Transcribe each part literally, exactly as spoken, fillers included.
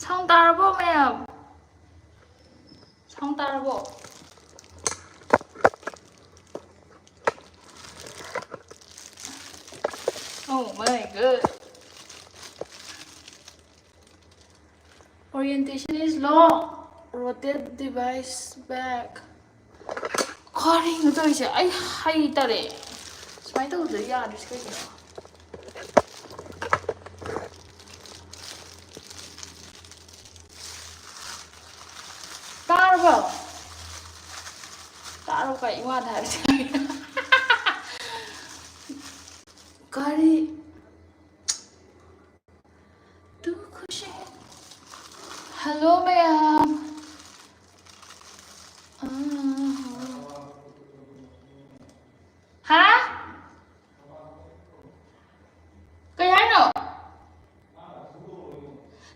Sound ꯇꯥꯔꯕꯣ ꯃꯌꯥꯝ? Sound ꯇꯥꯔꯕꯣ? Oh my god. Orientation is locked. Rotate device back. ꯀꯔꯤꯅꯣ ꯇꯧꯔꯤꯁꯦ? ꯑꯩ ꯍꯩꯇꯔꯦ꯫ ꯁꯨꯃꯥꯏꯅ ꯇꯧꯗ꯭ꯔꯗꯤ ꯌꯥꯗ꯭ꯔꯤꯁꯦ ꯀꯩꯒꯤꯅꯣ? ꯇꯥꯔꯕꯣ? ꯇꯥꯔꯕꯣ ꯀꯥꯏ ꯏꯃꯥꯗ ꯍꯥꯏꯔꯤꯁꯦ? ꯀꯔꯤ? ꯇꯨ ꯈꯨꯁꯤ꯫ Hello ꯃꯌꯥꯝ꯫ ꯍꯥ? ꯀꯩ ꯍꯥꯏꯅꯣ?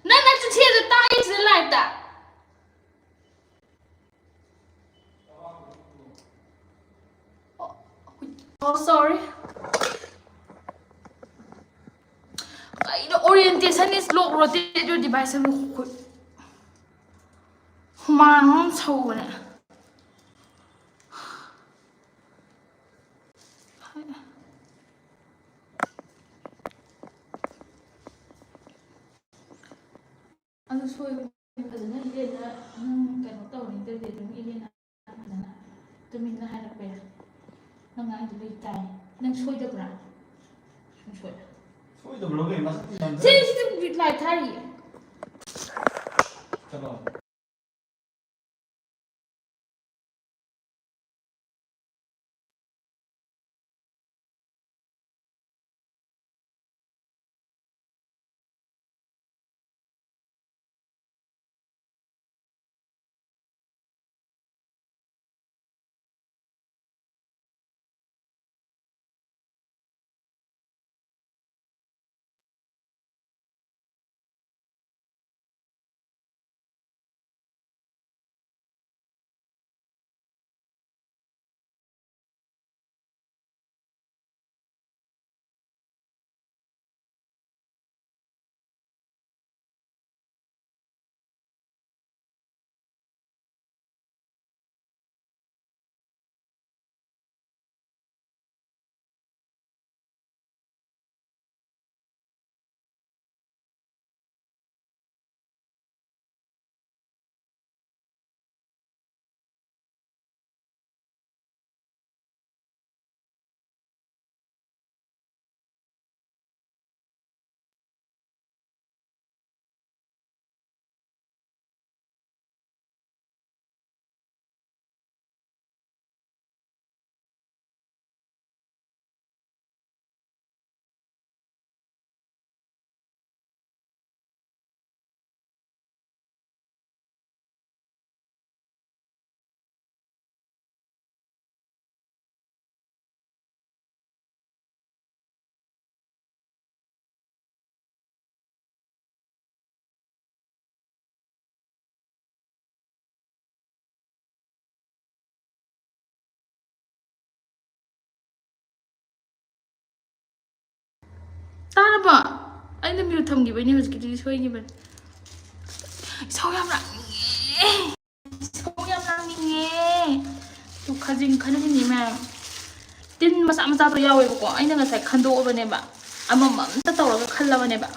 ꯅꯪ ꯅꯆꯤꯟ ꯊꯤꯔꯤꯗꯣ ꯇꯥꯏꯌꯦ ꯁꯤꯗ live ꯇ꯫ Oh, sorry. ꯀꯩꯅꯣ, orientation is locked, rotate your device. ꯍꯨꯃꯥꯡ ꯑꯃ ꯁꯧꯕꯅꯦ꯫ ꯑꯗꯨ ꯁꯣꯏꯕꯅꯤ ꯐꯖꯅ ꯏꯂꯦꯟꯅ, ꯅꯪ ꯀꯩꯅꯣ ꯇꯧꯅꯤꯡꯗ꯭ꯔꯗꯤ ꯑꯗꯨꯝ ꯏꯂꯦꯟꯅ ꯐꯖꯅ ꯇꯨꯃꯤꯟꯅ ꯍꯥꯏꯔꯛꯄ ꯌꯥꯏ꯫ ꯅꯪ ꯍꯥꯏꯗꯣ ꯂꯣꯏ ꯇꯥꯏ꯫ ꯅꯪ ꯁꯣꯏꯗꯕ꯭ꯔꯥ? ꯅꯪ ꯁꯣꯏ꯫ ꯁꯣꯏꯗꯕ꯭ꯔꯣ ꯀꯩꯅꯣ? ꯃꯁꯛꯇꯤ ꯌꯥꯝ ꯁꯤ, ꯁꯤ ꯂꯥꯏ ꯊꯥꯔꯤꯌꯦ꯫ ꯆꯠꯂꯣ꯫ ꯇꯥꯔꯕꯣ? ꯑꯩꯅ ꯃ꯭ꯌꯨꯠ ꯊꯝꯈꯤꯕꯩꯅꯦ, ꯍꯧꯖꯤꯛꯀꯤꯗꯨꯗꯤ ꯁꯣꯏꯈꯤꯕꯅꯦ꯫ ꯏꯁꯧ ꯌꯥꯝ ꯂꯥꯡꯅꯤꯡꯉꯦ꯫ ꯏꯁꯧ ꯌꯥꯝ ꯂꯥꯡꯅꯤꯡꯉꯦ꯫ ꯇꯨ ꯈꯥꯖꯤꯡ ꯈꯜꯂꯤꯅꯦ ꯃꯌꯥꯝ꯫ ꯇꯤꯟ ꯃꯆꯥ ꯃꯆꯥꯗꯣ ꯌꯥꯎꯋꯦꯕꯀꯣ꯫ ꯑꯩꯅ ꯉꯁꯥꯏ ꯈꯟꯗꯣꯛꯑꯕꯅꯦꯕ꯫ ꯑꯃꯃꯝꯇ ꯇꯧꯔꯒ ꯈꯜꯂꯕꯅꯦꯕ꯫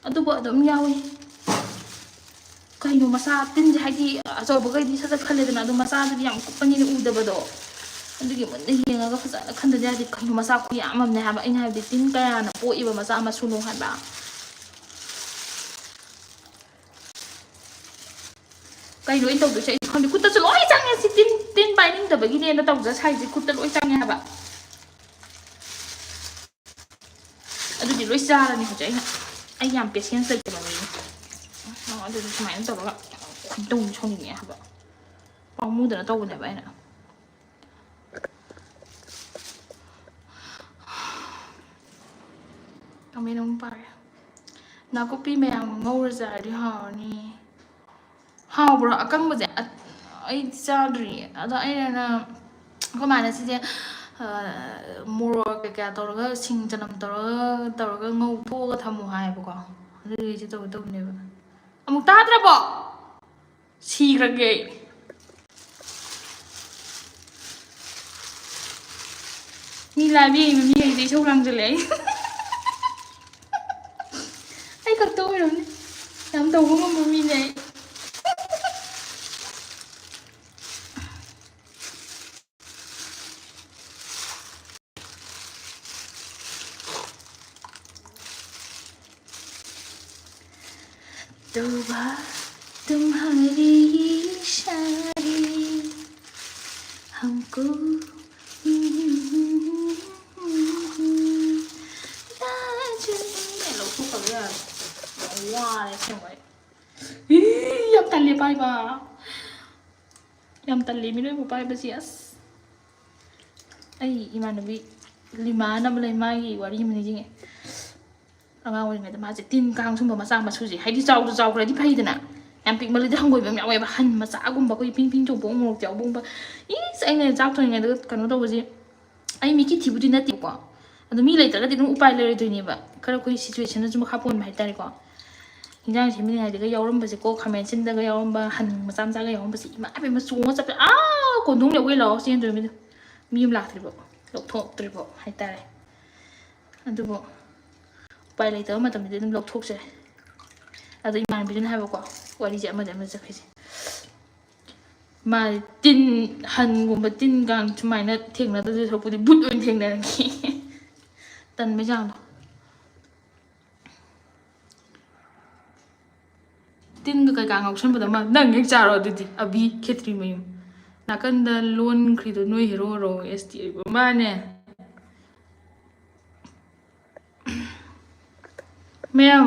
ꯑꯗꯨꯕꯨ ꯑꯗꯨꯝ ꯌꯥꯎꯏ꯫ ꯀꯩꯅꯣ ꯃꯆꯥ ꯇꯤꯟꯁꯦ, ꯍꯥꯏꯗꯤ ꯑꯆꯧꯕꯈꯩꯗꯤ ꯁꯠ ꯁꯠ ꯈꯜꯂꯦꯗꯅ, ꯑꯗꯣ ꯃꯆꯥꯗꯨꯗꯤ ꯌꯥꯝ ꯀꯨꯞꯄꯅꯤꯅ ꯎꯗꯕꯗꯣ꯫ ꯑꯗꯨꯒꯤ ꯃꯨꯟꯅ ꯌꯦꯡꯉꯒ ꯐꯖꯅ ꯈꯟꯗꯗꯤ ꯌꯥꯗꯦ꯫ ꯀꯩꯅꯣ ꯃꯆꯥ ꯈꯨꯌꯥꯝ ꯑꯃꯅꯦ ꯍꯥꯏꯕ꯫ ꯑꯩꯅ ꯍꯥꯏꯕꯗꯤ ꯇꯤꯟ ꯀꯌꯥꯅ ꯄꯣꯛꯏꯕ ꯃꯆꯥ ꯃꯁꯨꯅꯣ ꯍꯥꯏꯕ꯫ ꯀꯩꯅꯣ ꯑꯩꯅ ꯇꯧꯗꯣꯏꯁꯦ? ꯑꯩꯁꯨ ꯈꯪꯗꯦ꯫ ꯈꯨꯠꯇꯁꯨ ꯂꯣꯏ ꯆꯪꯉꯦ꯫ ꯁꯤ ꯇꯤꯟ, ꯇꯤꯟ ꯄꯥꯏꯅꯤꯡꯗꯕꯒꯤꯅꯦꯅ ꯇꯧꯖ ꯁꯥꯏꯁꯦ꯫ ꯈꯨꯠꯇ ꯂꯣꯏ ꯆꯪꯉꯦ ꯍꯥꯏꯕ꯫ ꯑꯗꯨꯗꯤ ꯂꯣꯏ ꯆꯥꯔꯅꯤ ꯍꯧꯖꯤꯛ꯫ ꯑꯩꯅ, ꯑꯩ ꯌꯥꯝ ꯄꯦꯁꯦꯟꯁ ꯂꯩꯇꯕ ꯃꯤꯅꯤ꯫ ꯑꯣ, ꯑꯗꯨꯗꯤ ꯁꯨꯃꯥꯏꯅ ꯇꯧꯔꯒ ꯈꯣꯏꯗꯧ ꯁꯥꯎꯅꯤꯡꯉꯦ ꯍꯥꯏꯕ꯫ ꯄꯥꯝꯃꯨꯗꯅ ꯇꯧꯕꯅꯦꯕ ꯑꯩꯅ꯫ ꯀꯃꯦꯟ ꯑꯃꯨꯛ ꯄꯥꯔꯦ꯫ "ꯅꯥꯀꯨꯞꯄꯤ ꯃꯌꯥꯝ ꯉꯧꯔ ꯆꯥꯔꯗꯤ ꯍꯥꯎꯔꯅꯤ"꯫ ꯍꯥꯎꯕ꯭ꯔꯣ ꯑꯀꯪꯕꯁꯦ? ꯑ-, ꯑꯩꯗꯤ ꯆꯥꯗ꯭ꯔꯤꯌꯦ꯫ ꯑꯗꯣ ꯑꯩꯅ ꯑꯩꯈꯣꯏ ꯃꯥꯅ ꯁꯤꯁꯦ, ꯑ, ꯃꯣꯔꯣꯛ ꯀꯩꯀꯥ ꯇꯧꯔꯒ, ꯁꯤꯡ ꯆꯅꯝ ꯇꯧꯔꯒ, ꯇꯧꯔꯒ ꯉꯧꯊꯣꯛꯑꯒ ꯊꯝꯃꯣ ꯍꯥꯏꯌꯦꯕꯀꯣ꯫ ꯑꯗꯨꯗꯨꯒꯤ ꯑꯩꯁꯦ ꯇꯧꯒꯦ ꯇꯧꯕꯅꯦꯕ꯫ ꯑꯃꯨꯛ ꯇꯥꯗ꯭ꯔꯕꯣ? ꯁꯤꯈ꯭ꯔꯒꯦ ꯑꯩ꯫ ꯃꯤ live ꯌꯦꯡꯉꯤꯕ ꯃꯤꯈꯩꯁꯦ ꯏꯁꯧ ꯂꯥꯡꯁꯤꯜꯂꯦ ꯑꯩ꯫ ꯑꯩ ꯈꯛꯇ ꯑꯣꯏꯔꯝꯅꯤ꯫ ꯌꯥꯝ ꯇꯧꯕ ꯉꯝꯕ ꯃꯤꯅꯦ ꯑꯩ꯫ तौबा तुम्हारी शादी हमको ꯂꯧꯊꯣꯛꯇꯕ ꯌꯥꯔꯣꯏ꯫ ꯌꯥꯝ ꯋꯥꯔꯦ ꯑꯁꯦꯡꯕ ꯑꯩ꯫ ꯏ, ꯌꯥꯝ ꯇꯜꯂꯦ ꯄꯥꯏꯕ꯫ ꯌꯥꯝ ꯇꯜꯂꯦ ꯃꯤꯑꯣꯏꯕ ꯄꯥꯏꯕꯁꯤ꯫ ꯑꯁ, ꯑꯩ ꯏꯃꯥꯟꯅꯕꯤ ꯂꯤꯃꯥꯅ ꯑꯃ ꯂꯩ, ꯃꯥꯒꯤ ꯋꯥꯔꯤ ꯑꯃ ꯅꯤꯡꯁꯤꯡꯉꯦ꯫ ꯑꯉꯥꯡ ꯑꯣꯏꯔꯤꯉꯩꯗ ꯃꯥꯁꯦ ꯇꯤꯟ ꯀꯥꯡ ꯁꯨꯝꯕ ꯃꯆꯥ ꯃꯁꯨꯁꯦ, ꯍꯥꯏꯗꯤ ꯆꯥꯎꯗ ꯆꯥꯎꯈ꯭ꯔꯗꯤ ꯐꯩꯗꯅ, ꯌꯥꯝ ꯄꯤꯛꯃꯜꯂꯗꯤ ꯍꯪꯒꯣꯏꯕ ꯌꯥꯝ ꯌꯥꯎꯋꯦꯕ꯫ ꯍꯟ ꯃꯆꯥꯒꯨꯝꯕ, ꯑꯩꯈꯣꯏ ꯄꯤꯡ ꯄꯤꯡ ꯆꯣꯡꯄꯣꯛ ꯃꯣꯔꯣꯛ ꯆꯥꯎꯕꯒꯨꯝꯕ꯫ ꯏꯁ, ꯑꯩꯅ ꯆꯥꯛ ꯊꯣꯡꯉꯤꯉꯩꯗ ꯀꯩꯅꯣ ꯇꯧꯕꯁꯦ, ꯑꯩ ꯃꯤꯠꯀꯤ ꯊꯤꯕꯨꯗꯤ ꯅꯠꯇꯦꯀꯣ, ꯑꯗꯣ ꯃꯤ ꯂꯩꯇ꯭ꯔꯒꯗꯤ ꯑꯗꯨꯝ ꯎꯄꯥꯏ ꯂꯩꯔꯣꯏꯗꯣꯏꯅꯦꯕ, ꯈꯔ ꯑꯩꯈꯣꯏ situationꯅꯁꯨ ꯃꯈꯥ ꯄꯣꯟꯕ ꯍꯥꯏꯇꯥꯔꯦꯀꯣ꯫ ꯍꯤꯟꯖꯥꯡ ꯁꯦꯝꯃꯤꯉꯩꯗꯒ ꯌꯥꯎꯔꯝꯕꯁꯦꯀꯣ, ꯈꯥꯃꯦꯟ ꯑꯁꯤꯟꯕꯗꯒ ꯌꯥꯎꯔꯝꯕ ꯍꯟ ꯃꯆꯥ ꯃꯆꯥꯒ ꯌꯥꯎꯔꯝꯕꯁꯦ, ꯏꯃꯥ ꯏꯕꯦꯝꯃ, ꯆꯣꯡꯉ ꯆꯠꯄ, ꯑꯥ, ꯀꯣꯟꯊꯣꯡ ꯌꯧꯒꯩ ꯂꯥꯎꯔ ꯆꯦꯟꯗꯣꯏꯅꯤ꯫ ꯃꯤ ꯑꯃ ꯂꯥꯛꯇ꯭ꯔꯤꯕꯣ, ꯂꯧꯊꯣꯛꯇ꯭ꯔꯤꯕꯣ ꯍꯥꯏꯇꯥꯔꯦ꯫ ꯑꯗꯨꯕꯨ ꯎꯄꯥꯏ ꯂꯩꯇꯕ ꯃꯇꯝꯗꯗꯤ ꯑꯗꯨꯝ ꯂꯧꯊꯣꯛꯆꯩ꯫ ꯑꯗꯣ ꯏꯃꯥꯟꯅꯕꯤꯗꯨꯅ ꯍꯥꯏꯕꯀꯣ, ꯋꯥꯔꯤꯁꯦ ꯑꯃꯗ ꯑꯃꯗ ꯆꯠꯈ꯭ꯔꯤꯁꯦ, ꯃꯥ ꯇꯤꯟ, ꯍꯟꯒꯨꯝꯕ ꯇꯤꯟ ꯀꯥꯡ ꯁꯨꯃꯥꯏꯅ ꯊꯦꯡꯅꯗꯧꯗꯣꯏ ꯁꯔꯨꯛꯄꯨꯗꯤ ꯕꯨꯠ ꯑꯣꯏꯅ ꯊꯦꯡꯅꯔꯒꯦ꯫ ꯇꯟꯕꯩ ꯆꯥꯡꯗꯣ꯫ ꯇꯤꯟꯒ ꯀꯩꯀꯥ ꯉꯥꯎꯁꯟꯕꯗ ꯃꯥ ꯅꯪ ꯍꯦꯛ ꯆꯥꯔꯣ ꯑꯗꯨꯗꯤ, ꯑꯕꯤ ꯈꯦꯇ꯭ꯔꯤ ꯃꯌꯨꯝ꯫ ꯅꯥꯀꯟꯗ ꯂꯣꯟꯈ꯭ꯔꯤꯗꯣ ꯅꯣꯏ ꯍꯦꯔꯣꯔꯣ? ꯑꯦꯁ ꯇꯤ ꯑꯣꯏꯕ ꯃꯥꯅꯦ꯫ ꯃꯌꯥꯝ,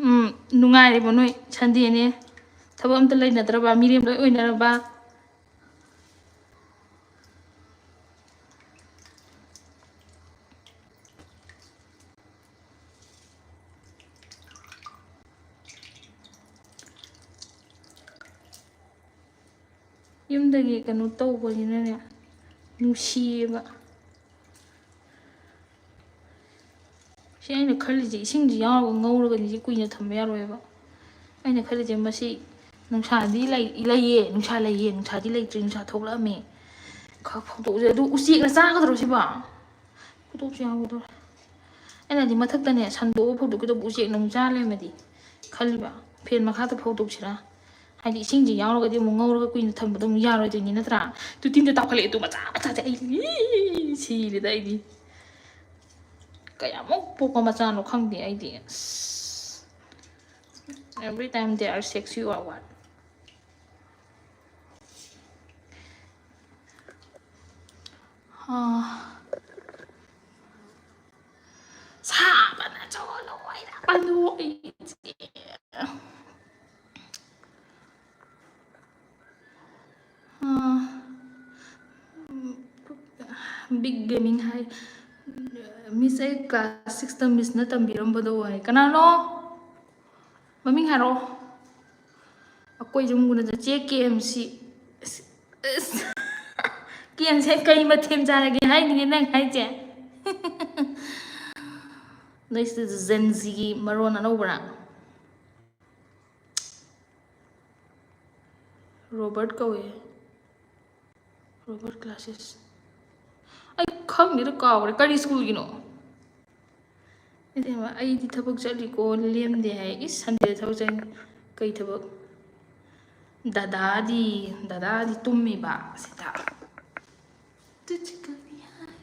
ꯎꯝ, ꯅꯨꯡꯉꯥꯏꯔꯤꯕꯣ ꯅꯣꯏ? ꯁꯟꯗꯦꯅꯦ, ꯊꯕꯛ ꯑꯝꯇ ꯂꯩꯅꯗ꯭ꯔꯕ, ꯃꯤꯔꯦꯝ ꯂꯣꯏ ꯑꯣꯏꯅꯔꯕ? ꯌꯨꯝꯗꯒꯤ ꯀꯩꯅꯣ ꯇꯧꯕꯅꯤꯅꯅꯦ, ꯅꯨꯡꯁꯤꯌꯦꯕ꯫ ꯁꯤ ꯑꯩꯅ ꯈꯜꯂꯤꯁꯦ, ꯏꯁꯤꯡꯁꯤ ꯌꯥꯎꯔꯒ ꯉꯧꯔꯒꯗꯤ ꯁꯤ ꯀꯨꯏꯅ ꯊꯝꯕ ꯌꯥꯔꯣꯏꯕ꯫ ꯑꯩꯅ ꯈꯜꯂꯤꯁꯦ, ꯃꯁꯤ ꯅꯨꯡꯁꯥꯗꯤ ꯂꯩ, ꯂꯩꯌꯦ, ꯅꯨꯡꯁꯥ ꯂꯩꯌꯦ, ꯅꯨꯡꯁꯥꯗꯤ ꯂꯩꯇ꯭ꯔꯤ, ꯅꯨꯡꯁꯥ ꯊꯣꯛꯂꯛꯑꯝꯃꯦ꯫ ꯈꯔ ꯐꯧꯗꯣꯛꯎꯁꯦ꯫ ꯑꯗꯨ ꯎꯆꯦꯛꯅ ꯆꯥꯒꯗ꯭ꯔꯣ ꯁꯤꯕꯣ? ꯐꯧꯗꯣꯛꯁꯨ ꯌꯥꯎꯒꯗꯧꯔꯦ꯫ ꯑꯩꯅꯗꯤ ꯃꯊꯛꯇꯅꯦ ꯁꯟꯗꯣꯛꯑ ꯐꯧꯗꯣꯛꯀꯗꯧꯕ, ꯎꯆꯦꯛꯅ ꯑꯃꯨꯛ ꯆꯥ ꯂꯩꯔꯝꯃꯗꯤ ꯈꯜꯂꯤꯕ꯫ ꯐꯦꯟ ꯃꯈꯥꯗ ꯐꯧꯗꯣꯛꯁꯤꯔꯥ? ꯍꯥꯏꯗꯤ ꯏꯁꯤꯡꯁꯦ ꯌꯥꯎꯔꯒꯗꯤ ꯑꯃꯨꯛ ꯉꯧꯔꯒ ꯀꯨꯏꯅ ꯊꯝꯕꯗꯣ ꯑꯃꯨꯛ ꯌꯥꯔꯣꯏꯗꯣꯏꯅꯤ ꯅꯠꯇ꯭ꯔꯥ? ꯇꯨ ꯇꯤꯟꯗꯣ ꯇꯥꯎꯈꯠꯂꯛꯑꯦ, ꯇꯨ ꯃꯆꯥ ꯃꯆꯥꯁꯦ꯫ ꯑꯩ, ꯏ, ꯁꯤꯔꯦꯗ ꯑꯩꯗꯤ꯫ ꯀꯌꯥꯃꯨꯛ ꯄꯣꯛꯄ ꯃꯆꯥꯅꯣ ꯈꯪꯗꯦ ꯑꯩꯗꯤ꯫ ꯑꯁ꯫ Every time they are sexy or what? ꯑꯥ꯫ ꯁꯥꯕꯅ ꯆꯣ ꯂꯣꯏꯔꯕꯅꯣ ꯑꯩꯁꯦ꯫ ꯑꯥ꯫ ꯕꯤꯛ ꯒꯦꯃꯤꯡ ꯍꯥꯏ, "ꯃꯤꯁ, ꯑꯩ ꯀ꯭ꯂꯥꯁ ꯁꯤꯛꯁꯇ ꯃꯤꯁꯅ ꯇꯝꯕꯤꯔꯝꯕꯗꯣ" ꯍꯥꯏ꯫ ꯀꯅꯥꯅꯣ? ꯃꯃꯤꯡ ꯍꯥꯏꯔꯛꯑꯣ꯫ ꯑꯩꯈꯣꯏꯁꯨ ꯑꯃꯨꯛ ꯎꯅꯗ-, ꯆꯦ ꯀꯦ ꯑꯦꯝ ꯁꯤ꯫ ꯑꯁ, ꯑꯁ꯫ ꯀꯦ ꯑꯦꯝ ꯁꯤ ꯀꯩ ꯃꯊꯦꯜ ꯆꯥꯔꯒꯦ ꯍꯥꯏꯅꯤꯅꯦ ꯅꯪ ꯍꯥꯏꯁꯦ? ꯅꯣꯏꯁꯤꯗ Gen Zꯒꯤ ꯃꯔꯣꯟ ꯑꯅꯧꯕꯔꯥ? ꯔꯣꯕꯔꯠ ꯀꯧꯋꯦ꯫ Robert classes. ꯑꯩ ꯈꯪꯗꯦꯗ, ꯀꯥꯎꯈ꯭ꯔꯦ꯫ ꯀꯔꯤ ꯁ꯭ꯀꯨꯜꯒꯤꯅꯣ? ꯏꯕꯦꯝꯃ, ꯑꯩꯗꯤ ꯊꯕꯛ ꯆꯠꯂꯤꯀꯣ, ꯂꯦꯝꯗꯦ ꯍꯥꯏ꯫ ꯏꯁ, ꯁꯟꯗꯦꯗ ꯊꯕꯛ ꯆꯠꯅꯤ꯫ ꯀꯩ ꯊꯕꯛ? ꯗꯗꯥꯗꯤ, ꯗꯗꯥꯗꯤ ꯇꯨꯝꯃꯤꯕ ꯁꯤꯗ꯫ ꯇꯨꯆꯨ ꯀꯣꯅꯤ ꯍꯥꯏꯔꯦ꯫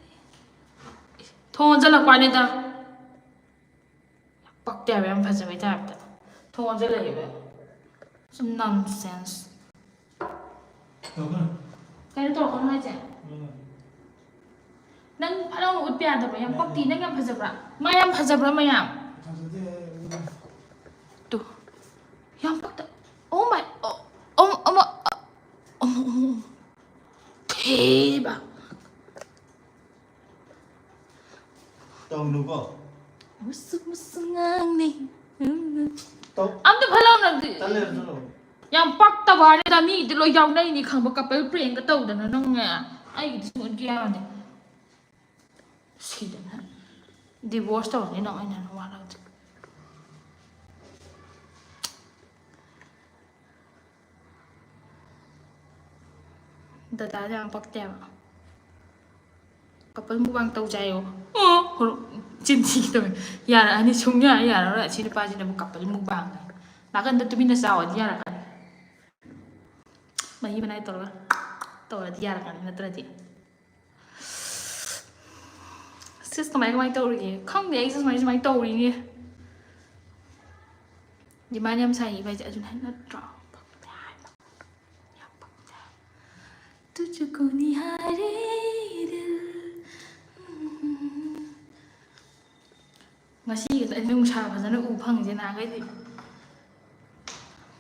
ꯊꯣꯡ ꯂꯣꯟꯁꯤꯜꯂꯛꯄ ꯋꯥꯅꯤꯗ꯫ ꯄꯛꯇꯦ ꯍꯥꯏꯕ, ꯌꯥꯝ ꯐꯖꯕꯩ ꯇꯥꯏꯞꯇ꯫ ꯊꯣꯡ ꯂꯣꯟꯁꯤꯜꯂꯛꯏꯕ꯫ ꯁꯨꯝ nonsense꯫ ꯀꯩꯅꯣ ꯇꯧꯔꯛꯀꯅꯨ ꯍꯥꯏꯁꯦ? ꯅꯪ ꯐꯠ ꯂꯥꯎꯅ ꯎꯠꯄ ꯌꯥꯗꯕ꯭ꯔꯥ? ꯌꯥꯝ ꯄꯛꯇꯤ꯫ ꯅꯪ ꯌꯥꯝ ꯐꯖꯕ꯭ꯔꯥ? ꯃꯥ ꯌꯥꯝ ꯐꯖꯕ꯭ꯔꯥ ꯃꯌꯥꯝ? ꯇꯨ꯫ ꯌꯥꯝ ꯄꯛꯇ-, oh my, oh, oh, ꯑꯃ, ꯑ, ꯑꯃ, ꯑꯃ, ꯑꯃ꯫ ꯊꯦꯕ꯫ ꯇꯧꯅꯨꯀꯣ꯫ ꯃꯁꯨꯛ ꯃꯁꯨꯛ ꯉꯥꯡꯅꯤ꯫ ꯇꯧ꯫ ꯑꯝꯇ ꯐꯠ ꯂꯥꯎꯅ꯫ ꯇꯜꯂꯦ, ꯑꯗꯨ ꯇꯧ꯫ ꯌꯥꯝ ꯄꯛꯇꯕ ꯋꯥꯅꯤꯗ, ꯃꯤꯗꯤ ꯂꯣꯏ ꯌꯥꯎꯅꯩꯅꯤ ꯈꯪꯕ, couple prankꯒ ꯇꯧꯗꯅ ꯅꯪꯅꯦ꯫ ꯑꯩꯒꯤꯗꯤ ꯁꯨꯡꯎꯠꯀꯦ ꯌꯥꯗꯦ꯫ ꯁꯤꯗꯅ divorce ꯇꯧꯔꯅꯤ ꯅꯪ, ꯑꯩꯅ ꯅꯋꯥ ꯂꯧꯗꯦ꯫ ꯗꯗꯥꯗꯤ ꯌꯥꯝ ꯄꯛꯇꯦꯕ꯫ Couple mukbang ꯇꯧꯖꯦ ꯍꯥꯏꯌꯣ꯫ ꯑꯣ, ꯍꯣꯔꯣ-, ꯆꯤꯟ ꯊꯤꯒꯦ ꯇꯧꯋꯦ꯫ ꯌꯥꯔꯛꯑꯅꯤ, ꯁꯨꯡꯌꯥ ꯌꯥꯔꯔꯣꯏ꯫ ꯑꯁꯤ ꯅꯨꯄꯥꯁꯤꯅꯕꯨ couple mukbang꯫ ꯅꯥꯀꯟꯗ ꯇꯨꯃꯤꯟꯅ ꯆꯥꯎꯑꯗꯤ ꯌꯥꯔꯛꯀꯅꯤ꯫ ꯃꯍꯤ ꯃꯅꯥꯏ ꯇꯧꯔꯒ ꯇꯧꯔꯗꯤ ꯌꯥꯔꯛꯀꯅꯤ, ꯅꯠꯇ꯭ꯔꯗꯤ꯫ ꯁꯤꯁ ꯀꯃꯥꯏ ꯀꯃꯥꯏ ꯇꯧꯔꯤꯒꯦ? ꯈꯪꯗꯦ, ꯑꯩꯁꯨ ꯁꯨꯃꯥꯏ ꯁꯨꯃꯥꯏ ꯇꯧꯔꯤꯅꯦ꯫ Demand ꯌꯥꯝ ꯁꯥꯏ ꯏꯕꯥꯏꯁꯦ, ꯑꯗꯨꯅ ꯅꯠꯇ꯭ꯔꯣ? ꯄꯛꯇꯦ ꯍꯥꯏꯕ꯫ ꯌꯥꯝ ꯄꯛꯇꯦ ꯍꯥꯏꯕ꯫ ꯇꯨ ꯆꯨꯀꯨꯅꯤ ꯍꯥꯏꯔꯦ꯫ ꯉꯁꯤ ꯈꯛꯇ ꯑꯩ ꯅꯨꯡꯁꯥ ꯐꯖꯅ ꯎ ꯐꯪꯉꯤꯁꯦ, ꯅꯍꯥꯟꯈꯩꯗꯤ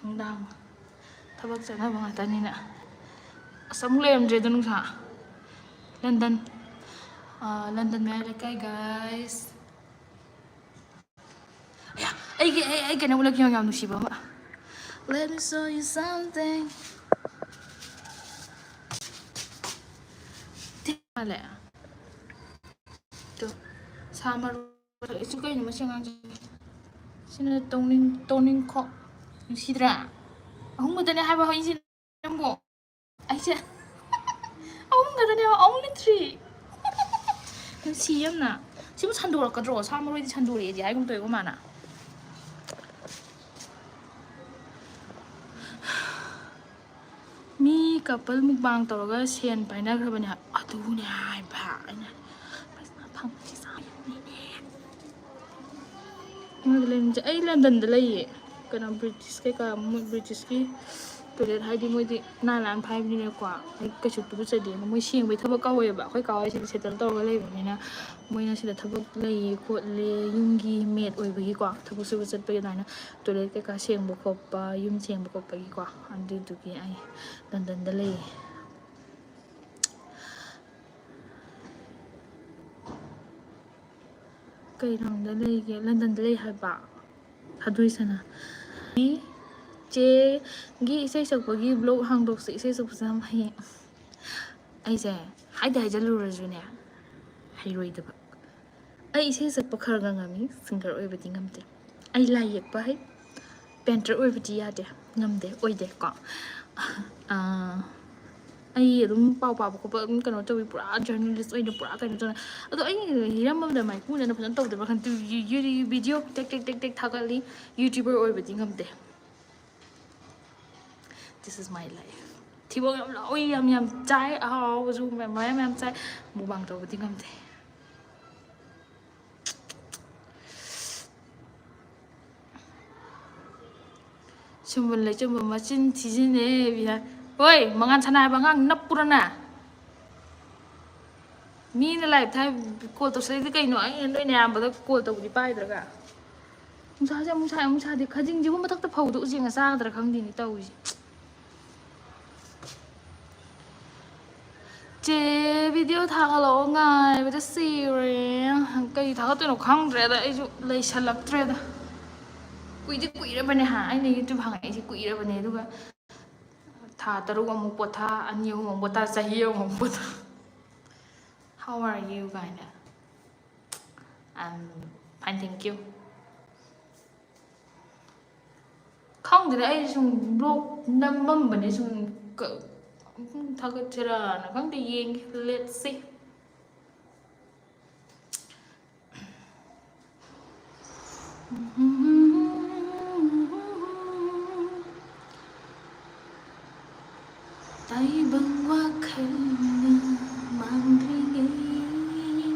ꯅꯨꯡꯗꯥꯡ ꯊꯕꯛ ꯆꯠꯅꯕ ꯉꯥꯛꯇꯅꯤꯅ꯫ ꯑꯁ, ꯑꯃꯨꯛ ꯂꯩꯔꯝꯗ꯭ꯔꯦꯗ ꯅꯨꯡꯁꯥ꯫ ꯂꯟꯗꯟ, ꯑꯥ, ꯂꯟꯗꯟ ꯃꯌꯥꯏ ꯂꯩꯀꯥꯏ, guys꯫ ꯑꯌꯥ, ꯑꯩꯒꯤ, ꯑꯩ, ꯑꯩ ꯀꯩꯅꯣ ꯎꯠꯂꯛꯀꯦ, ꯌꯥꯝ ꯅꯨꯡꯁꯤꯕ ꯑꯃ꯫ Let me show you something. ꯃꯥꯜꯂꯦ꯫ ꯁꯥ ꯃꯔꯣꯏ ꯁꯤ ꯀꯩꯅꯣ ꯃꯁꯤ ꯑꯉꯥꯡꯁꯦ? ꯁꯤꯅ ꯇꯣꯅꯤꯡ ꯇꯣꯅꯤꯡꯈꯣꯛ꯫ ꯅꯨꯡꯁꯤꯗ꯭ꯔꯥ? ꯑꯍꯨꯝ ꯈꯛꯇꯅꯦ ꯍꯥꯏꯕ ꯍꯧꯖꯤꯛꯁꯦ ꯅꯪꯕꯨ꯫ ꯑꯩꯁꯦ ꯑꯍꯨꯝ ꯈꯛꯇꯅꯦꯕ, only three꯫ ꯅꯨꯡꯁꯤ ꯌꯥꯝꯅ꯫ ꯁꯤꯕꯨ ꯁꯟꯗꯣꯔꯛꯀꯗ꯭ꯔꯣ? ꯁꯥ ꯃꯔꯣꯏꯗꯤ ꯁꯟꯗꯣꯔꯛꯑꯦꯗꯤ ꯍꯥꯏꯒꯨꯝ ꯇꯧꯋꯦꯀꯣ ꯃꯥꯅ꯫ ꯃꯤ couple mukbang ꯇꯧꯔꯒ ꯁꯦꯟ ꯄꯥꯏꯅꯈ꯭ꯔꯕꯅꯦ ꯍꯥꯏꯕ꯫ ꯑꯗꯨꯅꯦ ꯍꯥꯏꯕ ꯑꯩꯅ ꯄꯩꯁꯥ ꯐꯪꯕꯁꯤ ꯆꯥꯕꯅꯤꯅꯦ꯫ ꯃꯣꯏꯗ ꯂꯩꯔꯝꯁꯦ꯫ ꯑꯩ ꯂꯟꯗꯟꯗ ꯂꯩꯌꯦ꯫ ꯀꯩꯅꯣ, ꯕ꯭ꯔꯤꯇꯤꯁ ꯀꯩꯀꯥ, ꯃꯣꯏ ꯕ꯭ꯔꯤꯇꯤꯁꯀꯤ toilet ꯍꯥꯏꯗꯤ ꯃꯣꯏꯗꯤ ꯅꯥꯏꯟ ꯂꯥꯏꯟ ꯐꯥꯏꯕꯅꯤꯅꯀꯣ꯫ ꯑꯩ ꯀꯩꯁꯨ ꯇꯨꯀꯠꯆꯗꯦꯅ ꯃꯣꯏ ꯁꯦꯡꯕꯩ ꯊꯕꯛ ꯀꯧꯋꯦꯕ꯫ ꯑꯩꯈꯣꯏ ꯀꯥ ꯍꯣꯏ ꯁꯤꯗ settle ꯇꯧꯔꯒ ꯂꯩꯕꯅꯤꯅ ꯃꯣꯏꯅ ꯁꯤꯗ ꯊꯕꯛ ꯂꯩꯌꯦ ꯈꯣꯠꯂꯦ, ꯌꯨꯝꯒꯤ maid ꯑꯣꯏꯕꯒꯤꯀꯣ, ꯊꯕꯛ ꯁꯨꯕ ꯆꯠꯄꯒꯤ ꯑꯗꯨꯃꯥꯏꯅ toilet ꯀꯩꯀꯥ ꯁꯦꯡꯕ ꯈꯣꯠꯄ, ꯌꯨꯝ ꯁꯦꯡꯕ ꯈꯣꯠꯄꯒꯤꯀꯣ꯫ ꯑꯗꯨꯗꯨꯒꯤ ꯑꯩ ꯂꯟꯗꯟꯗ ꯂꯩꯌꯦ꯫ ꯀꯩ ꯂꯝꯗ ꯂꯩꯒꯦ? ꯂꯟꯗꯟꯗ ꯂꯩ ꯍꯥꯏꯕ꯫ ꯊꯥꯗꯣꯏ ꯁꯅꯥ꯫ ꯆꯦꯒꯤ ꯏꯁꯩ ꯁꯛꯄꯒꯤ vlog ꯍꯥꯡꯗꯣꯛꯁꯦ꯫ ꯏꯁꯩ ꯁꯛꯄꯁꯦ ꯌꯥꯝ ꯍꯩꯌꯦ꯫ ꯑꯩꯁꯦ ꯍꯥꯏꯗꯤ ꯍꯥꯏꯖꯜꯂꯨꯔꯁꯨꯅꯦ, ꯍꯩꯔꯣꯏꯗꯕ꯫ ꯑꯩ ꯏꯁꯩ ꯁꯛꯄ ꯈꯔ ꯈꯔ ꯉꯝꯃꯤ, singer ꯑꯣꯏꯕꯗꯤ ꯉꯝꯗꯦ꯫ ꯑꯩ ꯂꯥꯏ ꯌꯦꯛꯄ ꯍꯩ, painter ꯑꯣꯏꯕꯗꯤ ꯌꯥꯗꯦ, ꯉꯝꯗꯦ, ꯑꯣꯏꯗꯦ ꯀꯣ꯫ ꯑꯥ, ꯑꯩ ꯑꯗꯨꯝ ꯄꯥꯎ ꯄꯥꯕ ꯈꯣꯠꯄ ꯑꯗꯨꯝ ꯀꯩꯅꯣ ꯇꯧꯋꯤ, ꯄꯨꯔꯥ journalist ꯑꯣꯏꯅ ꯄꯨꯔꯥ ꯀꯩꯅꯣ ꯇꯧꯅ꯫ ꯑꯗꯣ ꯑꯩ ꯍꯤꯔꯝ ꯑꯃꯗ ꯃꯥꯏꯄꯨꯅꯅ ꯐꯖꯅ ꯇꯧꯗꯕ꯭ꯔꯥ ꯈꯪꯗꯦ, ꯌꯨ-, ꯌꯨ-, video ꯇꯦꯛ ꯇꯦꯛ ꯇꯦꯛ ꯇꯦꯛ ꯊꯥꯒꯠꯂꯤ, YouTuber ꯑꯣꯏꯕꯗꯤ ꯉꯝꯗꯦ꯫ This is my life. ꯊꯤꯕꯣꯡ ꯌꯥꯝ ꯂꯥꯎꯏ, ꯌꯥꯝ ꯌꯥꯝ ꯆꯥꯏ, ꯑꯍꯥꯎ ꯑꯍꯥꯎꯕꯁꯨ ꯃꯌꯥꯝ ꯃꯌꯥꯝ ꯆꯥꯏ, mukbang ꯇꯧꯕꯗꯤ ꯉꯝꯗꯦ꯫ ꯁꯨꯝꯕ ꯂꯩꯆꯨꯝꯕ ꯃꯆꯤꯟ ꯊꯤꯖꯤꯟꯅꯦ ꯕꯤꯍꯥꯔ꯫ ꯍꯣꯏ, ꯃꯉꯥꯟ ꯁꯅꯥ ꯍꯥꯏꯕ ꯑꯉꯥꯡ ꯅꯞꯄꯨꯔꯅ? ꯃꯤꯅ live ꯊꯥꯏ, call ꯇꯧꯁꯜꯂꯛꯏꯗꯤ ꯀꯩꯅꯣ? ꯑꯩꯅ ꯅꯣꯏ ꯅꯌꯥꯝꯕꯗ call ꯇꯧꯕꯗꯤ ꯄꯥꯏꯗ꯭ꯔꯒ꯫ ꯅꯨꯡꯁꯥꯁꯦ ꯑꯃꯨꯛ ꯁꯥꯏ, ꯑꯃꯨꯛ ꯁꯥꯗꯦ꯫ ꯈꯥꯖꯤꯡꯁꯤꯕꯨ ꯃꯊꯛꯇ ꯐꯧꯗ ꯎꯆꯦꯛꯅ ꯆꯥꯒꯗ꯭ꯔꯥ ꯈꯪꯗꯦꯅꯦ ꯇꯧꯔꯤꯁꯦ꯫ ꯆꯦ, video ꯊꯥꯒꯠꯂꯛꯑꯣ, ꯉꯥꯏꯕꯗ ꯁꯤꯔꯦ꯫ ꯀꯩ ꯊꯥꯒꯠꯇꯣꯏꯅꯣ ꯈꯪꯗ꯭ꯔꯦꯗ, ꯑꯩꯁꯨ ꯂꯩꯁꯜꯂꯛꯇ꯭ꯔꯦꯗ꯫ ꯀꯨꯏꯗꯤ ꯀꯨꯏꯔꯕꯅꯦ ꯍꯥ, ꯑꯩꯅ YouTube ꯍꯥꯡꯉꯛꯏꯁꯦ ꯀꯨꯏꯔꯕꯅꯦ, ꯑꯗꯨꯒ ꯊꯥ ꯇꯔꯨꯛ ꯑꯃꯨꯛ ꯄꯣꯊꯥ, ꯑꯅꯤ ꯑꯍꯨꯝ ꯑꯃꯨꯛ ꯄꯣꯊꯥ, ꯆꯍꯤ ꯑꯃꯃꯨꯛ ꯄꯣꯊꯥ꯫ How are you ꯀꯥꯏꯅ꯫ I'm fine, thank you. ꯈꯪꯗꯦꯗ, ꯑꯩ ꯁꯨꯝ ꯕ꯭ꯂꯣꯛ ꯅꯝꯃꯝꯕꯅꯦ, ꯁꯨꯝ ꯀ-, ꯁꯨꯝ ꯊꯥꯒꯠꯁꯤꯔꯥꯅ ꯈꯪꯗꯦ, ꯌꯦꯡꯒꯦ, let's see. ꯇꯥꯏꯕꯪ ꯋꯥꯈꯜꯅ ꯃꯥꯡꯗ꯭ꯔꯤꯉꯩ,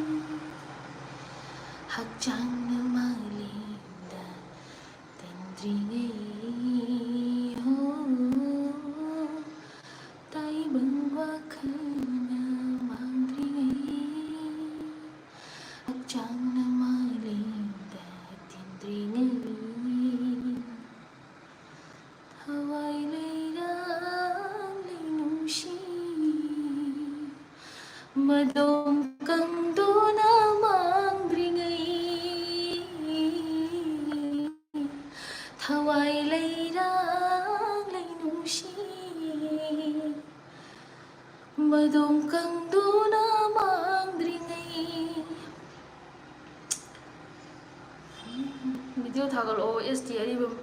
ꯍꯛꯆꯥꯡꯅ ꯃꯥꯂꯦꯝꯗ ꯇꯤꯟꯗ꯭ꯔꯤꯉꯩ, ꯍꯣ, ꯇꯥꯏꯕꯪ ꯋꯥꯈꯜꯅ ꯃꯥꯡꯗ꯭ꯔꯤꯉꯩ, ꯍꯛꯆꯥꯡꯅ ꯃꯥꯂꯦꯝꯗ ꯇꯤꯟꯗ꯭ꯔꯤꯉꯩ, ꯊꯋꯥꯏ ꯂꯩꯔꯥꯡ ꯂꯩꯅꯨꯡꯁꯤ ꯃꯗꯣꯝ ꯀꯪꯗꯨꯅ ꯃꯥꯡꯗ꯭ꯔꯤꯉꯩ, ꯊꯋꯥꯏ ꯂꯩꯔꯥꯡ ꯂꯩꯅꯨꯡꯁꯤ ꯃꯗꯣꯝ ꯀꯪꯗꯨꯅ ꯃꯥꯡꯗ꯭ꯔꯤꯉꯩ꯫ ꯚꯤꯗꯤꯑꯣ ꯊꯥꯒꯠꯂꯛꯑꯣ, ꯑꯦꯁ ꯇꯤ ꯑꯔꯤꯕꯝ꯫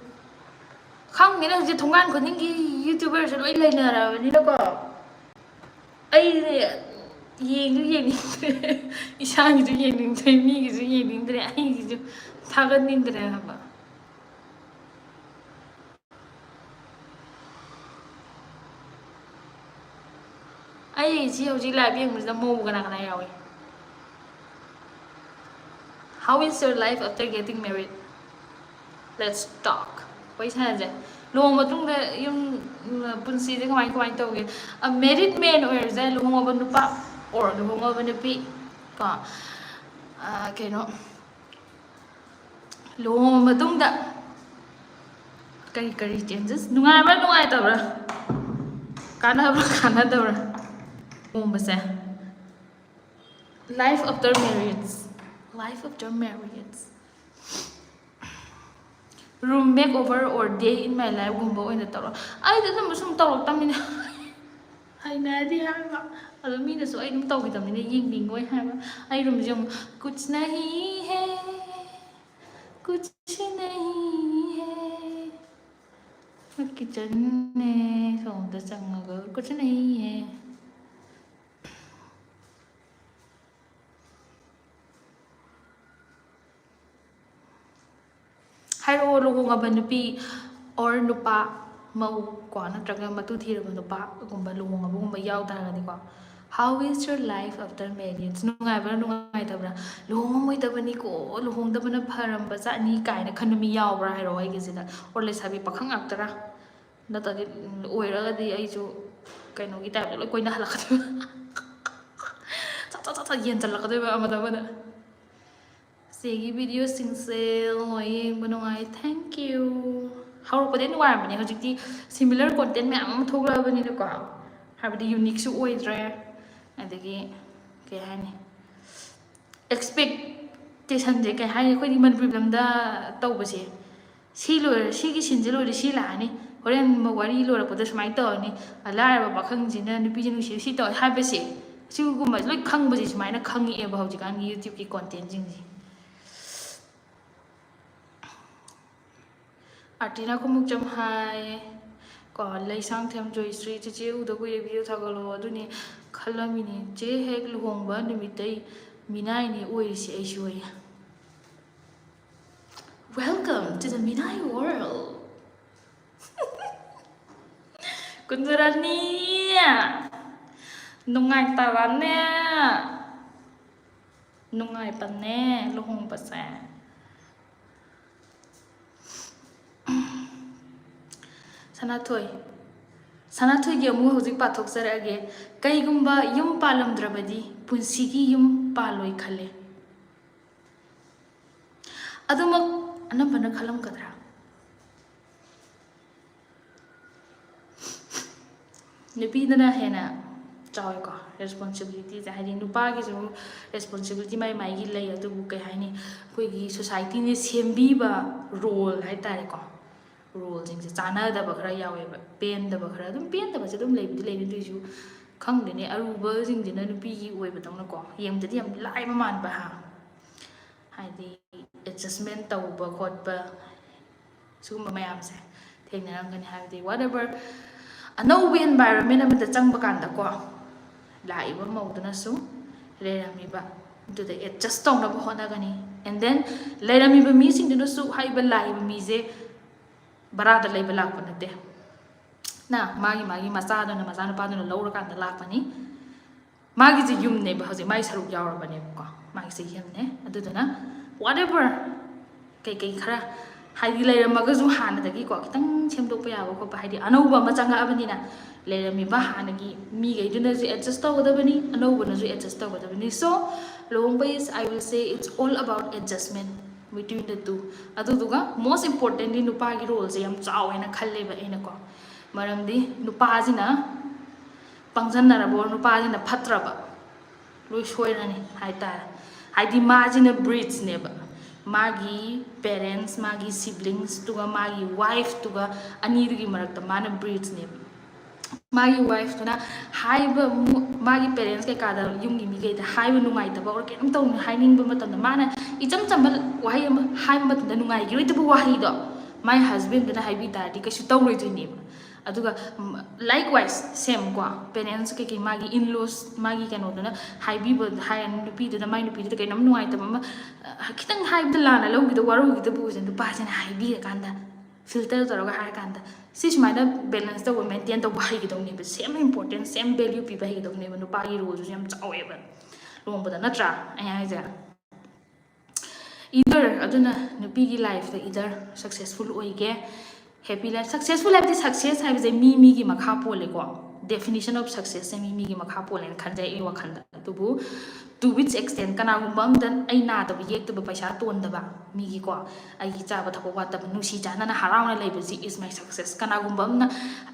ꯈꯪꯗꯦꯅꯦ, ꯍꯧꯖꯤꯛ ꯊꯣꯡꯒꯥꯟ ꯈꯨꯗꯤꯡꯒꯤ ꯌꯨꯇ꯭ꯌꯨꯕꯔꯁꯦ ꯂꯣꯏ ꯂꯩꯅꯔꯕꯅꯤꯅꯀꯣ꯫ ꯑꯩꯁꯦ ꯌꯦꯡꯁꯨ ꯌꯦꯡꯅꯤꯡꯗ꯭ꯔꯦ, ꯏꯁꯥꯒꯤꯁꯨ ꯌꯦꯡꯅꯤꯡꯗ꯭ꯔꯦ, ꯃꯤꯒꯤꯁꯨ ꯌꯦꯡꯅꯤꯡꯗ꯭ꯔꯦ, ꯑꯩꯒꯤꯁꯨ ꯊꯥꯒꯠꯅꯤꯡꯗ꯭ꯔꯦ ꯍꯥꯏꯕ꯫ ꯑꯩ ꯁꯤ ꯍꯧꯖꯤꯛ ꯂꯥꯏꯚ ꯌꯦꯡꯕꯁꯤꯗ ꯃꯧ ꯀꯅꯥ ꯀꯅꯥ ꯌꯥꯎꯏ? How is your life after getting married? Let's talk. ꯋꯥꯔꯤ ꯁꯥꯟꯅꯁꯦ꯫ ꯂꯨꯍꯣꯡꯕ ꯃꯇꯨꯡꯗ ꯌꯨꯝ, ꯎꯝ, ꯄꯨꯟꯁꯤꯁꯦ ꯀꯃꯥꯏ, ꯀꯃꯥꯏꯅ ꯇꯧꯒꯦ? A married man ꯑꯣꯏꯔꯁꯨ ꯌꯥꯏ, ꯂꯨꯍꯣꯡꯉꯕ ꯅꯨꯄꯥ or ꯂꯨꯍꯣꯡꯉꯕ ꯅꯨꯄꯤ ꯀꯣ, ꯑ, ꯀꯩꯅꯣ, ꯂꯨꯍꯣꯡꯉꯕ ꯃꯇꯨꯡꯗ ꯀꯔꯤ ꯀꯔꯤ changes? ꯅꯨꯡꯉꯥꯏꯕ꯭ꯔꯥ, ꯅꯨꯡꯉꯥꯏꯇꯕ꯭ꯔꯥ? ꯀꯥꯟꯅꯕ꯭ꯔꯥ, ꯀꯥꯟꯅꯗꯕ꯭ꯔꯥ? ꯂꯨꯍꯣꯡꯕꯁꯦ꯫ Life after marriage. Life after marriage. Room makeover or day in my life ꯒꯨꯝꯕ ꯑꯣꯏꯅ ꯇꯧꯔꯣ꯫ ꯑꯩꯗꯤ ꯑꯗꯨꯝꯕ ꯁꯨꯝ ꯇꯧꯔꯛꯇꯕꯅꯤꯅ ꯍꯩꯅꯗꯦ ꯍꯥꯏꯕ꯫ ꯑꯗꯣ ꯃꯤꯅꯁꯨ ꯑꯩ ꯑꯗꯨꯝ ꯇꯧꯈꯤꯗꯕꯅꯤꯅ ꯌꯦꯡꯅꯤꯡꯉꯣꯏ ꯍꯥꯏꯕ꯫ ꯑꯩ ꯔꯨꯝꯁꯦ ꯑꯃꯨꯛ, "ꯀꯨꯆ ꯅꯍꯤ ꯍꯦ, ꯀꯨꯆ ꯅꯍꯤ ꯍꯦ꯫ ꯀꯤꯆꯟꯅꯦ, ꯁꯣꯝꯗ ꯆꯪꯉꯒ ꯀꯨꯆ ꯅꯍꯤ ꯍꯦ꯫ ꯍꯥꯏꯔꯛꯑꯣ, ꯂꯨꯍꯣꯡꯉꯕ ꯅꯨꯄꯤ or ꯅꯨꯄꯥ, ꯃꯧ ꯀꯣ, ꯅꯠꯇ꯭ꯔꯒ ꯃꯇꯨ ꯊꯤꯔꯕ ꯅꯨꯄꯥꯒꯨꯝꯕ, ꯂꯨꯍꯣꯡꯉꯕꯒꯨꯝꯕ ꯌꯥꯎ ꯇꯥꯔꯒꯗꯤꯀꯣ, "How is your life after marriage?" ꯅꯨꯡꯉꯥꯏꯕ꯭ꯔꯥ ꯅꯨꯡꯉꯥꯏꯇꯕ꯭ꯔꯥ? ꯂꯨꯍꯣꯡꯉꯝꯃꯣꯏꯗꯕꯅꯤꯀꯣ, ꯂꯨꯍꯣꯡꯗꯕꯅ ꯐꯔꯝꯕ ꯖꯥꯠꯅꯤ ꯀꯥꯏꯅ ꯈꯟꯕ ꯃꯤ ꯌꯥꯎꯕ꯭ꯔꯥ ꯍꯥꯏꯔꯛꯑꯣ ꯑꯩꯒꯤꯁꯤꯗ꯫ Or ꯂꯩꯁꯥꯕꯤ ꯄꯥꯈꯪ ꯉꯥꯛꯇꯔꯥ? ꯅꯠꯇ꯭ꯔꯗꯤ, ꯎꯝ, ꯑꯣꯏꯔꯒꯗꯤ ꯑꯩꯁꯨ ꯀꯩꯅꯣꯒꯤ type ꯇ ꯂꯣꯏ ꯀꯣꯏꯅꯍꯜꯂꯛꯀꯗꯣꯏꯕ꯫ ꯆꯠ, ꯆꯠ, ꯆꯠ, ꯆꯠ ꯌꯦꯟꯁꯤꯜꯂꯛꯀꯗꯣꯏꯕ ꯑꯃꯗ ꯑꯃꯗ꯫ ꯆꯦꯒꯤ video ꯁꯤꯡꯁꯦ ꯂꯣꯏ ꯌꯦꯡꯕ ꯅꯨꯡꯉꯥꯏ꯫ Thank you꯫ ꯍꯧꯔꯛꯄꯗꯤ ꯅꯨꯡꯉꯥꯏꯔꯝꯕꯅꯦ, ꯍꯧꯖꯤꯛꯇꯤ similar content ꯃꯌꯥꯝ ꯑꯃ ꯊꯣꯛꯂꯛꯑꯕꯅꯤꯅꯀꯣ, ꯍꯥꯏꯕꯗꯤ unique ꯁꯨ ꯑꯣꯏꯗ꯭ꯔꯦ, ꯑꯗꯒꯤ ꯀꯩ ꯍꯥꯏꯅꯤ, expectation ꯁꯦ ꯀꯩ ꯍꯥꯏꯅꯤ, ꯑꯩꯈꯣꯏꯗꯤ ꯃꯅꯤꯄꯨꯔꯤ ꯐꯤꯂꯝꯗ ꯇꯧꯕꯁꯦ, ꯁꯤ ꯂꯣꯏꯔꯦ, ꯁꯤꯒꯤ scene ꯁꯦ ꯂꯣꯏꯔꯦ, ꯁꯤ ꯂꯥꯛꯑꯅꯤ, ꯍꯣꯔꯦꯟ ꯋꯥꯔꯤ ꯂꯣꯏꯔꯛꯄꯗ ꯁꯨꯃꯥꯏꯅ ꯇꯧꯔꯅꯤ, ꯂꯥꯏꯔꯕ ꯄꯥꯈꯪꯁꯤꯅ ꯅꯨꯄꯤꯁꯦ ꯅꯨꯡꯁꯤꯕ ꯁꯤ ꯇꯧꯔꯦ ꯍꯥꯏꯕꯁꯦ, ꯁꯤꯒꯨꯝꯕꯁꯦ ꯂꯣꯏ ꯈꯪꯕꯁꯦ ꯁꯨꯃꯥꯏꯅ ꯈꯪꯉꯛꯑꯦꯕ ꯍꯧꯖꯤꯛꯀꯥꯟꯒꯤ YouTube ꯀꯤ content ꯁꯤꯡꯁꯦ꯫ ꯑꯥꯔꯇꯤꯅꯥ ꯈꯨꯃꯨꯛꯆꯝ ꯍꯥꯏ ꯀꯣ, ꯂꯩꯁꯥꯡꯊꯦꯝ ꯖꯣꯏꯁ꯭ꯔꯤ, "ꯆꯦꯆꯦ ꯎꯗ ꯀꯨꯏꯔꯦ, video ꯊꯥꯒꯠꯂꯛꯑꯣ, ꯑꯗꯨꯅꯤ ꯈꯜꯂꯝꯃꯤꯅꯤ, ꯆꯦ ꯍꯦꯛ ꯂꯨꯍꯣꯡꯕ ꯅꯨꯃꯤꯠꯇꯩ ꯃꯤꯅꯥꯏꯅꯤ ꯑꯣꯏꯔꯤꯁꯦ ꯑꯩꯁꯨ" ꯑꯌꯦ꯫ Welcome to the ꯃꯤꯅꯥꯏ world꯫ ꯀꯨꯟꯖꯔꯥꯅꯤ, ꯅꯨꯡꯉꯥꯏꯇꯕꯅꯦ, ꯅꯨꯡꯉꯥꯏꯕꯅꯦ ꯂꯨꯍꯣꯡꯕꯁꯦ꯫ ꯁꯅꯥꯊꯣꯏ, ꯁꯅꯥꯊꯣꯏꯒꯤ ꯑꯃꯨꯛ ꯍꯧꯖꯤꯛ ꯄꯥꯊꯣꯛꯆꯔꯛꯑꯒꯦ꯫ "ꯀꯩꯒꯨꯝꯕ ꯌꯨꯝ ꯄꯥꯜꯂꯝꯗ꯭ꯔꯕꯗꯤ ꯄꯨꯟꯁꯤꯒꯤ ꯌꯨꯝ ꯄꯥꯜꯂꯣꯏ ꯈꯜꯂꯦ"꯫ ꯑꯗꯨꯃꯛ ꯑꯅꯝꯕꯅ ꯈꯜꯂꯝꯒꯗ꯭ꯔꯥ? ꯅꯨꯄꯤꯗꯅ ꯍꯦꯟꯅ ꯆꯥꯎꯋꯦꯀꯣ responsibility ꯁꯦ, ꯍꯥꯏꯗꯤ ꯅꯨꯄꯥꯒꯤꯁꯨ responsibility ꯃꯥꯏ ꯃꯥꯏꯒꯤ ꯂꯩ, ꯑꯗꯨꯕꯨ ꯀꯩ ꯍꯥꯏꯅꯤ, ꯑꯩꯈꯣꯏꯒꯤ society ꯅ ꯁꯦꯝꯕꯤꯕ role ꯍꯥꯏ ꯇꯥꯔꯦꯀꯣ, role ꯁꯤꯡꯁꯦ ꯆꯥꯟꯅꯗꯕ ꯈꯔ ꯌꯥꯎꯋꯦꯕ, ꯄꯦꯟꯗꯕ ꯈꯔ꯫ ꯑꯗꯨꯝ ꯄꯦꯟꯗꯕꯁꯦ ꯑꯗꯨꯝ ꯂꯩꯕꯨꯗꯤ ꯂꯩꯅꯤ, ꯑꯗꯨꯏꯁꯨ ꯈꯪꯗꯦꯅꯦ, ꯑꯔꯨꯕꯁꯤꯡꯁꯤꯅ ꯅꯨꯄꯤꯒꯤ ꯑꯣꯏꯕꯗꯧꯅꯀꯣ, ꯌꯦꯡꯕꯗꯗꯤ ꯌꯥꯝ ꯂꯥꯏꯕ ꯃꯥꯟꯕ ꯍꯥ, ꯍꯥꯏꯗꯤ ꯑꯦꯗꯖꯁꯃꯦꯟ ꯇꯧꯕ ꯈꯣꯠꯄ, ꯁꯤꯒꯨꯝꯕ ꯃꯌꯥꯝꯁꯦ ꯊꯦꯡꯅꯔꯝꯒꯅꯤ꯫ ꯍꯥꯏꯕꯗꯤ whatever ꯑꯅꯧꯕ environment ꯑꯃꯗ ꯆꯪꯕ ꯀꯥꯟꯗꯀꯣ, ꯂꯥꯛꯏꯕ ꯃꯧꯗꯨꯅꯁꯨ ꯂꯩꯔꯝꯃꯤꯕ ꯑꯗꯨꯗ ꯑꯦꯗꯖꯁ ꯇꯧꯅꯕ ꯍꯣꯠꯅꯒꯅꯤ꯫ And then ꯂꯩꯔꯝꯃꯤꯕ ꯃꯤꯁꯤꯡꯗꯨꯅꯁꯨ ꯍꯥꯏꯔꯤꯕ ꯂꯥꯛꯏꯕ ꯃꯤꯁꯦ ꯕꯔꯥꯗ ꯂꯩꯕ ꯂꯥꯛꯄ ꯅꯠꯇꯦ꯫ ꯅ ꯃꯥꯒꯤ ꯃꯥꯒꯤ ꯃꯆꯥꯗꯨꯅ, ꯃꯆꯥꯅꯨꯄꯥꯗꯨꯅ ꯂꯧꯔꯀꯥꯟꯗ ꯂꯥꯛꯄꯅꯤ꯫ ꯃꯥꯒꯤꯁꯦ ꯌꯨꯝꯅꯦꯕ, ꯍꯧꯖꯤꯛ ꯃꯥꯒꯤ ꯁꯔꯨꯛ ꯌꯥꯎꯔꯕꯅꯦꯕꯀꯣ, ꯃꯥꯒꯤꯁꯦ ꯌꯨꯝꯅꯦ꯫ ꯑꯗꯨꯗꯨꯅ whatever ꯀꯩꯀꯩ ꯈꯔ ꯍꯥꯏꯗꯤ ꯂꯩꯔꯝꯃꯒꯁꯨ ꯍꯥꯟꯅꯗꯒꯤꯀꯣ ꯈꯤꯇꯪ ꯁꯦꯝꯗꯣꯛꯄ ꯌꯥꯕ ꯈꯣꯠꯄ, ꯍꯥꯏꯗꯤ ꯑꯅꯧꯕ ꯑꯃ ꯆꯪꯉꯛꯑꯕꯅꯤꯅ ꯂꯩꯔꯝꯃꯤꯕ ꯍꯥꯟꯅꯒꯤ ꯃꯤꯈꯩꯗꯨꯅꯁꯨ ꯑꯦꯗꯖꯁ ꯇꯧꯒꯗꯕꯅꯤ, ꯑꯅꯧꯕꯅꯁꯨ ꯑꯦꯗꯖꯁ ꯇꯧꯒꯗꯕꯅꯤ꯫ So ꯂꯨꯍꯣꯡꯕ is, I will say, it's all about adjustment between the two꯫ ꯑꯗꯨꯗꯨꯒ most importantly ꯅꯨꯄꯥꯒꯤ ꯔꯣꯜꯁꯦ ꯌꯥꯝ ꯆꯥꯎꯋꯦꯅ ꯈꯜꯂꯦꯕ ꯑꯩꯅꯀꯣ꯫ ꯃꯔꯝꯗꯤ ꯅꯨꯄꯥꯁꯤꯅ ꯄꯪꯁꯟꯅꯔꯕ ꯑꯣꯔ ꯅꯨꯄꯥꯁꯤꯅ ꯐꯠꯇ꯭ꯔꯕ ꯂꯣꯏ ꯁꯣꯏꯔꯅꯤ ꯍꯥꯏꯇꯥꯔꯦ꯫ ꯍꯥꯏꯗꯤ ꯃꯥꯁꯤꯅ ꯕ꯭ꯔꯤꯖꯅꯦꯕ, ꯃꯥꯒꯤ ꯄꯦꯔꯦꯟꯁ, ꯃꯥꯒꯤ ꯁꯤꯕ꯭ꯂꯤꯡꯁꯇꯨꯒ ꯃꯥꯒꯤ ꯋꯥꯏꯐꯇꯨꯒ, ꯑꯅꯤꯗꯨꯒꯤ ꯃꯔꯛꯇ ꯃꯥꯅ ꯕ꯭ꯔꯤꯖꯅꯦꯕ꯫ ꯃꯥꯒꯤ ꯋꯥꯏꯐꯇꯨꯅ ꯍꯥꯏꯕ ꯃꯨ- ꯃꯥꯒꯤ ꯄꯦꯔꯦꯟꯁ ꯀꯩꯀꯥꯗ, ꯌꯨꯝꯒꯤ ꯃꯤꯈꯩꯗ ꯍꯥꯏꯕ ꯅꯨꯡꯉꯥꯏꯇꯕ ꯑꯣꯔ ꯀꯩꯅꯣꯝ ꯇꯧꯅꯤ ꯍꯥꯏꯅꯤꯡꯕ ꯃꯇꯝꯗ ꯃꯥꯅ ꯏꯆꯝ ꯆꯝꯕ ꯋꯥꯍꯩ ꯑꯃ ꯍꯥꯏꯕ ꯃꯇꯝꯗ ꯅꯨꯡꯉꯥꯏꯈꯤꯔꯣꯏꯗꯕ ꯋꯥꯍꯩꯗꯣ ꯃꯥꯏ ꯍꯁꯕꯦꯟꯗꯨꯅ ꯍꯥꯏꯕꯤ ꯇꯥꯔꯗꯤ ꯀꯩꯁꯨ ꯇꯧꯔꯣꯏꯗꯣꯏꯅꯦꯕ꯫ ꯑꯗꯨꯒ likewise same ꯀꯣ, ꯄꯦꯔꯦꯟꯁ ꯀꯩꯀꯩ ꯃꯥꯒꯤ in-laws ꯃꯥꯒꯤ ꯀꯩꯅꯣꯗꯨꯅ ꯍꯥꯏꯕꯤꯕ ꯍꯥꯏ, ꯅꯨꯄꯤꯗꯨꯅ ꯃꯥꯏ ꯅꯨꯄꯤꯗꯨꯗ ꯀꯩꯅꯣꯝ ꯅꯨꯡꯉꯥꯏꯇꯕ ꯑꯃ ꯑ, ꯈꯤꯇꯪ ꯍꯥꯏꯕꯗ ꯂꯥꯟꯅ ꯂꯧꯈꯤꯗ ꯋꯥꯔꯧꯈꯤꯗꯕ ꯑꯣꯏꯔꯁꯨ ꯅꯨꯄꯥꯁꯤꯅ ꯍꯥꯏꯕꯤꯔꯀꯥꯟꯗ ꯐꯤꯜꯇꯔ ꯇꯧꯔꯒ ꯍꯥꯏꯔꯀꯥꯟꯗ ꯁꯤ ꯁꯨꯃꯥꯏꯅ ꯕꯦꯂꯦꯟꯁ ꯇꯧꯕ, ꯃꯦꯟꯇꯦꯟ ꯇꯧꯕ ꯍꯩꯒꯗꯧꯅꯦꯕ꯫ ꯁꯦꯝ ꯏꯝꯄꯣꯔꯇꯦꯟꯁ, ꯁꯦꯝ ꯚꯦꯂ꯭ꯌꯨ ꯄꯤꯕ ꯍꯩꯒꯗꯧꯅꯦꯕ꯫ ꯅꯨꯄꯥꯒꯤ ꯔꯣꯜꯗꯨꯁꯨ ꯌꯥꯝ ꯆꯥꯎꯋꯦꯕ ꯂꯨꯍꯣꯡꯕꯗ, ꯅꯠꯇ꯭ꯔꯥ ꯑꯩ ꯍꯥꯏꯁꯦ? Either ꯑꯗꯨꯅ ꯅꯨꯄꯤꯒꯤ ꯂꯥꯏꯐꯇ either ꯁꯛꯁꯦꯁꯐꯨꯜ ꯑꯣꯏꯒꯦ, ꯍꯦꯄꯤ ꯂꯥꯏꯐ, ꯁꯛꯁꯦꯁꯐꯨꯜ ꯍꯥꯏꯕꯗꯤ ꯁꯛꯁꯦꯁ ꯍꯥꯏꯕꯁꯦ ꯃꯤ ꯃꯤꯒꯤ ꯃꯈꯥ ꯄꯣꯜꯂꯦꯀꯣ꯫ ꯗꯦꯐꯤꯅꯤꯁꯟ ꯑꯣꯐ ꯁꯛꯁꯦꯁꯁꯦ ꯃꯤ ꯃꯤꯒꯤ ꯃꯈꯥ ꯄꯣꯜꯂꯦꯅ ꯈꯟꯖꯩ ꯑꯩ ꯋꯥꯈꯜꯗ꯫ ꯑꯗꯨꯕꯨ to which extent, ꯀꯅꯥꯒꯨꯝꯕ ꯑꯝꯗ ꯑꯩ ꯅꯥꯗꯕ ꯌꯦꯛꯇꯕ ꯄꯩꯁꯥ ꯇꯣꯟꯗꯕ ꯃꯤꯒꯤꯀꯣ, ꯑꯩꯒꯤ ꯆꯥꯕ ꯊꯛꯄ ꯋꯥꯠꯇꯕ, ꯅꯨꯡꯁꯤ ꯆꯥꯟꯅꯅ ꯍꯔꯥꯎꯅ ꯂꯩꯕꯁꯤ is my success꯫ ꯀꯅꯥꯒꯨꯝꯕ ꯑꯃꯅ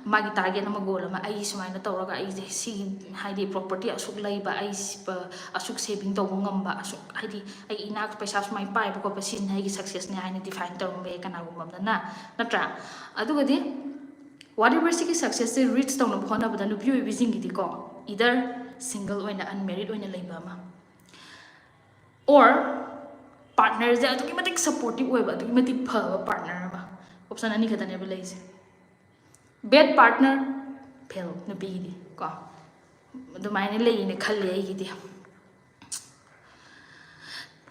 ꯃꯥꯒꯤ ꯇꯥꯔꯒꯦꯠ ꯑꯃ, ꯒꯣꯜ ꯑꯃ, ꯑꯩ ꯁꯨꯃꯥꯏꯅ ꯇꯧꯔꯒ ꯑꯩꯁꯦ ꯁꯤꯒꯤ ꯍꯥꯏꯗꯤ ꯄ꯭ꯔꯣꯄꯔꯇꯤ ꯑꯁꯨꯛ ꯂꯩꯕ, ꯑꯩ ꯁꯤ-, ꯄ-, ꯑꯁꯨꯛ ꯁꯦꯚꯤꯡ ꯇꯧꯕ ꯉꯝꯕ, ꯑꯁꯨꯛ ꯍꯥꯏꯗꯤ ꯑꯩ ꯏꯅꯥꯛ ꯄꯩꯁꯥ ꯁꯨꯃꯥꯏꯅ ꯄꯥꯏꯕ ꯈꯣꯠꯄ ꯁꯤꯅ ꯑꯩꯒꯤ ꯁꯛꯁꯦꯁꯅꯦ ꯍꯥꯏꯅ ꯗꯤꯐꯥꯏꯟ ꯇꯧꯔꯝꯕ ꯌꯥꯏ ꯀꯅꯥꯒꯨꯝꯕ ꯑꯃꯅ, ꯅꯠꯇ꯭ꯔꯥ? ꯑꯗꯨꯒꯗꯤ whatever ꯁꯤꯒꯤ ꯁꯛꯁꯦꯁꯁꯦ ꯔꯤꯆ ꯇꯧꯅꯕ ꯍꯣꯠꯅꯕꯗ ꯅꯨꯄꯤ ꯑꯣꯏꯕꯤꯁꯤꯡꯒꯤꯗꯤꯀꯣ, either ꯁꯤꯡꯒꯜ ꯑꯣꯏꯅ ꯑꯟꯃꯦꯔꯤꯠ ꯑꯣꯏꯅ ꯂꯩꯕ ꯑꯃ, or ꯄꯥꯔꯠꯅꯔꯁꯦ ꯑꯗꯨꯛꯀꯤ ꯃꯇꯤꯛ ꯁꯞꯄꯣꯔꯇꯤꯞ ꯑꯣꯏꯕ, ꯑꯗꯨꯛꯀꯤ ꯃꯇꯤꯛ ꯐꯕ ꯄꯥꯔꯠꯅꯔ ꯑꯃ꯫ ꯑꯣꯞꯁꯟ ꯑꯅꯤ ꯈꯛꯇꯅꯦꯕ ꯂꯩꯁꯦ꯫ ꯕꯦꯠ ꯄꯥꯔꯠꯅꯔ, ꯐꯦꯜ, ꯅꯨꯄꯤꯒꯤꯗꯤ ꯀꯣ꯫ ꯑꯗꯨꯃꯥꯏꯅ ꯂꯩꯌꯦꯅ ꯈꯜꯂꯦ ꯑꯩꯒꯤꯗꯤ꯫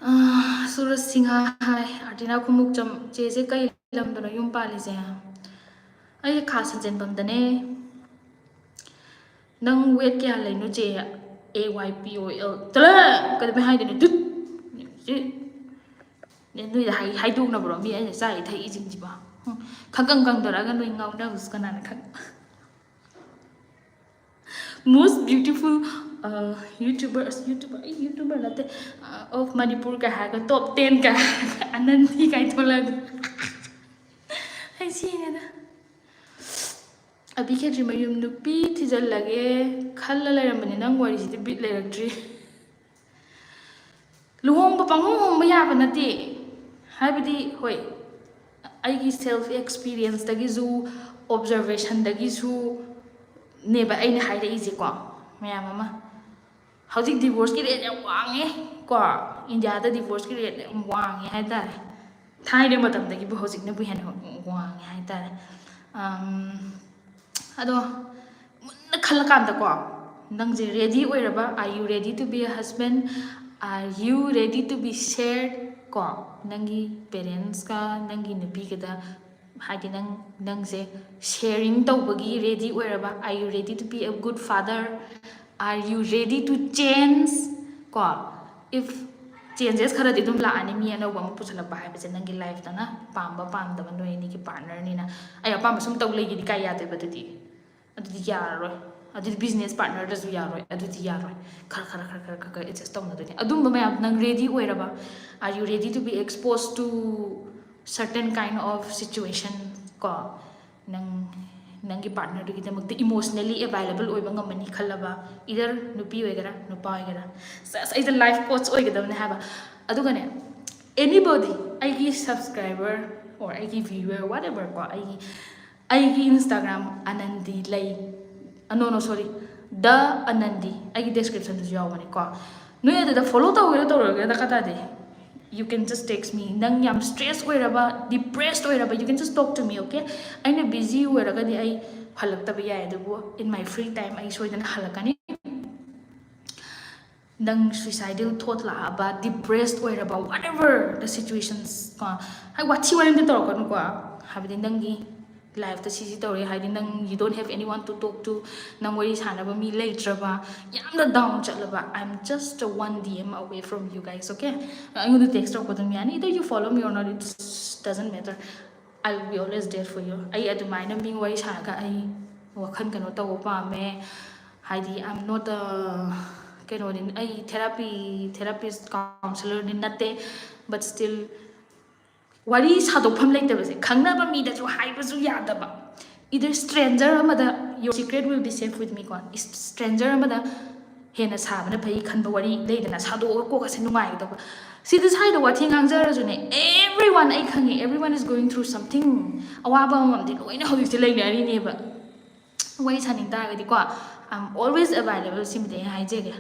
ꯑꯥ, ꯁꯨꯔꯖ ꯁꯤꯡꯍ ꯍꯥꯏ, ꯑꯥꯔꯇꯤꯅꯥ ꯈꯨꯃꯨꯛꯆꯝ, ꯆꯦꯁꯦ ꯀꯩ ꯂꯝꯗꯅꯣ ꯌꯨꯝ ꯄꯥꯜꯂꯤꯁꯦ? ꯑꯩ ꯈꯥ ꯁꯟꯖꯦꯟꯕꯝꯗꯅꯦ꯫ ꯅꯪ ꯋꯦꯠ ꯀꯌꯥ ꯂꯩꯅꯣ ꯆꯦ? ꯑꯦ ꯋꯥꯏ ꯄꯤ ꯑꯣ ꯑꯦꯜ꯫ ꯆꯠꯂꯣꯍꯦ! ꯀꯩꯗꯧꯕꯩ ꯍꯥꯏꯗꯣꯏꯅꯣ? ꯗꯨꯠ! ꯁꯤ, ꯅꯣꯏꯗ ꯍꯥꯏ-, ꯍꯥꯏꯗꯣꯛꯅꯕ꯭ꯔꯣ? ꯃꯤ ꯑꯩꯅ ꯆꯥꯔꯤ ꯊꯛꯏꯁꯤꯡꯁꯤꯕꯣ? ꯍꯨꯝ, ꯈꯪꯀꯪ ꯀꯪꯗꯣꯔꯛꯑꯒ ꯅꯣꯏ ꯉꯥꯎꯅꯕꯁꯨ ꯀꯅꯥꯅ ꯈꯪ? Most beautiful, uh, YouTuber, ꯑꯁ, YouTuber, ꯑꯩ YouTuber ꯅꯠꯇꯦ, uh, of Manipur ꯀꯥꯏ ꯍꯥꯏꯔꯒ, top ten ꯀꯥꯏ ꯍꯥꯏꯔꯒ, ꯑꯅꯟꯗꯤ ꯀꯥꯏ ꯊꯣꯛꯂꯛꯑꯒ꯫ ꯑꯩ ꯁꯤꯅꯦꯗ꯫ ꯑꯕꯤ ꯈꯦꯇ꯭ꯔꯤ ꯃꯌꯨꯝ ꯅꯨꯄꯤ ꯊꯤꯖꯤꯜꯂꯒꯦ ꯈꯜꯂ ꯂꯩꯔꯝꯕꯅꯦ, ꯅꯪ ꯋꯥꯔꯤꯁꯤꯗꯤ ꯕꯤꯠ ꯂꯩꯔꯛꯇ꯭ꯔꯤ꯫ ꯂꯨꯍꯣꯡꯕ ꯄꯪꯍꯣꯡ ꯍꯣꯡꯕ ꯌꯥꯕ ꯅꯠꯇꯦ꯫ ꯍꯥꯏꯕꯗꯤ, ꯍꯣꯏ, ꯑꯩꯒꯤ ꯁꯦꯜꯐ ꯑꯦꯛꯁꯄꯤꯔꯤꯌꯦꯟꯁꯇꯒꯤꯁꯨ, ꯑꯣꯕꯖꯔꯕꯦꯁꯟꯗꯒꯤꯁꯨ ꯅꯦꯕ ꯑꯩꯅ ꯍꯥꯏꯔꯛꯏꯁꯦꯀꯣ, ꯃꯌꯥꯝ ꯑꯃ꯫ ꯍꯧꯖꯤꯛ ꯗꯤꯚꯣꯔꯁꯀꯤ ꯔꯦꯠ ꯌꯥꯝ ꯋꯥꯡꯉꯦ ꯀꯣ, ꯏꯟꯗꯤꯌꯥꯗ ꯗꯤꯚꯣꯔꯁꯀꯤ ꯔꯦꯠ ꯌꯥꯝ ꯋꯥꯡꯉꯦ ꯍꯥꯏꯇꯥꯔꯦ꯫ ꯊꯥꯏꯅ ꯃꯇꯝꯗꯒꯤꯕꯨ ꯍꯧꯖꯤꯛꯅꯕꯨ ꯍꯦꯟꯅ ꯋꯥꯡꯉꯦ ꯍꯥꯏꯇꯥꯔꯦ꯫ ꯑꯝ, ꯑꯗꯣ ꯃꯨꯟꯅ ꯈꯜꯂꯀꯥꯟꯗꯀꯣ, ꯅꯪꯁꯦ ꯔꯦꯗꯤ ꯑꯣꯏꯔꯕ? Are you ready to be a husband? Are you ready to be shared? ꯀꯣ, ꯅꯪꯒꯤ ꯄꯦꯔꯦꯟꯁꯀ ꯅꯪꯒꯤ ꯅꯨꯄꯤꯒꯗ, ꯍꯥꯏꯗꯤ, ꯅꯪ, ꯅꯪꯁꯦ ꯁꯦꯌꯔꯤꯡ ꯇꯧꯕꯒꯤ ꯔꯦꯗꯤ ꯑꯣꯏꯔꯕ? Are you ready to be a good father? Are you ready to change? ꯀꯣ, if changes ꯈꯔꯗꯤ ꯑꯗꯨꯝ ꯂꯥꯛꯑꯅꯤ, ꯃꯤ ꯑꯅꯧꯕ ꯑꯃ ꯄꯨꯁꯜꯂꯛꯄ ꯍꯥꯏꯕꯁꯦ ꯅꯪꯒꯤ ꯂꯥꯏꯐꯇꯅ꯫ ꯄꯥꯝꯕ ꯄꯥꯝꯗꯕ ꯅꯣꯏ ꯑꯅꯤꯒꯤ ꯄꯥꯔꯠꯅꯔꯅꯤꯅ꯫ ꯑꯩ ꯑꯄꯥꯝꯕ ꯁꯨꯝ ꯇꯧ ꯂꯩꯒꯦꯗꯤ ꯀꯥꯏ ꯌꯥꯗꯣꯏꯕ ꯑꯗꯨꯗꯤ? ꯑꯗꯨꯗꯤ ꯌꯥꯔꯔꯣꯏ꯫ ꯑꯗꯨꯗꯤ ꯕꯤꯖꯤꯅꯦꯁ ꯄꯥꯔꯠꯅꯔꯗꯁꯨ ꯌꯥꯔꯣꯏ꯫ ꯑꯗꯨꯗꯤ ꯌꯥꯔꯣꯏ꯫ ꯈꯔ ꯈꯔ ꯈꯔ ꯈꯔ ꯈꯔ ꯈꯔ ꯑꯦꯗꯖꯁ ꯇꯧꯅꯗꯣꯏꯅꯦ꯫ ꯑꯗꯨꯝꯕ ꯃꯌꯥꯝ ꯅꯪ ꯔꯦꯗꯤ ꯑꯣꯏꯔꯕ? Are you ready to be exposed to certain kind of situation? ꯀꯣ, ꯅꯪ, ꯅꯪꯒꯤ ꯄꯥꯔꯠꯅꯔꯗꯨꯒꯤꯗꯃꯛꯇ ꯏꯃꯣꯁꯅꯦꯂꯤ ꯑꯦꯕꯥꯏꯂꯦꯕꯜ ꯑꯣꯏꯕ ꯉꯝꯃꯅꯤ ꯈꯜꯂꯕ? Either ꯅꯨꯄꯤ ꯑꯣꯏꯒꯦꯔꯥ ꯅꯨꯄꯥ ꯑꯣꯏꯒꯦꯔꯥ꯫ ꯁꯦꯁ, ꯑꯩꯁꯦ ꯂꯥꯏꯐ ꯀꯣꯆ ꯑꯣꯏꯒꯗꯕꯅꯦ ꯍꯥꯏꯕ꯫ ꯑꯗꯨꯒꯅꯦ, anybody, ꯑꯩꯒꯤ subscriber or ꯑꯩꯒꯤ viewer, whatever ꯀꯣ, ꯑꯩꯒꯤ, ꯑꯩꯒꯤ Instagram ꯑꯅꯟꯗꯤ ꯂꯩ, no, no, sorry, The ꯑꯅꯟꯗꯤ, ꯑꯩꯒꯤ ꯗꯦꯁꯀ꯭ꯔꯤꯞꯁꯟꯗꯁꯨ ꯌꯥꯎꯕꯅꯤꯀꯣ꯫ ꯅꯣꯏ ꯑꯗꯨꯗ ꯐꯣꯂꯣ ꯇꯧꯒꯦꯔꯥ ꯇꯧꯔꯣꯏꯒꯦꯔꯥ ꯗꯔꯀꯥꯔ ꯇꯥꯗꯦ꯫ you can just text me. ꯅꯪ ꯌꯥꯝ stress ꯑꯣꯏꯔꯕ, depressed ꯑꯣꯏꯔꯕ, you can just talk to me, okay? ꯑꯩꯅ busy ꯑꯣꯏꯔꯒꯗꯤ ꯑꯩ ꯍꯜꯂꯛꯇꯕ ꯌꯥꯏ, ꯑꯗꯨꯕꯨ in my free time ꯑꯩ ꯁꯣꯏꯗꯅ ꯍꯜꯂꯛꯀꯅꯤ꯫ ꯅꯪ suicidal thought ꯂꯥꯛꯑꯕ, depressed ꯑꯣꯏꯔꯕ, whatever the situations, ꯀꯣ, ꯍꯥꯏ, ꯋꯥꯊꯤ ꯋꯥꯔꯦꯝꯗꯤ ꯇꯧꯔꯛꯀꯅꯨꯀꯣ꯫ ꯍꯥꯏꯕꯗꯤ ꯅꯪꯒꯤ life ꯇ ꯁꯤꯁꯤ ꯇꯧꯔꯦ ꯍꯥꯏꯗꯤ, ꯅꯪ, you don't have anyone to talk to, ꯅꯪ ꯋꯥꯔꯤ ꯁꯥꯟꯅꯕ ꯃꯤ ꯂꯩꯇ꯭ꯔꯕ, ꯌꯥꯝꯅ down ꯆꯠꯂꯕ, I'm just one D M away from you guys, okay? ꯑꯩꯉꯣꯟꯗ text ꯇꯧꯔꯛꯄ ꯑꯗꯨꯝ ꯌꯥꯅꯤ, either you follow me or not, it doesn't matter, I will be always there for you. ꯑꯩ ꯑꯗꯨꯃꯥꯏꯅ ꯃꯤ ꯋꯥꯔꯤ ꯁꯥꯔꯒ ꯑꯩ ꯋꯥꯈꯜ ꯀꯩꯅꯣ ꯇꯧꯕ ꯄꯥꯝꯃꯦ, ꯍꯥꯏꯗꯤ I'm not a, ꯀꯩꯅꯣꯅꯤ, ꯑꯩ therapy, therapist, counsellor ꯗꯤ ꯅꯠꯇꯦ, but still ꯋꯥꯔꯤ ꯁꯥꯗꯣꯛꯐꯝ ꯂꯩꯇꯕꯁꯦ, ꯈꯪꯅꯕ ꯃꯤꯗꯁꯨ ꯍꯥꯏꯕꯁꯨ ꯌꯥꯗꯕ, either stranger ꯑꯃꯗ, your secret will be safe with me ꯀꯣ, stranger ꯑꯃꯗ ꯍꯦꯟꯅ ꯁꯥꯕꯅ ꯐꯩ ꯈꯟꯕ ꯋꯥꯔꯤ ꯂꯩꯗꯅ, ꯁꯥꯗꯣꯛꯑꯒ ꯀꯣꯛꯀꯁꯦ ꯅꯨꯡꯉꯥꯏꯒꯗꯕ꯫ ꯁꯤꯗ ꯁ꯭ꯋꯥꯏꯗ ꯋꯥꯊꯤ ꯉꯥꯡꯖꯔꯁꯨꯅꯦ, everyone, ꯑꯩ ꯈꯪꯉꯦ, everyone is going through something, ꯑꯋꯥꯕ ꯑꯃꯃꯝꯗꯤ ꯂꯣꯏꯅ ꯍꯧꯖꯤꯛꯁꯦ ꯂꯩꯅꯔꯤꯅꯦꯕ꯫ ꯋꯥꯔꯤ ꯁꯥꯅꯤꯡ ꯇꯥꯔꯒꯗꯤꯀꯣ, I'm always available, ꯁꯤꯃꯗꯤ ꯑꯩ ꯍꯥꯏꯖꯒꯦ꯫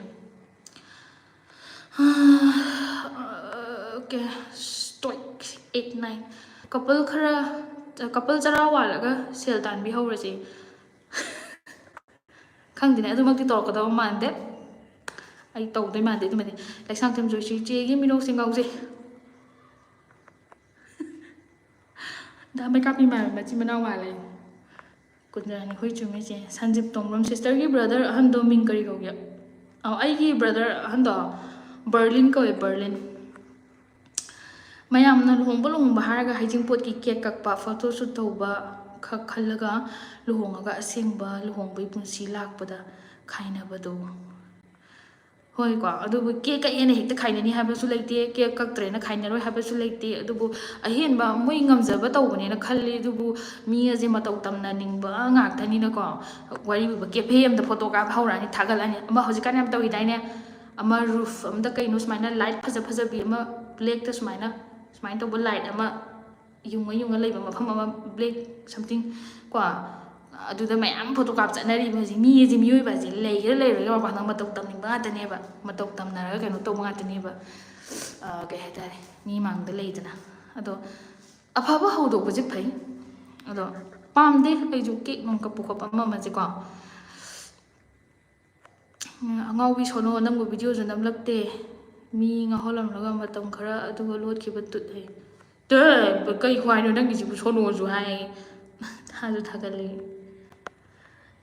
Okay, stoic, eight, nine. Couple ꯈꯔ, couple ꯆꯔꯥ ꯋꯥꯜꯂꯒ ꯁꯦꯜ ꯇꯥꯟꯕꯤ ꯍꯧꯔꯁꯦ꯫ ꯈꯪꯗꯦꯅꯦ, ꯑꯗꯨꯃꯛꯇꯤ ꯇꯧꯔꯛꯀꯗꯕ ꯃꯥꯟꯗꯦ꯫ ꯑꯩ ꯇꯧꯗꯣꯏ ꯃꯥꯟꯗꯦ ꯑꯗꯨꯃꯗꯤ꯫ ꯂꯩꯁꯥꯡꯊꯦꯝ ꯖꯣꯏꯁ꯭ꯔꯤ, ꯆꯦꯒꯤ ꯃꯤꯅꯣꯛꯁꯦ ꯉꯥꯎꯖꯩ꯫ ꯗꯥ ꯃꯩꯀꯥꯞꯄꯤ ꯃꯥꯟꯕ ꯃꯆꯤꯟ ꯃꯅꯥꯎ ꯃꯥꯜꯂꯦ꯫ ꯀꯨꯟꯖꯔꯥꯅꯤ, ꯍꯣꯏ, ꯆꯨꯝꯃꯦ ꯆꯦ꯫ ꯁꯟꯖꯤꯞ ꯇꯣꯡꯕ꯭ꯔꯝ, sister ꯒꯤ brother ꯑꯍꯟꯗꯣ ꯃꯤꯡ ꯀꯔꯤ ꯀꯧꯒꯦ? ꯑꯧ, ꯑꯩꯒꯤ brother ꯑꯍꯟꯗꯣ ꯕꯔꯂꯤꯟ ꯀꯧꯋꯦ, ꯕꯔꯂꯤꯟ꯫ ꯃꯌꯥꯝꯅ ꯂꯨꯍꯣꯡꯕ ꯂꯨꯍꯣꯡꯕ ꯍꯥꯏꯔꯒ ꯍꯩꯖꯤꯡꯄꯣꯠꯀꯤ cake ꯀꯛꯄ, photo shoot ꯇꯧꯕ ꯈꯛ ꯈꯜꯂꯒ ꯂꯨꯍꯣꯡꯉꯒ ꯑꯁꯦꯡꯕ ꯂꯨꯍꯣꯡꯕꯒꯤ ꯄꯨꯟꯁꯤ ꯂꯥꯛꯄꯗ ꯈꯥꯏꯅꯕꯗꯣ꯫ ꯍꯣꯏꯀꯣ, ꯑꯗꯨꯕꯨ cake ꯀꯛꯑꯦꯅ ꯍꯦꯛꯇ ꯈꯥꯏꯅꯅꯤ ꯍꯥꯏꯕꯁꯨ ꯂꯩꯇꯦ, cake ꯀꯛꯇ꯭ꯔꯦꯅ ꯈꯥꯏꯅꯔꯣꯏ ꯍꯥꯏꯕꯁꯨ ꯂꯩꯇꯦ꯫ ꯑꯗꯨꯕꯨ ꯑꯍꯦꯟꯕ ꯃꯣꯏ ꯉꯝꯖꯕ ꯇꯧꯕꯅꯦꯅ ꯈꯜꯂꯤ꯫ ꯑꯗꯨꯕꯨ ꯃꯤ ꯑꯁꯦ ꯃꯇꯧ ꯇꯝꯅꯅꯤꯡꯕ ꯉꯥꯛꯇꯅꯤꯅꯀꯣ, ꯋꯥꯔꯤꯕꯨꯕ cafe ꯑꯃꯗ photo ꯀꯥꯞ ꯍꯧꯔꯛꯑꯅꯤ, ꯊꯥꯒꯠꯂꯅꯤ꯫ ꯑꯃ ꯍꯧꯖꯤꯛꯀꯥꯟ ꯌꯥꯝ ꯇꯧꯔꯤꯗꯥꯏꯅꯦ, ꯑꯃ roof ꯑꯃꯗ ꯀꯩꯅꯣ ꯁꯨꯃꯥꯏꯅ light ꯐꯖ ꯐꯖꯕꯤ ꯑꯃ black ꯇ ꯁꯨꯃꯥꯏꯅ, ꯁꯨꯃꯥꯏꯅ ꯇꯧꯕ light ꯑꯃ ꯌꯨꯡꯉ ꯌꯨꯡꯉ ꯂꯩꯕ ꯃꯐꯝ ꯑꯃ, black something ꯀꯣ, ꯑꯗꯨꯗ ꯃꯌꯥꯝ photo ꯀꯥꯞ ꯆꯠꯅꯔꯤꯕ ꯍꯧꯖꯤꯛ꯫ ꯃꯤ ꯑꯁꯦ, ꯃꯤꯑꯣꯏꯕ ꯑꯁꯦ ꯂꯩꯒꯦꯔꯥ ꯂꯩꯔꯣꯏꯒꯦꯔꯥ ꯃꯄꯥꯟꯗ ꯃꯇꯧ ꯇꯝꯅꯤꯡꯕ ꯉꯥꯛꯇꯅꯦꯕ, ꯃꯇꯧ ꯇꯝꯅꯔꯒ ꯀꯩꯅꯣ ꯇꯧꯕ ꯉꯥꯛꯇꯅꯦꯕ꯫ ꯀꯩ ꯍꯥꯏꯇꯥꯔꯦ, ꯃꯤ ꯃꯥꯡꯗ ꯂꯩꯗꯅ꯫ ꯑꯗꯣ ꯑꯐꯕ ꯍꯧꯗꯣꯛꯄꯁꯦ ꯐꯩ꯫ ꯑꯗꯣ ꯄꯥꯝꯗꯦ ꯑꯩꯁꯨ ꯀꯦꯛ ꯅꯨꯡ ꯀꯛꯄ ꯈꯣꯠꯄ ꯑꯃ ꯑꯃꯁꯦꯀꯣ꯫ ꯎꯝ, ꯑꯉꯥꯎꯕꯤ ꯁꯣꯅꯣ, ꯅꯪꯕꯨ ꯚꯤꯗꯤꯑꯣꯁꯨ ꯅꯝꯂꯛꯇꯦ꯫ ꯃꯤ ꯉꯥꯎꯍꯜꯂꯝꯂꯒ ꯃꯇꯝ ꯈꯔ ꯑꯗꯨꯒ ꯂꯣꯠꯈꯤꯕ ꯇꯨꯠ ꯍꯥꯏ꯫ ꯇꯦ, ꯀꯩ ꯈ꯭ꯋꯥꯏꯅꯣ ꯅꯪꯒꯤꯁꯤꯕꯨ? ꯁꯣꯅꯣꯁꯨ ꯍꯥꯏ, ꯊꯥꯁꯨ ꯊꯥꯒꯠꯂꯤ꯫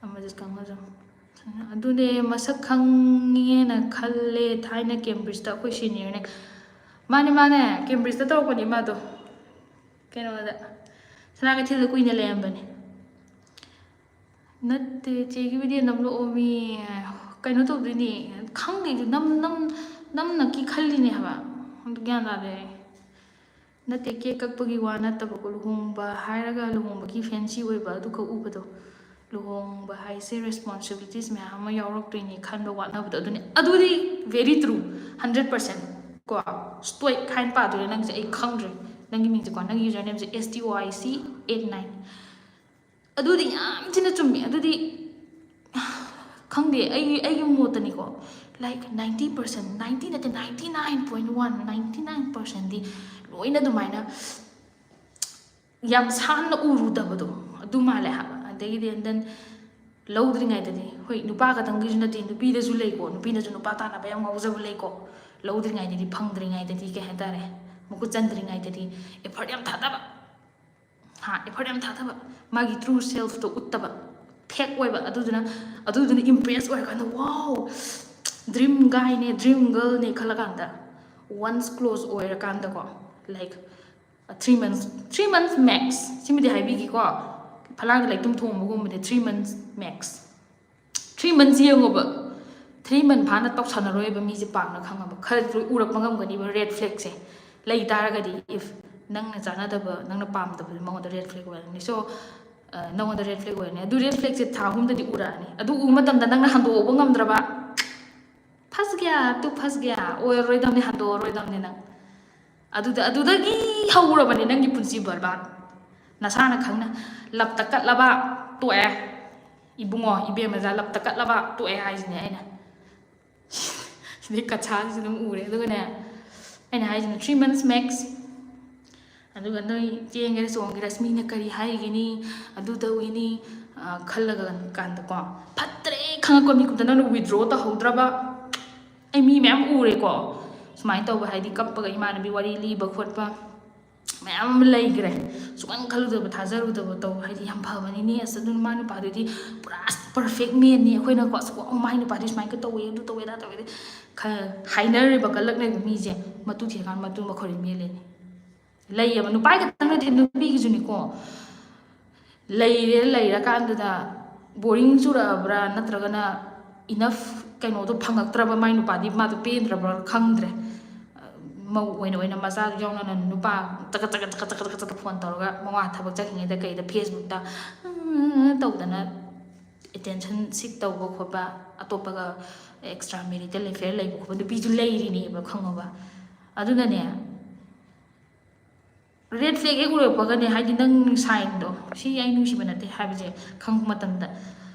ꯑꯃꯁꯨ ꯀꯥꯡꯃꯁꯨ꯫ ꯑꯗꯨꯅꯦ, ꯃꯁꯛ ꯈꯪꯉꯦꯅ ꯈꯜꯂꯦ ꯊꯥꯏꯅ ꯀꯦꯝꯕ꯭ꯔꯤꯖꯇ ꯑꯩꯈꯣꯏ ꯁꯤꯅꯤꯌꯔꯅꯦ꯫ ꯃꯥꯅꯦ, ꯃꯥꯅꯦ, ꯀꯦꯝꯕ꯭ꯔꯤꯖꯇ ꯇꯧꯔꯛꯄꯅꯤ ꯃꯥꯗꯣ꯫ ꯀꯩꯅꯣꯗ, ꯁꯅꯥ ꯀꯩꯊꯦꯜꯗ ꯀꯨꯏꯅ ꯂꯩꯔꯝꯕꯅꯦ꯫ ꯅꯠꯇꯦ, ꯆꯦꯒꯤ ꯚꯤꯗꯤꯑꯣ ꯅꯝꯂꯛꯑꯣ ꯃꯤ꯫ ꯀꯩꯅꯣ ꯇꯧꯗꯣꯏꯅꯦ, ꯈꯪꯗꯦ ꯑꯩꯁꯨ ꯅꯝ-, ꯅꯝ-, ꯅꯝꯅꯀꯤ ꯈꯜꯂꯤꯅꯦ ꯍꯥꯏꯕ꯫ ꯑꯗꯨ ꯒ꯭ꯌꯥꯟ ꯇꯥꯗꯦ ꯑꯩ꯫ ꯅꯠꯇꯦ, ꯀꯦꯛ ꯀꯛꯄꯒꯤ ꯋꯥ ꯅꯠꯇꯕꯀꯣ, ꯂꯨꯍꯣꯡꯕ ꯍꯥꯏꯔꯒ ꯂꯨꯍꯣꯡꯕꯒꯤ ꯐꯦꯟꯁꯤ ꯑꯣꯏꯕ ꯑꯗꯨꯈꯛ ꯎꯕꯗꯣ꯫ ꯂꯨꯍꯣꯡꯕ ꯍꯥꯏꯁꯦ ꯔꯦꯁꯄꯣꯟꯁꯤꯕꯤꯂꯤꯇꯤꯁ ꯃꯌꯥꯝ ꯑꯃ ꯌꯥꯎꯔꯛꯇꯣꯏꯅꯤ ꯈꯟꯕ ꯋꯥꯠꯅꯕꯗꯣ, ꯑꯗꯨꯅꯤ꯫ ꯑꯗꯨꯗꯤ very true, hundred percent ꯀꯣ꯫ ꯁ꯭ꯇꯣꯏꯛ ꯍꯥꯏꯅ ꯄꯥꯗꯣꯏꯔꯥ ꯅꯪꯁꯦ? ꯑꯩ ꯈꯪꯗ꯭ꯔꯦ ꯅꯪꯒꯤ ꯃꯤꯡꯁꯦꯀꯣ, ꯅꯪꯒꯤ user ꯅꯦꯝꯁꯦ S T O I C eight nine꯫ ꯑꯗꯨꯗꯤ ꯌꯥꯝ ꯊꯤꯅ ꯆꯨꯝꯃꯤ꯫ ꯑꯗꯨꯗꯤ ꯈꯪꯗꯦ, ꯑꯩꯒꯤ, ꯑꯩꯒꯤ ꯃꯣꯠꯇꯅꯤꯀꯣ, like, ninety percent, ninety ꯅꯠꯇꯦ, ninety nine point one, ninety nine percentꯗꯤ ꯂꯣꯏꯅ ꯑꯗꯨꯃꯥꯏꯅ ꯌꯥꯝ ꯁꯥꯟꯅ ꯎꯔꯨꯗꯕꯗꯣ ꯑꯗꯨ ꯃꯥꯜꯂꯦ ꯍꯥꯏꯕ꯫ ꯑꯗꯒꯤꯗꯤ, and then, ꯂꯧꯗ꯭ꯔꯤꯉꯩꯗꯗꯤ, ꯍꯣꯏ, ꯅꯨꯄꯥ ꯈꯛꯇꯪꯒꯤꯁꯨ ꯅꯠꯇꯦ, ꯅꯨꯄꯤꯗꯁꯨ ꯂꯩꯀꯣ, ꯅꯨꯄꯤꯅꯁꯨ ꯅꯨꯄꯥ ꯇꯥꯟꯅꯕ ꯌꯥꯝ ꯉꯥꯎꯖꯕ ꯂꯩꯀꯣ꯫ ꯂꯧꯗ꯭ꯔꯤꯉꯩꯗꯗꯤ, ꯐꯪꯗ꯭ꯔꯤꯉꯩꯗꯗꯤ, ꯀꯩ ꯍꯥꯏꯇꯥꯔꯦ, ꯃꯈꯨꯠ ꯆꯟꯗ꯭ꯔꯤꯉꯩꯗꯗꯤ effort ꯌꯥꯝ ꯊꯥꯗꯕ꯫ ꯍꯥ, effort ꯌꯥꯝ ꯊꯥꯗꯕ, ꯃꯥꯒꯤ true selfꯇꯣ ꯎꯠꯇꯕ, fake ꯑꯣꯏꯕ꯫ ꯑꯗꯨꯗꯨꯅ, ꯑꯗꯨꯗꯨꯅ impress ꯑꯣꯏꯔꯀꯥꯟꯗ, wow, dream guyꯅꯦ, dream girlꯅꯦ ꯈꯜꯂꯀꯥꯟꯗ, once close ꯑꯣꯏꯔꯀꯥꯟꯗꯀꯣ, like, three months, three months max, ꯁꯤꯃꯗꯤ ꯍꯥꯏꯕꯤꯒꯦꯀꯣ, ꯐꯂꯥꯡꯗ ꯂꯩꯇꯨꯝ ꯊꯣꯡꯕꯒꯨꯝꯕꯅꯦ, three months max꯫ Three months ꯌꯦꯡꯉꯣꯕ, three month ꯐꯥꯅ ꯇꯧꯁꯟꯅꯔꯣꯏꯕ ꯃꯤꯁꯦ ꯄꯥꯛꯅ, ꯈꯪꯉꯕ? ꯈꯔꯗꯤ ꯂꯣꯏ ꯎꯔꯛꯄ ꯉꯝꯒꯅꯤꯕ red flagꯁꯦ ꯂꯩ ꯇꯥꯔꯒꯗꯤ꯫ If ꯅꯪꯅ ꯆꯥꯟꯅꯗꯕ, ꯅꯪꯅ ꯄꯥꯝꯗꯕꯗꯨ ꯃꯉꯣꯟꯗ red flag ꯑꯣꯏꯔꯅꯤ꯫ So, ꯑ, ꯅꯉꯣꯟꯗ red flag ꯑꯣꯏꯔꯅꯤ꯫ ꯑꯗꯨ red flagꯁꯦ ꯊꯥ ꯑꯍꯨꯝꯗꯗꯤ ꯎꯔꯛꯑꯅꯤ꯫ ꯑꯗꯨ ꯎꯕ ꯃꯇꯝꯗ ꯅꯪꯅ ꯍꯟꯗꯣꯛꯍꯧꯕ ꯉꯝꯗ꯭ꯔꯕ, ꯐꯁ ꯒꯌꯥ ꯇꯨ ꯐꯁ ꯒꯌꯥ, ꯑꯣꯏꯔꯔꯣꯏꯗꯕꯅꯤ, ꯍꯟꯗꯣꯛꯑꯔꯣꯏꯗꯕꯅꯤ ꯅꯪ꯫ ꯑꯗꯨꯗ, ꯑꯗꯨꯗꯒꯤ ꯍꯧꯔꯕꯅꯤ ꯅꯪꯒꯤ ꯄꯨꯟꯁꯤ ꯕꯔꯕꯥꯗ꯫ ꯅꯁꯥꯅ ꯈꯪꯅ ꯂꯞꯇ ꯀꯠꯂꯕ ꯇꯣꯛꯑꯦ꯫ ꯏꯕꯨꯡꯉꯣ, ꯏꯕꯦꯝꯃꯖꯥ, ꯂꯞꯇ ꯀꯠꯂꯕ ꯇꯣꯛꯑꯦ ꯍꯥꯏꯁꯤꯅꯦ ꯑꯩꯅ꯫ ꯁꯤꯗꯩ ꯀꯠꯁꯥꯁꯤꯁꯨ ꯑꯗꯨꯝ ꯎꯔꯦ꯫ ꯑꯗꯨꯒꯅꯦ, ꯑꯩꯅ ꯍꯥꯏꯁꯤꯅ three months max꯫ ꯑꯗꯨꯒ ꯅꯣꯏ ꯆꯦꯟꯒꯦꯔꯥ ꯆꯣꯡꯒꯦꯔꯥ ꯑꯁ ꯃꯤꯅ ꯀꯔꯤ ꯍꯥꯏꯒꯅꯤ, ꯑꯗꯨ ꯇꯧꯒꯅꯤ, ꯑ, ꯈꯜꯂꯒ ꯀꯥꯟꯗꯀꯣ, ꯐꯠꯇ꯭ꯔꯦ ꯈꯪꯉꯛꯄ ꯃꯤꯀꯨꯞꯇ ꯅꯪꯅ withdraw ꯇꯧꯍꯧꯗ꯭ꯔꯕ꯫ ꯑꯩ ꯃꯤ ꯃꯌꯥꯝ ꯎꯔꯦꯀꯣ ꯁꯨꯃꯥꯏꯅ ꯇꯧꯕ, ꯍꯥꯏꯗꯤ ꯀꯞꯄꯒ ꯏꯃꯥꯟꯅꯕꯤ ꯋꯥꯔꯤ ꯂꯤꯕ ꯈꯣꯠꯄ ꯃꯌꯥꯝ ꯑꯃ ꯂꯩꯈ꯭ꯔꯦ꯫ ꯁꯨꯡꯈꯟ ꯈꯜꯂꯨꯗꯕ, ꯊꯥꯖꯔꯨꯗꯕ ꯇꯧ, ꯍꯥꯏꯗꯤ ꯌꯥꯝ ꯐꯕꯅꯤꯅꯦ, ꯑꯁ ꯑꯗꯨꯅ ꯃꯥ ꯅꯨꯄꯥꯗꯨꯗꯤ ꯄꯨꯔꯥ perfect manꯅꯤ, ꯑꯩꯈꯣꯏꯅꯀꯣ ꯑꯁ ꯋꯥꯎ ꯃꯥꯏ ꯅꯨꯄꯥꯗꯤ ꯁꯨꯃꯥꯏꯅ ꯇꯧꯋꯦ, ꯑꯗꯨ ꯇꯧꯋꯦ, ꯑꯗꯥ ꯇꯧꯋꯦ, ꯈ-, ꯍꯥꯏꯅꯔꯤꯕ ꯀꯜꯂꯛꯅꯔꯤꯕ ꯃꯤꯁꯦ ꯃꯇꯨ ꯊꯤꯔꯀꯥꯟꯗ ꯃꯇꯨ ꯃꯈꯣꯏꯔꯤ ꯃꯦꯜꯂꯤꯅꯤ꯫ ꯂꯩꯌꯦꯕ, ꯅꯨꯄꯥꯒꯤ ꯈꯛꯇꯪ ꯅꯠꯇꯦ, ꯅꯨꯄꯤꯒꯤꯁꯨꯅꯤꯀꯣ꯫ ꯂꯩꯔꯦ, ꯂꯩꯔꯀꯥꯟꯗꯨꯗ boring ꯆꯨꯔꯛꯑꯕ꯭ꯔꯥ ꯅꯠꯇ꯭ꯔꯒꯅ enough ꯀꯩꯅꯣꯗꯣ ꯐꯪꯉꯛꯇ꯭ꯔꯕ, ꯃꯥꯏ ꯅꯨꯄꯥꯗꯤ ꯃꯥꯗꯣ ꯄꯦꯟꯗ꯭ꯔꯕ꯭ꯔꯥ ꯈꯪꯗ꯭ꯔꯦ꯫ ꯃꯧ ꯑꯣꯏꯅ ꯑꯣꯏꯅ ꯃꯆꯥꯗꯨ ꯌꯥꯎꯅꯅ ꯅꯨꯄꯥ ꯆꯀꯠ ꯆꯀꯠ ꯆꯀꯠ ꯆꯀꯠ ꯆꯀꯠ ꯐꯣꯟ ꯇꯧꯔꯒ ꯃꯋꯥ ꯊꯕꯛ ꯆꯠꯈꯤꯉꯩꯗ ꯀꯩꯗ Facebookꯇ ꯇꯧꯗꯅ attention seek ꯇꯧꯕ ꯈꯣꯠꯄ, ꯑꯇꯣꯞꯄꯒ extra marital affair ꯂꯩꯕ ꯈꯣꯠꯄ ꯅꯨꯄꯤꯁꯨ ꯂꯩꯔꯤꯅꯦꯕ, ꯈꯪꯉꯕ? ꯑꯗꯨꯅꯅꯦ, red flag ꯍꯦꯛ ꯎꯔꯛꯄꯒꯅꯦ, ꯍꯥꯏꯗꯤ ꯅꯪ signꯗꯣ, ꯁꯤ ꯑꯩ ꯅꯨꯡꯁꯤꯕ ꯅꯠꯇꯦ ꯍꯥꯏꯕꯁꯦ ꯈꯪꯕ ꯃꯇꯝꯗ,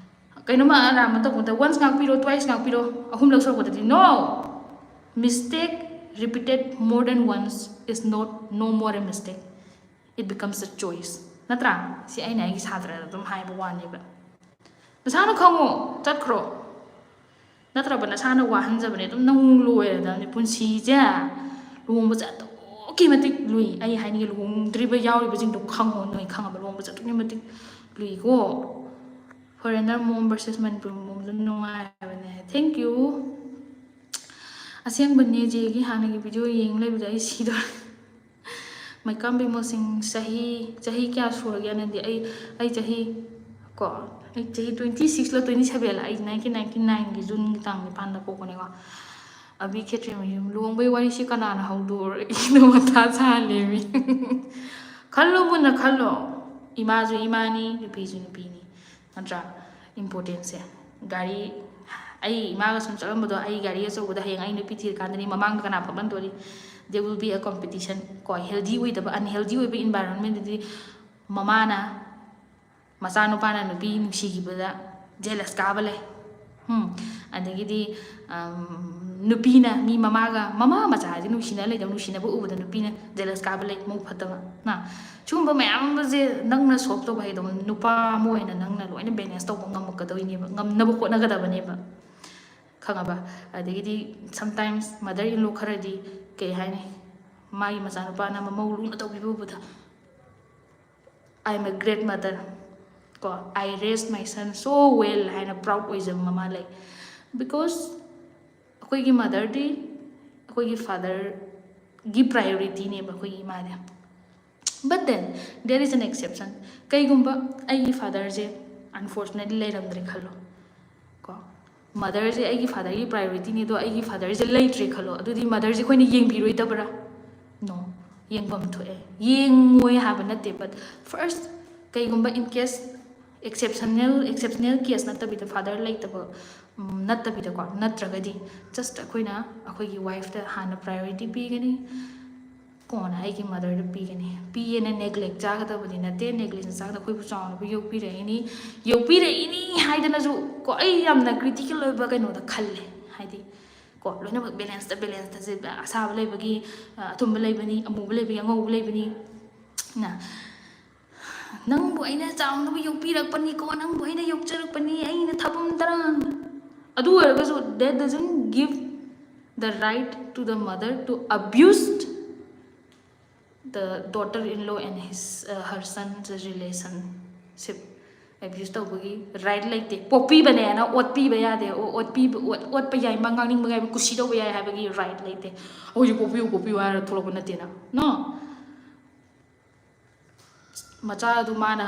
ꯀꯩꯅꯣꯝꯃ ꯑꯔꯥꯟꯕ ꯇꯧꯕꯗ once ꯉꯥꯛꯄꯤꯔꯣ, twice ꯉꯥꯛꯄꯤꯔꯣ, ꯑꯍꯨꯝꯂꯛ ꯁꯨꯔꯛꯄꯗꯗꯤ no! Mistake repeated more than once is not no more a mistake, it becomes a choice. ꯅꯠꯇ꯭ꯔꯥ? ꯁꯤ ꯑꯩꯅ ꯑꯩꯒꯤ ꯁꯥꯇ꯭ꯔꯗ ꯑꯗꯨꯝ ꯍꯥꯏꯕ ꯋꯥꯅꯦꯕ꯫ ꯅꯁꯥꯅ ꯈꯪꯉꯣ, ꯆꯠꯈ꯭ꯔꯣ꯫ ꯅꯠꯇ꯭ꯔꯕ ꯅꯁꯥꯅ ꯋꯥꯍꯟꯖꯕꯅꯦ, ꯑꯗꯨꯝ ꯅꯪ ꯂꯣꯏꯔꯗꯕꯅꯦ ꯄꯨꯟꯁꯤꯁꯦ꯫ ꯂꯨꯍꯣꯡꯕꯁꯦ ꯑꯗꯨꯛꯀꯤ ꯃꯇꯤꯛ ꯂꯨꯏ꯫ ꯑꯩ ꯍꯥꯏꯅꯤꯡꯉꯦ, ꯂꯨꯍꯣꯡꯗ꯭ꯔꯤꯕ ꯌꯥꯎꯔꯤꯕꯁꯤꯡꯗꯣ ꯈꯪꯉꯣ, ꯅꯣꯏ ꯈꯪꯉꯕ? ꯂꯨꯍꯣꯡꯕꯁꯦ ꯑꯗꯨꯛꯀꯤ ꯃꯇꯤꯛ ꯂꯨꯏꯀꯣ꯫ Foreigner ꯃꯑꯣꯡ versus ꯃꯅꯤꯄꯨꯔ ꯃꯑꯣꯡꯗ ꯅꯨꯡꯉꯥꯏꯕꯅꯦ꯫ Thank you꯫ ꯑꯁꯦꯡꯕꯅꯦ, ꯖꯦꯒꯤ ꯍꯥꯟꯅꯒꯤ video ꯌꯦꯡ ꯂꯩꯕꯗ ꯑꯩ ꯁꯤꯗꯣꯔꯦ꯫ ꯃꯩꯀꯥꯝ ꯕꯤꯃꯣꯜ ꯁꯤꯡ, ꯆꯍꯤ, ꯆꯍꯤ ꯀꯌꯥ ꯁꯨꯔꯒꯦ ꯅꯪꯗꯤ? ꯑꯩ, ꯑꯩ ꯆꯍꯤ, ꯀꯣ, ꯑꯩ ꯆꯍꯤ twenty sixꯂ twenty sevenꯂ, ꯑꯩ nineteen ninety nineꯒꯤ Juneꯒꯤ ꯇꯥꯡ ꯅꯤꯄꯥꯟꯗ ꯄꯣꯛꯄꯅꯦꯀꯣ꯫ ꯑꯕꯤ ꯈꯦꯇ꯭ꯔꯤꯃꯌꯨꯝ, ꯂꯨꯍꯣꯡꯕꯒꯤ ꯋꯥꯔꯤꯁꯤ ꯀꯅꯥꯅ ꯍꯧꯗꯣꯔꯛꯏꯅꯣ? ꯃꯊꯥ ꯁꯥꯍꯜꯂꯦꯃꯤ꯫ ꯈꯜꯂꯣ, ꯃꯨꯟꯅ ꯈꯜꯂꯣ꯫ ꯏꯃꯥꯁꯨ ꯏꯃꯥꯅꯤ, ꯅꯨꯄꯤꯁꯨ ꯅꯨꯄꯤꯅꯤ꯫ ꯅꯠꯇ꯭ꯔꯥ? Importanceꯁꯦ꯫ ꯒꯥꯔꯤ, ꯑꯩ ꯏꯃꯥꯒ ꯁꯨꯝ ꯆꯠꯂꯝꯕꯗꯣ, ꯑꯩ ꯒꯥꯔꯤ ꯑꯆꯧꯕꯗ ꯍꯌꯦꯡ ꯑꯩ ꯅꯨꯄꯤ ꯊꯤꯔꯀꯥꯟꯗꯅꯤ ꯃꯃꯥꯡꯗ ꯀꯅꯥ ꯐꯝꯍꯟꯗꯣꯔꯤ? There will be a competition ꯀꯣ, healthy ꯑꯣꯏꯗꯕ, unhealthy ꯑꯣꯏꯕ environmentꯗꯗꯤ ꯃꯃꯥꯅ, ꯃꯆꯥꯅꯨꯄꯥꯅ ꯅꯨꯄꯤ ꯅꯨꯡꯁꯤꯈꯤꯕꯗ jealous ꯀꯥꯕ ꯂꯩ꯫ ꯎꯝ, ꯑꯗꯒꯤꯗꯤ, ꯑꯝ, ꯅꯨꯄꯤꯅ ꯃꯤ ꯃꯃꯥꯒ, ꯃꯃꯥ ꯃꯆꯥ ꯍꯥꯏꯁꯦ ꯅꯨꯡꯁꯤꯅ ꯂꯩꯗꯧ, ꯅꯨꯡꯁꯤꯅꯕ ꯎꯕꯗ ꯅꯨꯄꯤꯅ jealous ꯀꯥꯕ ꯂꯩ, ꯃꯕꯨꯛ ꯐꯠꯇꯕ꯫ ꯅ, ꯁꯤꯒꯨꯝꯕ ꯃꯌꯥꯝ ꯑꯃꯁꯦ ꯅꯪꯅ solve ꯇꯧꯕ ꯍꯩꯗꯧ, ꯅꯨꯄꯥ ꯑꯃ ꯑꯣꯏꯅ ꯅꯪꯅ ꯂꯣꯏꯅ balance ꯇꯧꯕ ꯉꯝꯃꯛꯀꯗꯧꯔꯤꯅꯦꯕ, ꯉꯝꯅꯕ ꯍꯣꯠꯅꯒꯗꯕꯅꯦꯕ, ꯈꯪꯉꯕ? ꯑꯗꯒꯤꯗꯤ sometimes mother in law ꯈꯔꯗꯤ ꯀꯩ ꯍꯥꯏꯅꯤ, ꯃꯥꯒꯤ ꯃꯆꯥꯅꯨꯄꯥꯅ ꯃꯃꯧ ꯂꯨꯅ ꯇꯧꯕꯤꯕ ꯎꯕꯗ, "I am a great mother" ꯀꯣ, "I raised my son so well" ꯍꯥꯏꯅ proud ꯑꯣꯏꯖꯕ ꯃꯃꯥ ꯂꯩ꯫ Because ꯑꯩꯈꯣꯏꯒꯤ motherꯗꯤ ꯑꯩꯈꯣꯏꯒꯤ fatherꯒꯤ priorityꯅꯦꯕ, ꯑꯩꯈꯣꯏꯒꯤ ꯏꯃꯥꯗꯤ꯫ But then there is an exception. ꯀꯩꯒꯨꯝꯕ ꯑꯩꯒꯤ fatherꯁꯦ unfortunately ꯂꯩꯔꯝꯗ꯭ꯔꯦ ꯈꯜꯂꯣ, ꯀꯣ, motherꯁꯦ ꯑꯩꯒꯤ fatherꯒꯤ priorityꯅꯤ, ꯑꯗꯣ ꯑꯩꯒꯤ fatherꯁꯦ ꯂꯩꯇ꯭ꯔꯦ ꯈꯜꯂꯣ, ꯑꯗꯨꯗꯤ motherꯁꯦ ꯑꯩꯈꯣꯏꯅ ꯌꯦꯡꯕꯤꯔꯣꯏꯗꯕ꯭ꯔꯥ? No, ꯌꯦꯡꯐꯝ ꯊꯣꯛꯑꯦ, ꯌꯦꯡꯉꯣꯏ ꯍꯥꯏꯕ ꯅꯠꯇꯦ, but first, ꯀꯩꯒꯨꯝꯕ in case exceptional, exceptional case ꯅꯠꯇꯕꯤꯗ father ꯂꯩꯇꯕ, ꯎꯝ, ꯅꯠꯇꯕꯤꯗꯀꯣ, ꯅꯠꯇ꯭ꯔꯒꯗꯤ just ꯑꯩꯈꯣꯏꯅ ꯑꯩꯈꯣꯏꯒꯤ wifeꯇ ꯍꯥꯟꯅ priority ꯄꯤꯒꯅꯤ, ꯀꯣꯟꯅ ꯑꯩꯒꯤ motherꯗ ꯄꯤꯒꯅꯤ꯫ ꯄꯤꯌꯦꯅ neglect ꯆꯥꯒꯗꯕꯗꯤ ꯅꯠꯇꯦ, negligence ꯆꯥꯒꯗꯕ, ꯑꯩꯈꯣꯏꯕꯨ ꯆꯥꯎꯅꯕꯨ ꯌꯣꯛꯄꯤꯔꯛꯏꯅꯤ, ꯌꯣꯛꯄꯤꯔꯛꯏꯅꯤ ꯍꯥꯏꯗꯅꯁꯨ ꯀꯣ, ꯑꯩ ꯌꯥꯝꯅ critical ꯑꯣꯏꯕ ꯀꯩꯅꯣꯗ ꯈꯜꯂꯦ, ꯍꯥꯏꯗꯤ ꯀꯣ, ꯂꯣꯏꯅꯃꯛ balanceꯇ, balanceꯇ ꯑꯁꯥꯕ ꯂꯩꯕꯒꯤ, ꯑ, ꯑꯊꯨꯝꯕ ꯂꯩꯕꯅꯤ, ꯑꯃꯨꯕ ꯂꯩꯕꯒꯤ ꯑꯉꯧꯕ ꯂꯩꯕꯅꯤ꯫ ꯅ, "ꯅꯪꯕꯨ ꯑꯩꯅ ꯆꯥꯎꯅꯕ ꯌꯣꯛꯄꯤꯔꯛꯄꯅꯤꯀꯣ, ꯅꯪꯕꯨ ꯑꯩꯅ ꯌꯣꯛꯆꯔꯛꯄꯅꯤ, ꯑꯩꯅ ꯊꯥꯕꯨꯝ ꯇꯔꯥ"꯫ ꯑꯗꯨ ꯑꯣꯏꯔꯒꯁꯨ, that doesn't give the right to the mother to abuse the daughter-in-law and his, uh, her son's relationship. Abuse ꯇꯧꯕꯒꯤ right ꯂꯩꯇꯦ꯫ ꯄꯣꯛꯄꯤꯕꯅꯦꯅ ꯑꯣꯠꯄꯤꯕ ꯌꯥꯗꯦ꯫ ꯑꯣ-, ꯑꯣꯠꯄꯤꯕ, ꯑꯣꯠ-, ꯑꯣꯠꯄ ꯌꯥꯏ, ꯃꯥ ꯉꯥꯡꯅꯤꯡꯕ ꯌꯥꯏ, ꯀꯨꯁꯤ ꯇꯧꯕ ꯌꯥꯏ ꯍꯥꯏꯕꯒꯤ right ꯂꯩꯇꯦ꯫ "ꯑꯩꯈꯣꯏꯁꯨ ꯄꯣꯛꯄꯤꯌꯨ, ꯄꯣꯛꯄꯤꯌꯨ" ꯍꯥꯏꯔ ꯊꯣꯛꯂꯛꯄ ꯅꯠꯇꯦꯅ꯫ No꯫ ꯃꯆꯥ ꯑꯗꯨ ꯃꯥꯅ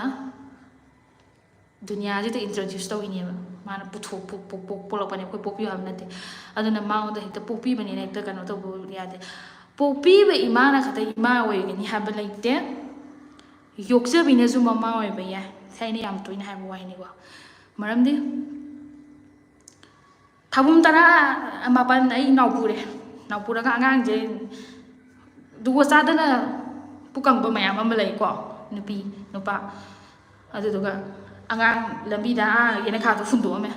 ꯗꯨꯅꯤꯌꯥꯁꯤꯗ introduce ꯇꯧꯔꯤꯅꯦꯕ꯫ ꯃꯥꯅ ꯄꯨꯊꯣꯛ-, ꯄꯣꯛ-, ꯄꯣꯛ-, ꯄꯣꯛ-, ꯄꯣꯛꯂꯛꯄꯅꯦ, ꯑꯩꯈꯣꯏ ꯄꯣꯛꯄꯤꯌꯨ ꯍꯥꯏꯕ ꯅꯠꯇꯦ꯫ ꯑꯗꯨꯅ ꯃꯉꯣꯟꯗ ꯍꯦꯛꯇ ꯄꯣꯛꯄꯤꯕꯅꯦꯅ ꯍꯦꯛꯇ ꯀꯩꯅꯣ ꯇꯧꯕ ꯌꯥꯗꯦ꯫ ꯄꯣꯛꯄꯤꯕ ꯏꯃꯥꯅ ꯈꯛꯇ ꯏꯃꯥ ꯑꯣꯏꯒꯅꯤ ꯍꯥꯏꯕ ꯂꯩꯇꯦ꯫ ꯌꯣꯛꯆꯕꯤꯅꯁꯨ ꯃꯃꯥ ꯑꯣꯏꯕ ꯌꯥꯏ꯫ ꯁꯤ ꯑꯩꯅ ꯌꯥꯝ ꯇꯣꯏꯅ ꯍꯥꯏꯕ ꯋꯥꯍꯩꯅꯤꯀꯣ꯫ ꯃꯔꯝꯗꯤ ꯊꯥꯕꯨꯝ ꯇꯔꯥ ꯃꯥꯄꯟ ꯑꯩ ꯅꯥꯎꯄꯨꯔꯦ꯫ ꯅꯥꯎꯄꯨꯔꯒ ꯑꯉꯥꯡꯁꯦ ꯖꯨꯒꯣꯠ ꯆꯥꯗꯅ ꯄꯨꯀꯪꯕ ꯃꯌꯥꯝ ꯑꯃ ꯂꯩꯀꯣ, ꯅꯨꯄꯤ, ꯅꯨꯄꯥ꯫ ꯑꯗꯨꯗꯨꯒ ꯑꯉꯥꯡ ꯂꯝꯕꯤꯗ, ꯑꯥ, ꯌꯦꯅꯈꯥꯗ ꯍꯨꯟꯗꯣꯛꯑꯝꯃꯦ꯫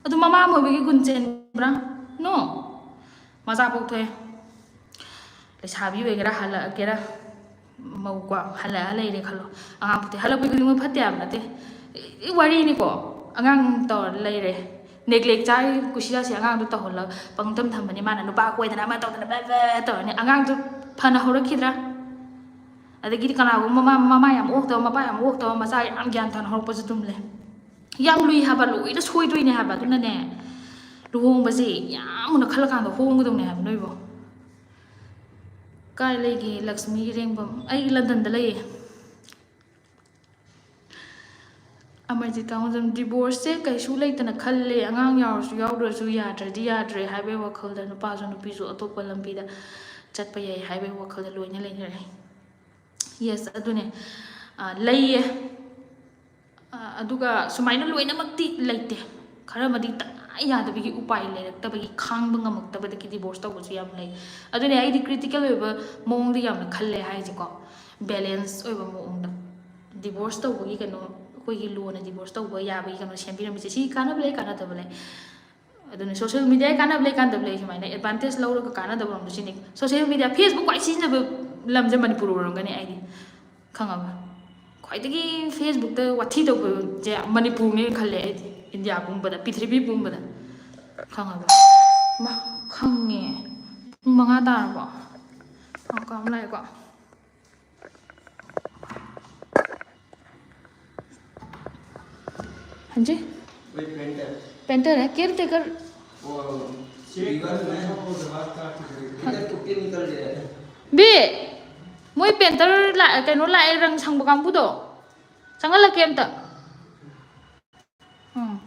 ꯑꯗꯨ ꯃꯃꯥ ꯑꯃ ꯑꯣꯏꯕꯒꯤ ꯒꯨꯟ ꯆꯦꯟꯕ꯭ꯔꯥ? No. ꯃꯆꯥ ꯄꯣꯛꯊꯣꯛꯑꯦ, ꯂꯩꯁꯥꯕꯤ ꯑꯣꯏꯒꯦꯔꯥ ꯍꯜꯂꯛꯀꯦꯔꯥ, ꯃꯧꯀꯣ, ꯍꯜꯂꯛꯑ ꯂꯩꯔꯦ ꯈꯜꯂꯣ, ꯑꯉꯥꯡ ꯄꯣꯛꯊꯣꯛꯑꯦ, ꯍꯜꯂꯛꯄ ꯈꯨꯗꯤꯡꯃꯛ ꯐꯠꯇꯦ ꯍꯥꯏꯕ ꯅꯠꯇꯦ꯫ E-, E-, ꯋꯥꯔꯤꯅꯤꯀꯣ꯫ ꯑꯉꯥꯡ ꯇꯧꯔ ꯂꯩꯔꯦ, neglect ꯆꯥꯏ ꯀꯨꯁꯤꯔꯥꯁꯤ ꯑꯉꯥꯡꯗꯣ ꯇꯧꯍꯜꯂꯒ ꯄꯪꯊꯝ ꯊꯝꯕꯅꯤ, ꯃꯥꯅ ꯅꯨꯄꯥ ꯀꯣꯏꯗꯅ ꯑꯃ ꯇꯧꯗꯅ ꯕꯦ ꯕꯦ ꯇꯧꯔꯅꯤ, ꯑꯉꯥꯡꯗꯣ ꯐꯅ ꯍꯧꯔꯛꯈꯤꯗ꯭ꯔꯥ? ꯑꯗꯒꯤꯗꯤ ꯀꯅꯥꯒꯨꯝꯕ ꯃꯃꯥ, ꯃꯃꯥ ꯌꯥꯝ ꯑꯣꯛꯇꯕ, ꯃꯄꯥ ꯌꯥꯝ ꯑꯣꯛꯇꯕ, ꯃꯆꯥ ꯌꯥꯝ ꯒ꯭ꯌꯥꯟ ꯇꯥꯅ ꯍꯧꯔꯛꯄꯁꯨ ꯑꯗꯨꯝ ꯂꯩ꯫ ꯌꯥꯝ ꯂꯨꯏ ꯍꯥꯏꯕ, ꯂꯣꯏꯅ ꯁꯣꯏꯗꯣꯏꯅꯦ ꯍꯥꯏꯕ꯫ ꯑꯗꯨꯅꯅꯦ, ꯂꯨꯍꯣꯡꯕꯁꯦ ꯌꯥꯝ ꯃꯨꯟꯅ ꯈꯜꯂꯀꯥꯟꯗ ꯍꯣꯡꯒꯗꯧꯅꯦ ꯍꯥꯏꯕ ꯅꯣꯏꯕꯣ꯫ ꯀꯥꯏ ꯂꯩꯒꯦ ꯂꯛꯁꯃꯤ ꯏꯔꯦꯡꯕꯝ? ꯑꯩ ꯂꯟꯗꯟꯗ ꯂꯩꯌꯦ꯫ ꯑꯃꯔꯖꯤꯠ ꯀꯥꯡꯖꯝ, divorce ꯁꯦ ꯀꯩꯁꯨ ꯂꯩꯇꯅ ꯈꯜꯂꯦ, ꯑꯉꯥꯡ ꯌꯥꯎꯔꯁꯨ ꯌꯥꯎꯗ꯭ꯔꯁꯨ ꯌꯥꯗ꯭ꯔꯗꯤ ꯌꯥꯗ꯭ꯔꯦ ꯍꯥꯏꯕꯒꯤ ꯋꯥꯈꯜꯗ ꯅꯨꯄꯥꯁꯨ ꯅꯨꯄꯤꯁꯨ ꯑꯇꯣꯞꯄ ꯂꯝꯕꯤꯗ ꯆꯠꯄ ꯌꯥꯏ ꯍꯥꯏꯕꯒꯤ ꯋꯥꯈꯜꯗ ꯂꯣꯏꯅ ꯂꯩꯅꯔꯦ꯫ Yes, ꯑꯗꯨꯅꯦ꯫ ꯑ, ꯂꯩꯌꯦ꯫ ꯑ, ꯑꯗꯨꯒ ꯁꯨꯃꯥꯏꯅ ꯂꯣꯏꯅꯃꯛꯇꯤ ꯂꯩꯇꯦ꯫ ꯈꯔ ꯑꯃꯗꯤ ꯇꯉꯥꯏ ꯌꯥꯗꯕꯒꯤ, ꯎꯄꯥꯏ ꯂꯩꯔꯛꯇꯕꯒꯤ, ꯈꯥꯡꯕ ꯉꯝꯃꯛꯇꯕꯗꯒꯤ divorce ꯇꯧꯕꯁꯨ ꯌꯥꯝ ꯂꯩ꯫ ꯑꯗꯨꯅꯦ ꯑꯩꯗꯤ critical ꯑꯣꯏꯕ ꯃꯑꯣꯡꯗ ꯌꯥꯝꯅ ꯈꯜꯂꯦ ꯍꯥꯏꯁꯦꯀꯣ, balance ꯑꯣꯏꯕ ꯃꯑꯣꯡꯗ꯫ Divorce ꯇꯧꯕꯒꯤ ꯀꯩꯅꯣ, ꯑꯩꯈꯣꯏꯒꯤ law ꯅ divorce ꯇꯧꯕ ꯌꯥꯕꯒꯤ ꯀꯩꯅꯣ ꯁꯦꯝꯕꯤꯔꯝꯃꯤꯁꯦ, ꯁꯤ ꯀꯥꯟꯅꯕ ꯂꯩ, ꯀꯥꯟꯅꯗꯕ ꯂꯩ꯫ ꯑꯗꯨꯅ social media ꯀꯥꯟꯅꯕ ꯂꯩ, ꯀꯥꯟꯅꯗꯕ ꯂꯩ꯫ ꯁꯨꯃꯥꯏꯅ advantage ꯂꯧꯔꯒ ꯀꯥꯟꯅꯗꯕ ꯂꯣꯝꯗꯣ ꯁꯤꯅꯤ꯫ Social media, Facebook ꯈ꯭ꯋꯥꯏ ꯁꯤꯖꯤꯟꯅꯕ ꯂꯝꯁꯦ ꯃꯅꯤꯄꯨꯔ ꯑꯣꯏꯔꯝꯒꯅꯤ ꯑꯩꯗꯤ, ꯈꯪꯉꯕ? ꯈ꯭ꯋꯥꯏꯗꯒꯤ Facebook ꯇ ꯋꯥꯊꯤ ꯇꯧꯕꯁꯦ ꯃꯅꯤꯄꯨꯔꯅꯦꯅ ꯈꯜꯂꯦ ꯑꯩꯗꯤ, ꯏꯟꯗꯤꯌꯥ ꯄꯨꯝꯕꯗ, ꯄ꯭ꯔꯤꯊꯤꯕꯤ ꯄꯨꯝꯕꯗ, ꯈꯪꯉꯕ? ꯃꯥ, ꯈꯪꯉꯦ꯫ ꯄꯨꯡ ꯃꯉꯥ ꯇꯥꯔꯕꯣ? ꯉꯥꯏꯈꯣ, ꯑꯃ ꯂꯥꯛꯑꯦꯀꯣ꯫ हाँ जी। पेंटर है, केयर टेकर। ꯕꯤ, ꯃꯣꯏ painter ꯂꯥꯛꯑꯦ, ꯀꯩꯅꯣ ꯂꯥꯛꯑꯦ, ꯔꯪ ꯁꯪꯕ ꯀꯥꯡꯕꯨꯗꯣ꯫ ꯆꯪꯍꯜꯂꯛꯀꯦ ꯑꯝꯇ꯫ ꯎꯝ꯫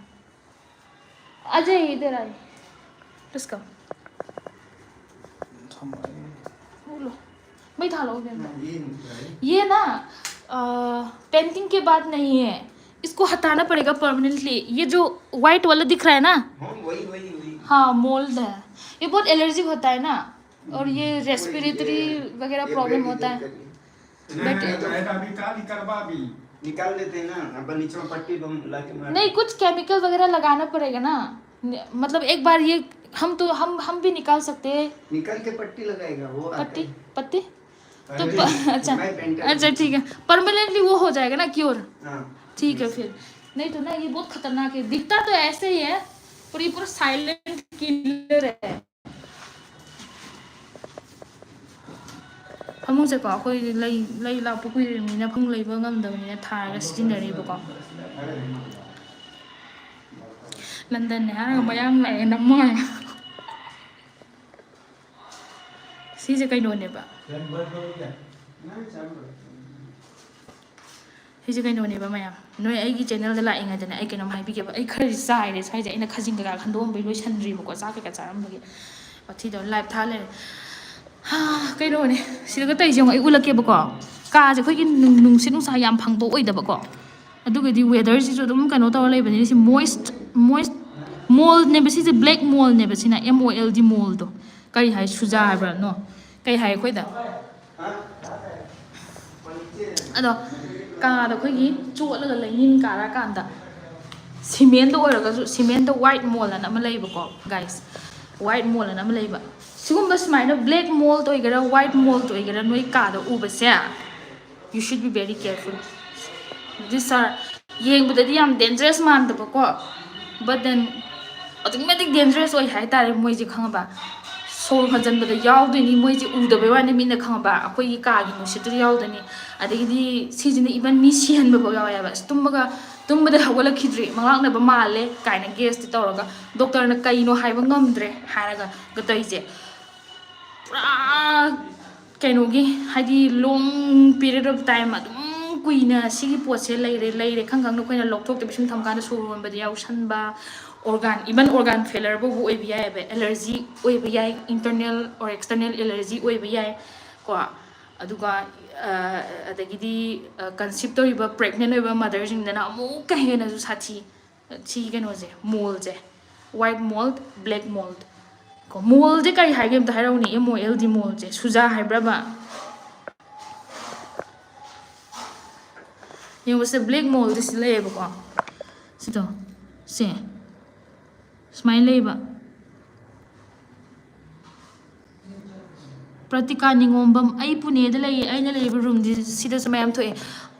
अजय, इधर आइए। Let's go। बोलो। मैं था लोग ये ना, अ, painting के बाद नहीं है, इसको हटाना पड़ेगा permanently। ये जो white वाला दिख रहा है ना, हाँ, वही, वही, वही। हाँ, mold है। ये बहुत allergy होता है ना, और ये respiratory वगैरह problem होता है। But निकाल देते हैं ना, अपन नीचे में पट्टी बम ला के मार नहीं, कुछ केमिकल वगैरह लगाना पड़ेगा ना। न- मतलब एक बार ये हम तो हम हम भी निकाल सकते हैं। निकाल के पट्टी लगाएगा वो आता पट्टी है। पट्टी तो अरे, प, अच्छा मैं पेंटर अच्छा ठीक है, परमानेंटली वो हो जाएगा ना क्योर? हाँ। ठीक है फिर। नहीं तो ना ये बहुत खतरनाक है, दिखता तो ऐसे ही है पर ये पूरा साइलेंट किलर है। ꯐꯃꯨꯡꯁꯦꯀꯣ ꯑꯩꯈꯣꯏ ꯂꯩ ꯂꯩ ꯂꯥꯛꯄ ꯀꯨꯏꯔꯕꯅꯤꯅ ꯐꯃꯨꯡ ꯂꯩꯕ ꯉꯝꯗꯕꯅꯤꯅ ꯊꯥꯔꯒ ꯁꯤꯖꯤꯟꯅꯔꯤꯕꯀꯣ꯫ ꯂꯟꯗꯟꯅꯦ ꯍꯥꯏꯔꯒ ꯃꯌꯥꯡ ꯂꯥꯛꯑꯦ ꯅꯝꯃꯣ ꯍꯥꯏ꯫ ꯁꯤꯁꯦ ꯀꯩꯅꯣꯅꯦꯕ, ꯁꯤꯁꯦ ꯀꯩꯅꯣꯅꯦꯕ ꯃꯌꯥꯝ, ꯅꯣꯏ ꯑꯩꯒꯤ ꯆꯦꯅꯦꯜꯗ ꯂꯥꯛꯏꯉꯩꯗꯅꯦ ꯑꯩ ꯀꯩꯅꯣꯝ ꯍꯥꯏꯕꯤꯒꯦꯕ꯫ ꯑꯩ ꯈꯔꯗꯤ ꯆꯥꯏꯔꯦ ꯁ꯭ꯋꯥꯏꯁꯦ, ꯑꯩꯅ ꯈꯥꯖꯤꯡ ꯀꯩꯀꯥ ꯈꯟꯗꯣꯛꯑꯝꯕꯩ ꯂꯣꯏꯁꯟꯗ꯭ꯔꯤꯕꯀꯣ, ꯆꯥꯛ ꯀꯩꯀꯥ ꯆꯥꯔꯝꯕꯒꯤ꯫ ꯋꯥꯊꯤꯗꯣ ꯂꯥꯏꯞ ꯊꯥ ꯂꯩꯔꯦ꯫ ꯍꯥ, ꯀꯩꯅꯣꯅꯦ, ꯁꯤꯗꯒ ꯇꯧꯔꯤꯁꯦ ꯌꯦꯡꯉꯣ, ꯑꯩ ꯎꯠꯂꯛꯀꯦꯕꯀꯣ꯫ ꯀꯥꯁꯦ ꯑꯩꯈꯣꯏꯒꯤ ꯅꯨꯡ- ꯅꯨꯡꯁꯤꯠ ꯅꯨꯡꯁꯥ ꯌꯥꯝ ꯐꯪꯕ ꯑꯣꯏꯗꯕꯀꯣ, ꯑꯗꯨꯒꯗꯤ ꯋꯦꯗꯔꯁꯤꯁꯨ ꯑꯗꯨꯝ ꯀꯩꯅꯣ ꯇꯧꯔ ꯂꯩꯕꯅꯤꯅ ꯁꯤ ꯃꯣꯏꯁ ꯃꯣꯏꯁ ꯃꯣꯜꯅꯦꯕ ꯁꯤꯁꯦ, ꯕ꯭ꯂꯦꯛ ꯃꯣꯜꯅꯦꯕ ꯁꯤꯅ, ꯑꯦꯝ ꯑꯣ ꯑꯦꯜ ꯗꯤ ꯃꯣꯜꯗꯣ꯫ ꯀꯔꯤ ꯍꯥꯏ, ꯁꯨꯖꯥ ꯍꯥꯏꯕ꯭ꯔꯥ? ꯅꯣ, ꯀꯩ ꯍꯥꯏ ꯑꯩꯈꯣꯏꯗ? ꯑꯗꯣ ꯀꯥꯗ ꯑꯩꯈꯣꯏꯒꯤ ꯆꯣꯠꯂꯒ ꯂꯩꯅꯤꯟ ꯀꯥꯔꯀꯥꯟꯗ ꯁꯤꯃꯦꯟꯗ ꯑꯣꯏꯔꯒꯁꯨ, ꯁꯤꯃꯦꯟꯗ ꯋꯥꯏꯠ ꯃꯣꯜ ꯑꯅ ꯑꯃ ꯂꯩꯕꯀꯣ ꯒꯥꯏꯁ, ꯋꯥꯏꯠ ꯃꯣꯜ ꯑꯅ ꯑꯃ ꯂꯩꯕ꯫ ꯁꯤꯒꯨꯝꯕ ꯁꯨꯃꯥꯏꯅ ꯕ꯭ꯂꯦꯛ ꯃꯣꯜ ꯑꯣꯏꯒꯦꯔꯥ ꯋꯥꯏꯠ ꯃꯣꯜ ꯑꯣꯏꯒꯦꯔꯥ ꯅꯣꯏ ꯀꯥꯗ ꯎꯕꯁꯦ, you should be very careful. These are, ꯌꯦꯡꯕꯗꯗꯤ ꯌꯥꯝ ꯗꯦꯟꯖꯔꯁ ꯃꯥꯟꯗꯕꯀꯣ, but then ꯑꯗꯨꯛꯀꯤ ꯃꯇꯤꯛ ꯗꯦꯟꯖꯔꯁ ꯑꯣꯏ ꯍꯥꯏꯇꯥꯔꯦ ꯃꯣꯏꯁꯦ, ꯈꯪꯉꯕ? ꯁꯣꯔ ꯍꯣꯟꯖꯟꯕꯗ ꯌꯥꯎꯗꯣꯏꯅꯤ ꯃꯣꯏꯁꯦ, ꯎꯗꯕꯩ ꯋꯥꯅꯤ ꯃꯤꯠꯅ, ꯈꯪꯉꯕ? ꯑꯩꯈꯣꯏꯒꯤ ꯀꯥꯒꯤ ꯅꯨꯡꯁꯤꯠꯇꯨꯗ ꯌꯥꯎꯗꯣꯏꯅꯤ꯫ ꯑꯗꯒꯤꯗꯤ ꯁꯤꯁꯤꯅ ꯏꯚꯟ ꯃꯤ ꯁꯤꯍꯟꯕ ꯐꯥꯎ ꯌꯥꯎꯋꯦ ꯍꯥꯏꯕ꯫ ꯑꯁ, ꯇꯨꯝꯕꯒ ꯇꯨꯝꯕꯗ ꯍꯧꯒꯠꯂꯛꯈꯤꯗ꯭ꯔꯤ, ꯃꯪꯂꯥꯛꯅꯕ ꯃꯥꯜꯂꯦ ꯀꯥꯏꯅ ꯒꯦꯁꯇꯤ ꯇꯧꯔꯒ ꯗꯣꯛꯇꯔꯅ ꯀꯩꯅꯣ ꯍꯥꯏꯕ ꯉꯝꯗ꯭ꯔꯦ ꯍꯥꯏꯔꯒ ꯇꯧꯔꯤꯁꯦ꯫ ꯄꯨꯔꯥ ꯀꯩꯅꯣꯒꯤ, ꯍꯥꯏꯗꯤ long period of time ꯑꯗꯨꯝ ꯀꯨꯏꯅ ꯁꯤꯒꯤ ꯄꯣꯠꯁꯦ ꯂꯩꯔꯦ ꯂꯩꯔꯦ ꯈꯪ ꯈꯪꯅ ꯑꯩꯈꯣꯏꯅ ꯂꯧꯊꯣꯛꯇꯕꯤ ꯁꯨꯝ ꯊꯝꯀꯥꯟꯗ ꯁꯣꯔ ꯍꯣꯟꯕꯗ ꯌꯥꯎꯁꯟꯕ, ꯑꯣꯔꯒꯥꯟ, ꯏꯚꯟ ꯑꯣꯔꯒꯥꯟ ꯐꯦꯂꯔ ꯐꯥꯎꯕ ꯑꯣꯏꯕ ꯌꯥꯏꯑꯕ꯫ ꯑꯦꯂꯔꯖꯤ ꯑꯣꯏꯕ ꯌꯥꯏ, ꯏꯟꯇꯔꯅꯦꯜ ꯑꯣꯔ ꯑꯦꯛꯁꯇꯔꯅꯦꯜ ꯑꯦꯂꯔꯖꯤ ꯑꯣꯏꯕ ꯌꯥꯏ ꯀꯣ꯫ ꯑꯗꯨꯒ ꯑꯗꯒꯤꯗꯤ ꯀꯟꯁꯤꯞ ꯇꯧꯔꯤꯕ ꯄ꯭ꯔꯦꯒꯅꯦꯟ ꯑꯣꯏꯕ ꯃꯗꯔꯁꯤꯡꯗꯅ ꯑꯃꯨꯛꯀ ꯍꯦꯟꯅꯁꯨ ꯁꯥꯊꯤ꯫ ꯁꯤꯒꯤ ꯀꯩꯅꯣꯁꯦ, ꯃꯣꯜꯁꯦ, ꯋꯥꯏꯠ ꯃꯣꯜ, ꯕ꯭ꯂꯦꯛ ꯃꯣꯜ ꯀꯣ꯫ ꯃꯣꯜꯁꯦ ꯀꯔꯤ ꯍꯥꯏꯒꯦ ꯑꯝꯇ ꯍꯥꯏꯔꯛꯎꯅꯦ? ꯑꯦꯝ ꯑꯣ ꯑꯦꯜ ꯗꯤ ꯃꯣꯜꯁꯦ ꯁꯨꯖꯥ ꯍꯥꯏꯕ꯭ꯔꯕ? ꯌꯦꯡꯉꯨꯁꯦ, ꯕ꯭ꯂꯦꯛ ꯃꯣꯜꯗꯤ ꯁꯤ ꯂꯩꯌꯦꯕꯀꯣ꯫ ꯁꯤꯗꯣ, ꯁꯦ, ꯁꯨꯃꯥꯏꯅ ꯂꯩꯕ꯫ ꯄ꯭ꯔꯇꯤꯀꯥ ꯅꯤꯉꯣꯝꯕꯝ, ꯑꯩ ꯄꯨꯅꯦꯗ ꯂꯩꯌꯦ, ꯑꯩꯅ ꯂꯩꯔꯤꯕ ꯔꯨꯝꯗꯤ ꯁꯤꯗꯁꯨ ꯃꯌꯥꯝ ꯊꯣꯛꯑꯦ꯫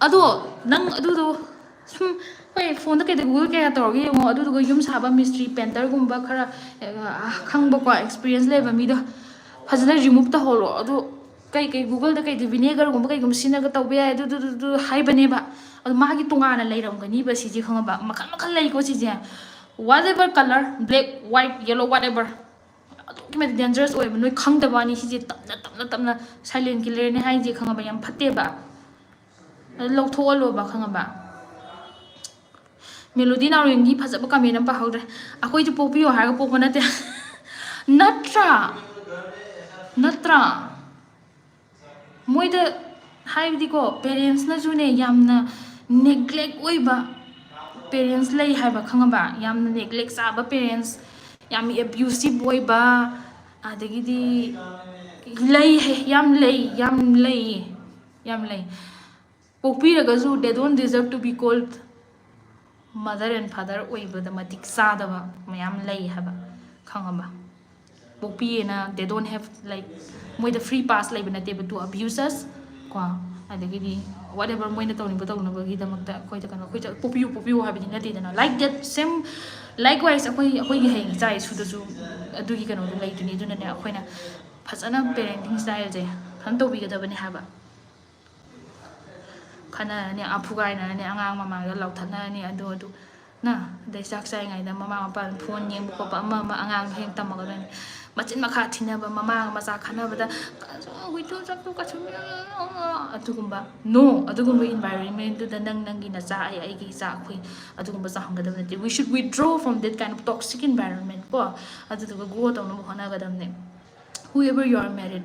ꯑꯗꯣ ꯅꯪ ꯑꯗꯨꯗꯣ ꯁꯨꯝ, ꯍꯣꯏ, ꯐꯣꯟꯗ ꯀꯩꯗ Google ꯀꯌꯥ ꯇꯧꯔꯒ ꯌꯦꯡꯉꯣ, ꯑꯗꯨꯗꯨꯒ ꯌꯨꯝ ꯁꯥꯕ ꯃꯤꯁꯇ꯭ꯔꯤ, ꯄꯦꯟꯇꯔꯒꯨꯝꯕ ꯈꯔ, ꯑ, ꯈꯪꯕꯀꯣ, ꯑꯦꯛꯁꯄꯤꯔꯤꯌꯦꯟꯁ ꯂꯩꯕ ꯃꯤꯗꯣ ꯐꯖꯅ ꯔꯤꯃꯨꯚ ꯇꯧꯍꯧꯔꯣ꯫ ꯑꯗꯨ ꯀꯩ ꯀꯩ Google-ꯗ ꯀꯩꯗ vinegar-ꯒꯨꯝꯕ ꯀꯩꯒꯨꯝꯕ ꯁꯤꯖꯤꯟꯅꯔꯒ ꯇꯧꯕ ꯌꯥꯏ, ꯑꯗꯨ, ꯑꯗꯨ, ꯑꯗꯨ, ꯑꯗꯨ ꯍꯥꯏꯕꯅꯦꯕ꯫ ꯑꯗꯨ ꯃꯥꯒꯤ ꯇꯣꯉꯥꯟꯅ ꯂꯩꯔꯝꯒꯅꯤꯕ ꯁꯤꯁꯦ, ꯈꯪꯉꯕ? ꯃꯈꯜ ꯃꯈꯜ ꯂꯩꯀꯣ ꯁꯤꯁꯦ, whatever color, black, white, yellow, whatever꯫ ꯑꯗꯨꯛꯀꯤ ꯃꯇꯤꯛ dangerous ꯑꯣꯏꯕ, ꯅꯣꯏ ꯈꯪꯗꯕ ꯋꯥꯅꯤ꯫ ꯁꯤꯁꯦ ꯇꯞꯅ ꯇꯞꯅ ꯇꯞꯅ silent killer-ꯅꯦ ꯍꯥꯏꯁꯦ, ꯈꯪꯉꯕ? ꯌꯥꯝ ꯐꯠꯇꯦꯕ꯫ ꯑꯗꯨ ꯂꯧꯊꯣꯛꯍꯜꯂꯣꯕ, ꯈꯪꯉꯕ? ꯃꯦꯂꯣꯗꯤ ꯅꯥꯎꯔꯦꯝꯒꯤ ꯐꯖꯕ comment ꯑꯃ ꯄꯥꯍꯧꯗ꯭ꯔꯦ꯫ ꯑꯩꯈꯣꯏꯁꯨ ꯄꯣꯛꯄꯤꯌꯣ ꯍꯥꯏꯔꯒ ꯄꯣꯛꯄ ꯅꯠꯇꯦ꯫ ꯅꯠꯇ꯭ꯔꯥ? ꯅꯠꯇ꯭ꯔꯥ? ꯃꯣꯏꯗ, ꯍꯥꯏꯕꯗꯤꯀꯣ, parents-ꯅꯁꯨꯅꯦ ꯌꯥꯝꯅ neglect ꯑꯣꯏꯕ parents ꯂꯩ ꯍꯥꯏꯕ, ꯈꯪꯉꯕ? ꯌꯥꯝꯅ neglect ꯆꯥꯕ parents, ꯌꯥꯝ abusive ꯑꯣꯏꯕ, ꯑꯗꯒꯤꯗꯤ ꯂꯩ, ꯌꯥꯝ ꯂꯩ, ꯌꯥꯝ ꯂꯩꯌꯦ, ꯌꯥꯝ ꯂꯩ꯫ ꯄꯣꯛꯄꯤꯔꯒꯁꯨ they don't deserve to be called mother and father ꯑꯣꯏꯕꯗ ꯃꯇꯤꯛ ꯆꯥꯗꯕ ꯃꯌꯥꯝ ꯂꯩ ꯍꯥꯏꯕ, ꯈꯪꯉꯕ? ꯄꯣꯛꯄꯤꯌꯦꯅ they don't have, like, ꯃꯣꯏꯗ free pass ꯂꯩꯕ ꯅꯠꯇꯦꯕ to abuse us ꯀꯣ꯫ ꯑꯗꯒꯤꯗꯤ whatever ꯃꯣꯏꯅ ꯇꯧꯅꯤꯡꯕ ꯇꯧꯅꯕꯒꯤꯗꯃꯛꯇ ꯑꯩꯈꯣꯏꯗ ꯀꯩꯅꯣ, ꯑꯩꯈꯣꯏꯗ ꯄꯣꯛꯄꯤꯌꯨ ꯄꯣꯛꯄꯤꯌꯨ ꯍꯥꯏꯕꯗꯤ ꯅꯠꯇꯦꯗꯅ꯫ Like that same, likewise ꯑꯩꯈꯣꯏ, ꯑꯩꯈꯣꯏꯒꯤ ꯍꯌꯦꯡ ꯏꯆꯥ ꯏꯁꯨꯗꯁꯨ ꯑꯗꯨꯒꯤ ꯀꯩꯅꯣꯗꯣ ꯂꯩꯗꯣꯏꯅꯤ꯫ ꯑꯗꯨꯅꯅꯦ, ꯑꯩꯈꯣꯏꯅ ꯐꯖꯅ parenting style-ꯁꯦ ꯐꯖꯅ ꯇꯧꯕꯤꯒꯗꯕꯅꯦ ꯍꯥꯏꯕ꯫ ꯈꯠꯅꯔꯅꯤ, ꯑꯐꯨ ꯀꯥꯏꯅꯔꯅꯤ, ꯑꯉꯥꯡ ꯃꯃꯥꯡꯗ ꯂꯥꯎꯊꯠꯅꯔꯅꯤ, ꯑꯗꯨ, ꯑꯗꯨ, ꯅ, ꯑꯗꯩ ꯆꯥꯛ ꯆꯥꯔꯤꯉꯩꯗ ꯃꯃꯥ ꯃꯄꯥꯅ phone ꯌꯦꯡꯕ ꯈꯣꯠꯄ, ꯑꯃ ꯑꯃ ꯑꯉꯥꯡꯗ ꯍꯦꯛ ꯇꯝꯃꯒꯗꯣꯏꯅꯤ꯫ ꯃꯆꯤꯟ ꯃꯈꯥ ꯊꯤꯅꯕ, ꯃꯃꯥꯒ ꯃꯆꯥ ꯈꯠꯅꯕꯗ, "ꯀꯩꯁꯨ ꯍꯨꯏꯗꯣ ꯆꯠꯂꯨ, ꯀꯩꯁꯨ," ꯑꯗꯨꯒꯨꯝꯕ, no, ꯑꯗꯨꯒꯨꯝꯕ environment-ꯗꯨꯗ ꯅꯪ, ꯅꯪꯒꯤ ꯅꯆꯥ, ꯑꯩ, ꯑꯩꯒꯤ ꯏꯆꯥ, ꯑꯩꯈꯣꯏ ꯑꯗꯨꯒꯨꯝꯕ ꯆꯥꯎꯍꯟꯒꯗꯕ ꯅꯠꯇꯦ꯫ We should withdraw from that kind of toxic environment ꯀꯣ, ꯑꯗꯨꯗꯨꯒ grow ꯇꯧꯅꯕ ꯍꯣꯠꯅꯒꯗꯕꯅꯦ꯫ Whoever you are married,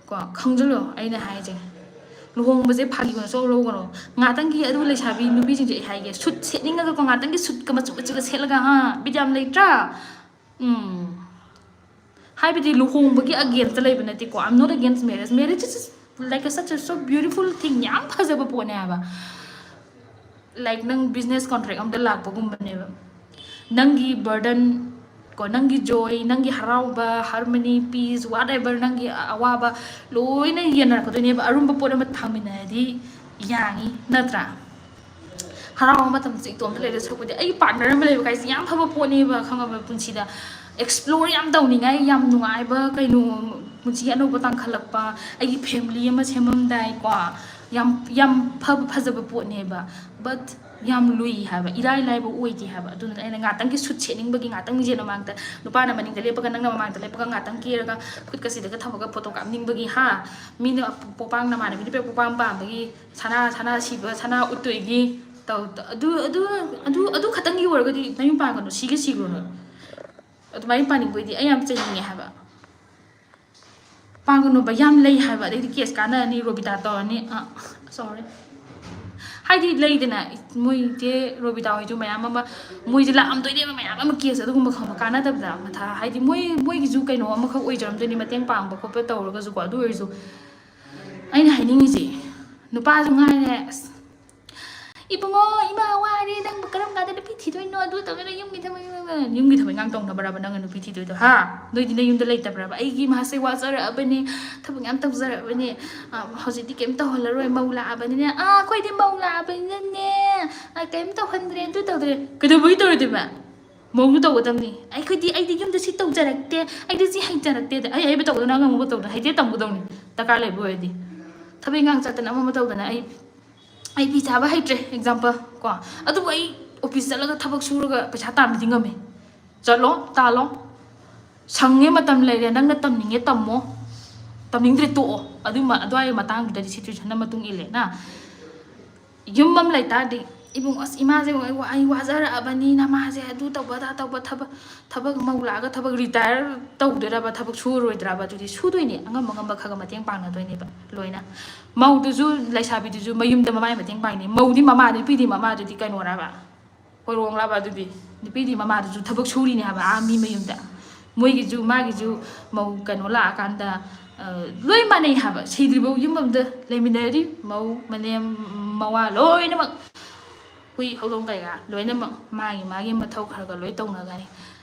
ꯀꯣ, ꯈꯪꯖꯤꯜꯂꯣ ꯑꯩꯅ ꯍꯥꯏꯁꯦ꯫ ꯂꯨꯍꯣꯡꯕꯁꯦ ꯐꯥꯒꯤ ꯑꯣꯏꯅ ꯁꯣꯛ ꯂꯧꯒꯅꯣ꯫ ꯉꯥꯛꯇꯪꯒꯤ ꯑꯗꯨ ꯂꯩꯁꯥꯕꯤ ꯅꯨꯄꯤꯁꯤꯡꯁꯦ ꯑꯩ ꯍꯥꯏꯒꯦ, suit ꯁꯦꯠꯅꯤꯡꯉꯒꯀꯣ, ꯉꯥꯛꯇꯪꯒꯤ suit-ꯀ ꯃꯆꯨ ꯃꯆꯨꯒ ꯁꯦꯠꯂꯒ, ꯍꯥ, ꯕꯤꯠ ꯌꯥꯝ ꯂꯩꯇ꯭ꯔꯥ? ꯎꯝ꯫ ꯍꯥꯏꯕꯗꯤ ꯂꯨꯍꯣꯡꯕꯒꯤ against-ꯇ ꯂꯩꯕ ꯅꯠꯇꯦꯀꯣ꯫ I'm not against marriage. Marriage is like a, such a so beautiful thing. ꯌꯥꯝ ꯐꯖꯕ ꯄꯣꯠꯅꯦ ꯍꯥꯏꯕ꯫ Like ꯅꯪ business contract ꯑꯝꯗ ꯂꯥꯛꯄꯒꯨꯝꯕꯅꯦꯕ. ꯅꯪꯒꯤ burden ꯀꯣ, ꯅꯪꯒꯤ joy, ꯅꯪꯒꯤ ꯍꯔꯥꯎꯕ, harmony, peace, whatever, ꯅꯪꯒꯤ ꯑꯋꯥꯕ ꯂꯣꯏꯅ ꯌꯦꯟꯅꯔꯛꯀꯗꯣꯏꯅꯦꯕ꯫ ꯑꯔꯨꯝꯕ ꯄꯣꯠ ꯑꯃ ꯊꯥꯡꯃꯤꯟꯅꯔꯗꯤ ꯌꯥꯡꯉꯤ, ꯅꯠꯇ꯭ꯔꯥ? ꯍꯔꯥꯎꯕ ꯃꯇꯝꯁꯦ ꯏꯇꯣꯝꯇ ꯂꯩꯔ ꯁꯔꯨꯛꯄꯨꯗꯤ ꯑꯩꯒꯤ partner ꯑꯃ ꯂꯩꯕ ꯀꯥꯏꯁꯦ ꯌꯥꯝ ꯐꯕ ꯄꯣꯠꯅꯦꯕ, ꯈꯪꯉꯕ? ꯄꯨꯟꯁꯤꯗ explore ꯌꯥꯝ ꯇꯧꯅꯤꯡꯉꯥꯏ, ꯌꯥꯝ ꯅꯨꯡꯉꯥꯏꯕ ꯀꯩꯅꯣ, ꯄꯨꯟꯁꯤ ꯑꯅꯧꯕ ꯇꯥꯡꯈꯠꯂꯛꯄ, ꯑꯩꯒꯤ family ꯑꯃ ꯁꯦꯝꯃꯝꯗꯥꯏꯀꯣ, ꯌꯥꯝ, ꯌꯥꯝ ꯐꯕ, ꯐꯖꯕ ꯄꯣꯠꯅꯦꯕ꯫ But ꯌꯥꯝ ꯂꯨꯏ ꯍꯥꯏꯕ, ꯏꯔꯥꯏ ꯂꯥꯏꯕ ꯑꯣꯏꯗꯦ ꯍꯥꯏꯕ꯫ ꯑꯗꯨꯅ ꯑꯩꯅ ꯉꯥꯛꯇꯪꯒꯤ suit ꯁꯦꯠꯅꯤꯡꯕꯒꯤ, ꯉꯥꯛꯇꯪ ꯃꯤꯡꯁꯦꯜ ꯃꯃꯥꯡꯗ, ꯅꯨꯄꯥꯅ ꯃꯅꯤꯡꯗ ꯂꯦꯞꯄꯒ ꯅꯪꯅ ꯃꯃꯥꯡꯗ ꯂꯦꯞꯄꯒ ꯉꯥꯛꯇꯪ ꯀꯦꯔꯒ ꯈꯨꯠꯀꯁꯤꯗꯒ ꯊꯝꯃꯒ photo ꯀꯥꯞꯅꯤꯡꯕꯒꯤ, ꯍꯥ? ꯃꯤꯅ ꯄꯣꯄꯥꯡ, ꯅꯃꯥꯟꯅꯕꯤꯅ ꯄꯤꯔꯛꯄ ꯄꯣꯄꯥꯡ ꯄꯥꯝꯕꯒꯤ, ꯁꯅꯥ, ꯁꯅꯥ ꯁꯤꯕ, ꯁꯅꯥ ꯎꯠꯇꯣꯏꯒꯤ ꯇꯧ-, ꯑꯗꯨ, ꯑꯗꯨ, ꯑꯗꯨ, ꯑꯗꯨ ꯈꯛꯇꯪꯒꯤ ꯑꯣꯏꯔꯒꯗꯤ ꯅꯌꯨꯝ ꯄꯥꯟꯒꯅꯨ, ꯁꯤꯒꯦ ꯁꯤꯈ꯭ꯔꯣ ꯅꯣꯏ꯫ ꯑꯗꯨꯃꯥꯏꯅ ꯄꯥꯅꯤꯡꯕ ꯑꯣꯏꯗꯤ ꯑꯩ ꯌꯥꯝ ꯆꯩꯅꯤꯡꯉꯦ ꯍꯥꯏꯕ꯫ ꯄꯥꯡꯒꯅꯨꯕ, ꯌꯥꯝ ꯂꯩ ꯍꯥꯏꯕ꯫ ꯑꯗꯩꯗꯤ case ꯀꯥꯟꯅꯔꯅꯤ, ꯔꯣꯕꯤꯇꯥ ꯇꯧꯔꯅꯤ꯫ ꯑ, sorry꯫ ꯍꯥꯏꯗꯤ ꯂꯩꯗꯅ, ꯃꯣꯏ ꯏꯆꯦ ꯔꯣꯕꯤꯇꯥ ꯍꯣꯏꯁꯨ ꯃꯌꯥꯝ ꯑꯃ, ꯃꯣꯏꯁꯦ ꯂꯥꯛꯑꯝꯗꯣꯏꯅꯦꯕ ꯃꯌꯥꯝ ꯑꯃ case ꯑꯗꯨꯒꯨꯝꯕ, ꯈꯪꯕ? ꯀꯥꯟꯅꯗꯕꯗ ꯃꯊꯥ, ꯍꯥꯏꯗꯤ ꯃꯣꯏ, ꯃꯣꯏꯒꯤꯁꯨ ꯀꯩꯅꯣ ꯑꯃꯈꯛ ꯑꯣꯏꯖꯔꯝꯗꯣꯏꯅꯤ, ꯃꯇꯦꯡ ꯄꯥꯡꯕ ꯈꯣꯠꯄ ꯇꯧꯔꯒꯁꯨꯀꯣ꯫ ꯑꯗꯨ ꯑꯣꯏꯔꯁꯨ ꯑꯩꯅ ꯍꯥꯏꯅꯤꯡꯉꯤꯁꯦ, ꯅꯨꯄꯥꯁꯨ ꯉꯥꯏꯔꯦ, ꯑꯁ, "ꯏꯕꯨꯡꯉꯣ, ꯏꯃꯥ ꯋꯥꯔꯦ, ꯅꯪꯕꯨ ꯀꯔꯝ ꯀꯥꯟꯗ ꯅꯨꯄꯤ ꯊꯤꯗꯣꯏꯅꯣ?" ꯑꯗꯨ ꯇꯧꯗꯅ ꯌꯨꯝꯒꯤ ꯊꯕꯛ, ꯌꯨꯝꯒꯤ ꯊꯕꯛ ꯏꯟꯈꯥꯡ ꯇꯧꯅꯕ꯭ꯔꯕ ꯅꯪꯅ ꯅꯨꯄꯤ ꯊꯤꯗꯣꯏꯗꯣ, ꯍꯥ? ꯅꯣꯏꯗꯤ ꯅꯌꯨꯝꯗ ꯂꯩꯇꯕ꯭ꯔꯕ? "ꯑꯩꯒꯤ ꯏꯃꯥꯁꯦ ꯋꯥꯖꯔꯛꯑꯕꯅꯦ, ꯊꯕꯛ ꯌꯥꯝ ꯇꯧꯖꯔꯛꯑꯕꯅꯦ, ꯑ, ꯍꯧꯖꯤꯛꯇꯤ ꯀꯩꯝ ꯇꯧꯍꯜꯂꯔꯣꯏ, ꯃꯧ ꯂꯥꯛꯑꯕꯅꯤꯅꯦ, ꯑꯥ, ꯑꯩꯈꯣꯏꯗꯤ ꯃꯧ ꯂꯥꯛꯑꯕꯅꯤꯅꯅꯦ, ꯑ, ꯀꯩꯝ ꯇꯧꯍꯟꯗ꯭ꯔꯦ, ꯑꯗꯨ ꯇꯧꯗ꯭ꯔꯦ"꯫ ꯀꯩꯗꯧꯕꯒꯤ ꯇꯧꯔꯣꯏꯗꯣꯏꯕ? ꯃꯧꯁꯨ ꯇꯧꯒꯗꯕꯅꯤ꯫ "ꯑꯩꯈꯣꯏꯗꯤ, ꯑꯩꯗꯤ ꯌꯨꯝꯗ ꯁꯤ ꯇꯧꯖꯔꯛꯇꯦ, ꯑꯩꯗꯤ ꯁꯤ ꯍꯩꯖꯔꯛꯇꯦ"꯫ ꯑꯩ ꯑꯍꯩꯕ ꯇꯧꯗꯅ ꯑꯉꯝꯕ ꯇꯧꯗꯅ ꯍꯩꯇꯦ ꯇꯝꯒꯗꯧꯅꯤ, ꯗꯔꯀꯥꯔ ꯂꯩꯕ ꯑꯣꯏꯔꯗꯤ꯫ ꯊꯕꯛ ꯏꯟꯈꯥꯡ ꯆꯠꯇꯅ ꯑꯃ ꯑꯃ ꯇꯧꯗꯅ ꯑꯩ, ꯑꯩ ꯐꯤ ꯁꯥꯕ ꯍꯩꯇ꯭ꯔꯦ, example ꯀꯣ꯫ ꯑꯗꯨꯕꯨ ꯑꯩ office ꯆꯠꯂꯒ ꯊꯕꯛ ꯁꯨꯔꯒ ꯄꯩꯁꯥ ꯇꯥꯟꯕꯗꯤ ꯉꯝꯃꯦ꯫ ꯆꯠꯂꯣ, ꯇꯥꯜꯂꯣ꯫ ꯁꯪꯉꯦ, ꯃꯇꯝ ꯂꯩꯔꯦ, ꯅꯪꯅ ꯇꯝꯅꯤꯡꯉꯦ ꯇꯝꯃꯣ, ꯇꯝꯅꯤꯡꯗ꯭ꯔꯦ ꯇꯣꯛꯑꯣ꯫ ꯑꯗꯨ ꯃ-, ꯑꯗꯨꯋꯥꯏ ꯃꯇꯥꯡꯗꯨꯗꯗꯤ situationꯅ ꯃꯇꯨꯡ ꯏꯜꯂꯦꯅ꯫ ꯌꯨꯝ ꯑꯃ ꯂꯩ ꯇꯥꯔꯗꯤ, "ꯏꯕꯨꯡ, ꯑꯁ, ꯏꯃꯥꯁꯦ ꯋꯥ-, ꯑꯩ ꯋꯥꯖꯔꯛꯑꯕꯅꯤ, ꯅꯃꯥꯁꯦ ꯑꯗꯨ ꯇꯧꯕ ꯑꯗꯥ ꯇꯧꯕ", ꯊꯕꯛ, ꯊꯕꯛ ꯃꯧ ꯂꯥꯛꯑꯒ ꯊꯕꯛ retire ꯇꯧꯗꯣꯏꯔꯕ, ꯊꯕꯛ ꯁꯨꯔꯔꯣꯏꯗ꯭ꯔꯕ? ꯑꯗꯨꯗꯤ ꯁꯨꯗꯣꯏꯅꯦ, ꯑꯉꯝꯕ ꯑꯉꯝꯕ ꯈꯔ ꯈꯔ ꯃꯇꯦꯡ ꯄꯥꯡꯅꯗꯣꯏꯅꯦꯕ ꯂꯣꯏꯅ꯫ ꯃꯧꯗꯨꯁꯨ, ꯂꯩꯁꯥꯕꯤꯗꯨꯁꯨ ꯃꯌꯨꯝꯗ ꯃꯃꯥꯏ ꯃꯇꯦꯡ ꯄꯥꯡꯅꯤ꯫ ꯃꯧꯗꯤ ꯃꯃꯥ, ꯅꯨꯄꯤꯗꯤ ꯃꯃꯥꯗꯨꯗꯤ ꯀꯩꯅꯣꯔꯕ? ꯍꯣꯏꯔꯣꯡꯂꯕ ꯑꯗꯨꯗꯤ? ꯅꯨꯄꯤꯗꯤ ꯃꯃꯥꯗꯨꯁꯨ ꯊꯕꯛ ꯁꯨꯔꯤꯅꯦ ꯍꯥꯏꯕ, ꯑꯥ ꯃꯤ ꯃꯌꯨꯝꯗ꯫ ꯃꯣꯏꯒꯤꯁꯨ, ꯃꯥꯒꯤꯁꯨ ꯃꯧ ꯀꯩꯅꯣ ꯂꯥꯛꯑꯀꯥꯟꯗ, ꯑ, ꯂꯣꯏ ꯃꯥꯟꯅꯩ ꯍꯥꯏꯕ꯫ ꯁꯤꯗ꯭ꯔꯤꯕꯧ ꯌꯨꯝ ꯑꯝꯗ ꯂꯩꯃꯤꯟꯅꯔꯤ, ꯃꯧ, ꯃꯅꯦꯝ, ꯃꯋꯥ ꯂꯣꯏꯅꯃꯛ꯫ ꯍꯨꯏ, ꯍꯧꯗꯣꯡ ꯀꯩꯀꯥ ꯂꯣꯏꯅꯃꯛ ꯃꯥꯒꯤ ꯃꯥꯒꯤ ꯃꯊꯧ ꯈꯔ ꯈꯔ ꯂꯣꯏ ꯇꯧꯅꯒꯅꯤ꯫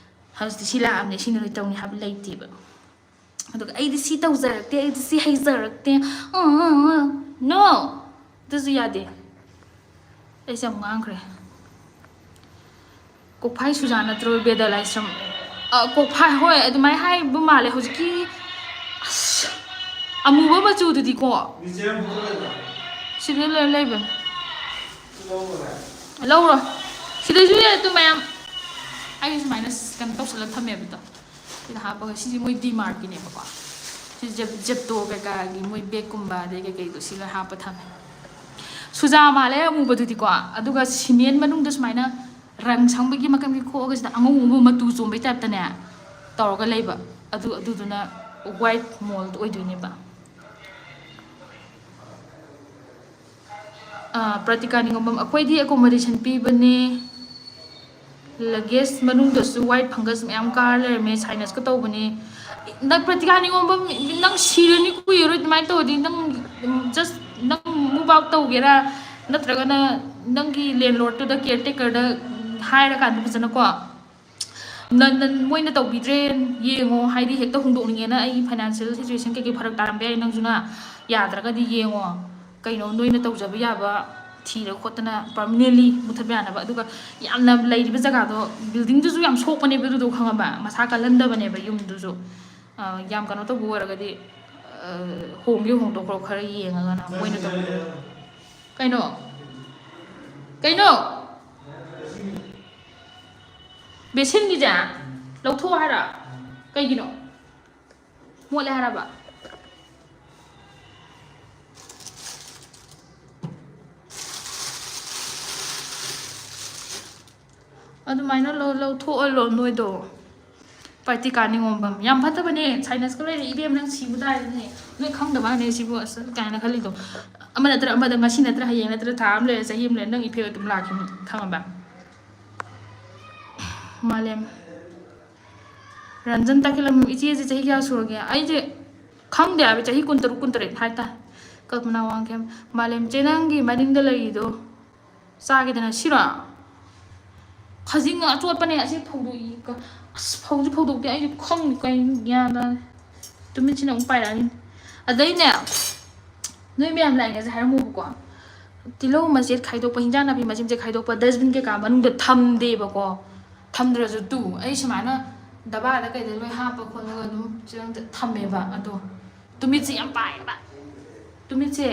ꯍꯧꯖꯤꯛꯇꯤ ꯁꯤ ꯂꯥꯛꯑꯕꯅꯦ, ꯁꯤꯅ ꯂꯣꯏ ꯇꯧꯅꯤ ꯍꯥꯏꯕ ꯂꯩꯇꯦꯕ꯫ ꯑꯗꯨꯒ "ꯑꯩꯗꯤ ꯁꯤ ꯇꯧꯖꯔꯛꯇꯦ, ꯑꯩꯗꯤ ꯁꯤ ꯍꯩꯖꯔꯛꯇꯦ", ꯑ, ꯑ, ꯑ, no! ꯑꯗꯨꯁꯨ ꯌꯥꯗꯦ꯫ ꯑꯩꯁꯦ ꯌꯥꯝ ꯉꯥꯡꯈ꯭ꯔꯦ꯫ ꯀꯣꯛꯐꯥꯏ ꯁꯨꯖꯥ ꯅꯠꯇ꯭ꯔꯣ? ꯕꯦꯗ ꯂꯥꯏꯁ꯭ꯔꯝ꯫ ꯑ, ꯀꯣꯛꯐꯥꯏ, ꯍꯣꯏ, ꯑꯗꯨꯃꯥꯏꯅ ꯍꯥꯏꯕ ꯃꯥꯜꯂꯦ꯫ ꯍꯧꯖꯤꯛꯀꯤ, ꯑꯁ, ꯑꯃꯨꯕ ꯃꯆꯨꯗꯨꯗꯤꯀꯣ꯫ ꯁꯤꯗ ꯂꯣꯏ ꯂꯩꯕꯅꯦ꯫ ꯂꯧꯔꯣ꯫ ꯁꯤꯗꯁꯨ ꯂꯩ ꯑꯗꯨ ꯃꯌꯥꯝ꯫ ꯑꯩ ꯁꯨꯃꯥꯏꯅ ꯀꯩꯅꯣ ꯇꯧꯁꯜꯂꯒ ꯊꯝꯃꯦꯕꯗꯣ꯫ ꯁꯤꯗ ꯍꯥꯞꯄꯒ, ꯁꯤꯁꯦ ꯃꯣꯏ ꯗꯤ ꯃꯥꯔꯠꯀꯤꯅꯦꯕꯀꯣ꯫ ꯁꯤ ꯖꯦꯞ-, ꯖꯦꯞꯇꯣ ꯀꯩꯀꯥꯒꯤ ꯃꯣꯏ ꯕꯦꯒꯀꯨꯝꯕ ꯑꯗꯩ ꯀꯩꯀꯩꯗꯣ ꯁꯤ ꯂꯣꯏ ꯍꯥꯞꯄ ꯊꯝꯃꯦ꯫ ꯁꯨꯖꯥ ꯃꯥꯜꯂꯦ ꯑꯃꯨꯕꯗꯨꯗꯤꯀꯣ, ꯑꯗꯨꯒ ꯁꯤꯃꯦꯟ ꯃꯅꯨꯡꯗ ꯁꯨꯃꯥꯏꯅ ꯔꯪ ꯁꯪꯕꯒꯤ ꯃꯀꯛ ꯃꯀꯛ ꯈꯣꯛꯑꯒ ꯁꯤꯗ ꯑꯉꯧꯕ ꯃꯇꯨ ꯆꯣꯝꯕꯩ ꯇꯥꯏꯞꯇꯅꯦ ꯇꯧꯔꯒ ꯂꯩꯕ꯫ ꯑꯗꯨ, ꯑꯗꯨꯗꯨꯅ white mold ꯑꯣꯏꯗꯣꯏꯅꯦꯕ꯫ ꯑꯥ, ꯄ꯭ꯔꯇꯤꯀꯥ ꯅꯤꯉꯣꯝꯕꯝ, ꯑꯩꯈꯣꯏꯗꯤ accommodation ꯄꯤꯕꯅꯦ, luggage ꯃꯅꯨꯡꯗꯁꯨ white fungus ꯃꯌꯥꯝ ꯀꯥꯔ ꯂꯩꯔꯝꯃꯦ, sinusꯀ ꯇꯧꯕꯅꯦ꯫ ꯅꯪ ꯄ꯭ꯔꯇꯤꯀꯥ ꯅꯤꯉꯣꯝꯕꯝ, ꯅꯪ ꯁꯤꯔꯅꯤ ꯀꯨꯏꯔꯔꯣꯏ ꯑꯗꯨꯃꯥꯏꯅ ꯇꯧꯔꯗꯤ꯫ ꯅꯪ, ꯎꯝ, just ꯅꯪ move out ꯇꯧꯒꯦꯔꯥ, ꯅꯠꯇ꯭ꯔꯒꯅ ꯅꯪꯒꯤ landlordꯇꯨꯗ, caretakerꯗ ꯍꯥꯏꯔꯀꯥꯟꯗ ꯐꯖꯅꯀꯣ, ꯅ-, ꯅ-, ꯃꯣꯏꯅ ꯇꯧꯕꯤꯗ꯭ꯔꯦ ꯌꯦꯡꯉꯣ, ꯍꯥꯏꯗꯤ ꯍꯦꯛꯇ ꯍꯣꯡꯗꯣꯛꯅꯤꯡꯉꯦꯅ, ꯑꯩꯒꯤ financial situation ꯀꯩꯀꯩ ꯐꯔꯛ ꯇꯥꯔꯝꯕ ꯌꯥꯏ, ꯅꯪꯁꯨꯅ ꯌꯥꯗ꯭ꯔꯒꯗꯤ ꯌꯦꯡꯉꯣ, ꯀꯩꯅꯣ ꯅꯣꯏꯅ ꯇꯧꯖꯕ ꯌꯥꯕ ꯊꯤꯔ ꯈꯣꯠꯇꯅ permanently ꯃꯨꯊꯠꯄ ꯌꯥꯅꯕ꯫ ꯑꯗꯨꯒ ꯌꯥꯝꯅ ꯂꯩꯔꯤꯕ ꯖꯒꯥꯗꯣ, buildingꯗꯨꯁꯨ ꯌꯥꯝ ꯁꯣꯛꯄꯅꯦꯕ, ꯑꯗꯨꯗꯣ ꯈꯪꯉꯕ? ꯃꯁꯥ ꯀꯜꯍꯟꯗꯕꯅꯦꯕ ꯌꯨꯝꯗꯨꯁꯨ꯫ ꯑ, ꯌꯥꯝ ꯀꯩꯅꯣ ꯇꯧꯕ ꯑꯣꯏꯔꯒꯗꯤ, ꯑ, ꯍꯣꯡꯒꯦ ꯍꯣꯡꯗꯣꯛꯈ꯭ꯔꯣ, ꯈꯔ ꯌꯦꯡꯉꯒꯅ ꯃꯣꯏꯅ ꯇꯧꯕꯤꯗ꯭ꯔꯦ꯫ ꯀꯩꯅꯣ? ꯀꯩꯅꯣ? ꯕꯦꯁꯤꯟꯒꯤꯁꯦ ꯂꯧꯊꯣꯛꯑꯣ ꯍꯥꯏꯔ? ꯀꯩꯒꯤꯅꯣ? ꯃꯣꯠꯂꯦ ꯍꯥꯏꯔꯕ? ꯑꯗꯨꯃꯥꯏꯅ ꯂꯧ-, ꯂꯧꯊꯣꯛꯍꯜꯂꯣ ꯅꯣꯏꯗꯣ꯫ ꯄ꯭ꯔꯇꯤꯀꯥ ꯅꯤꯉꯣꯝꯕꯝ ꯌꯥꯝ ꯐꯠꯇꯕꯅꯦ꯫ Sinusꯀ ꯂꯩꯔꯦ ꯏꯕꯦꯝ, ꯅꯪ ꯁꯤꯕ ꯇꯥꯔꯦꯅꯦ꯫ ꯅꯣꯏ ꯈꯪꯗꯕ ꯋꯥꯅꯦ ꯁꯤꯕꯨ ꯑꯁ ꯀꯥꯏꯅ ꯈꯜꯂꯤꯗꯣ꯫ ꯑꯃ ꯅꯠꯇ꯭ꯔ ꯑꯃꯗ, ꯉꯁꯤ ꯅꯠꯇ꯭ꯔ ꯍꯌꯦꯡ ꯅꯠꯇ꯭ꯔ ꯊꯥ ꯑꯃ ꯂꯩꯔ ꯆꯍꯤ ꯑꯃ ꯂꯩꯔ ꯅꯪ effect ꯑꯗꯨꯝ ꯂꯥꯛꯈꯤꯅꯤ, ꯈꯪꯉꯕ? ꯃꯥꯂꯦꯝ꯫ ꯔꯟꯖꯟ ꯇꯥꯈꯦꯜꯂꯝ, ꯏꯆꯦꯁꯦ ꯆꯍꯤ ꯀꯌꯥ ꯁꯨꯔꯒꯦ? ꯑꯩꯁꯦ ꯈꯪꯗꯦ ꯍꯥꯏꯕ, ꯆꯍꯤ ꯀꯨꯟꯇꯔꯨꯛ, ꯀꯨꯟꯇꯔꯦꯠ ꯍꯥꯏꯇꯥꯔꯦ꯫ ꯀꯜꯄꯅꯥ ꯋꯥꯡꯈꯦꯝ, ꯃꯥꯂꯦꯝ ꯆꯦ, ꯅꯪꯒꯤ ꯃꯅꯤꯡꯗ ꯂꯩꯔꯤꯗꯣ ꯆꯥꯒꯦꯗꯅ ꯁꯤꯔꯣ? ꯈꯖꯤꯡ ꯑꯆꯣꯠꯄꯅꯦ ꯑꯁꯤ ꯐꯧꯗꯣꯛꯏ꯫ ꯀ-, ꯑꯁ, ꯐꯧꯁꯨ ꯐꯧꯗꯣꯛꯇꯦ꯫ ꯑꯩꯁꯨ ꯈꯪꯗꯦ ꯀꯩꯅꯣ, ꯒ꯭ꯌꯥꯟ ꯇꯥꯗꯦ꯫ ꯇꯨꯃꯤꯠꯁꯤꯅ ꯑꯃꯨꯛ ꯄꯥꯏꯔꯛꯑꯅꯤ꯫ ꯑꯗꯩꯅꯦ, ꯅꯣꯏ ꯃꯌꯥꯝ ꯂꯥꯛꯏꯉꯩꯁꯦ ꯍꯥꯏꯔꯝꯃꯣꯕꯀꯣ, ꯇꯤꯜꯍꯧ ꯃꯆꯦꯠ ꯈꯥꯏꯗꯣꯛꯄ, ꯍꯤꯟꯖꯥꯡ ꯅꯥꯄꯤ ꯃꯆꯦꯠ ꯃꯆꯦꯠ ꯈꯥꯏꯗꯣꯛꯄ ꯗꯁꯕꯤꯟ ꯀꯩꯀꯥ ꯃꯅꯨꯡꯗ ꯊꯝꯗꯦꯕꯀꯣ꯫ ꯊꯝꯗ꯭ꯔꯁꯨ ꯇꯨ ꯑꯩ ꯁꯨꯃꯥꯏꯅ ꯗꯕꯥꯗ ꯀꯩꯗ ꯂꯣꯏ ꯍꯥꯞꯄ ꯈꯣꯠꯂꯒ ꯑꯗꯨꯝ ꯆꯦꯔꯪꯗ ꯊꯝꯃꯦꯕ꯫ ꯑꯗꯣ ꯇꯨꯃꯤꯠꯁꯦ ꯌꯥꯝ ꯄꯥꯏꯌꯦꯕ꯫ ꯇꯨꯃꯤꯠꯁꯦ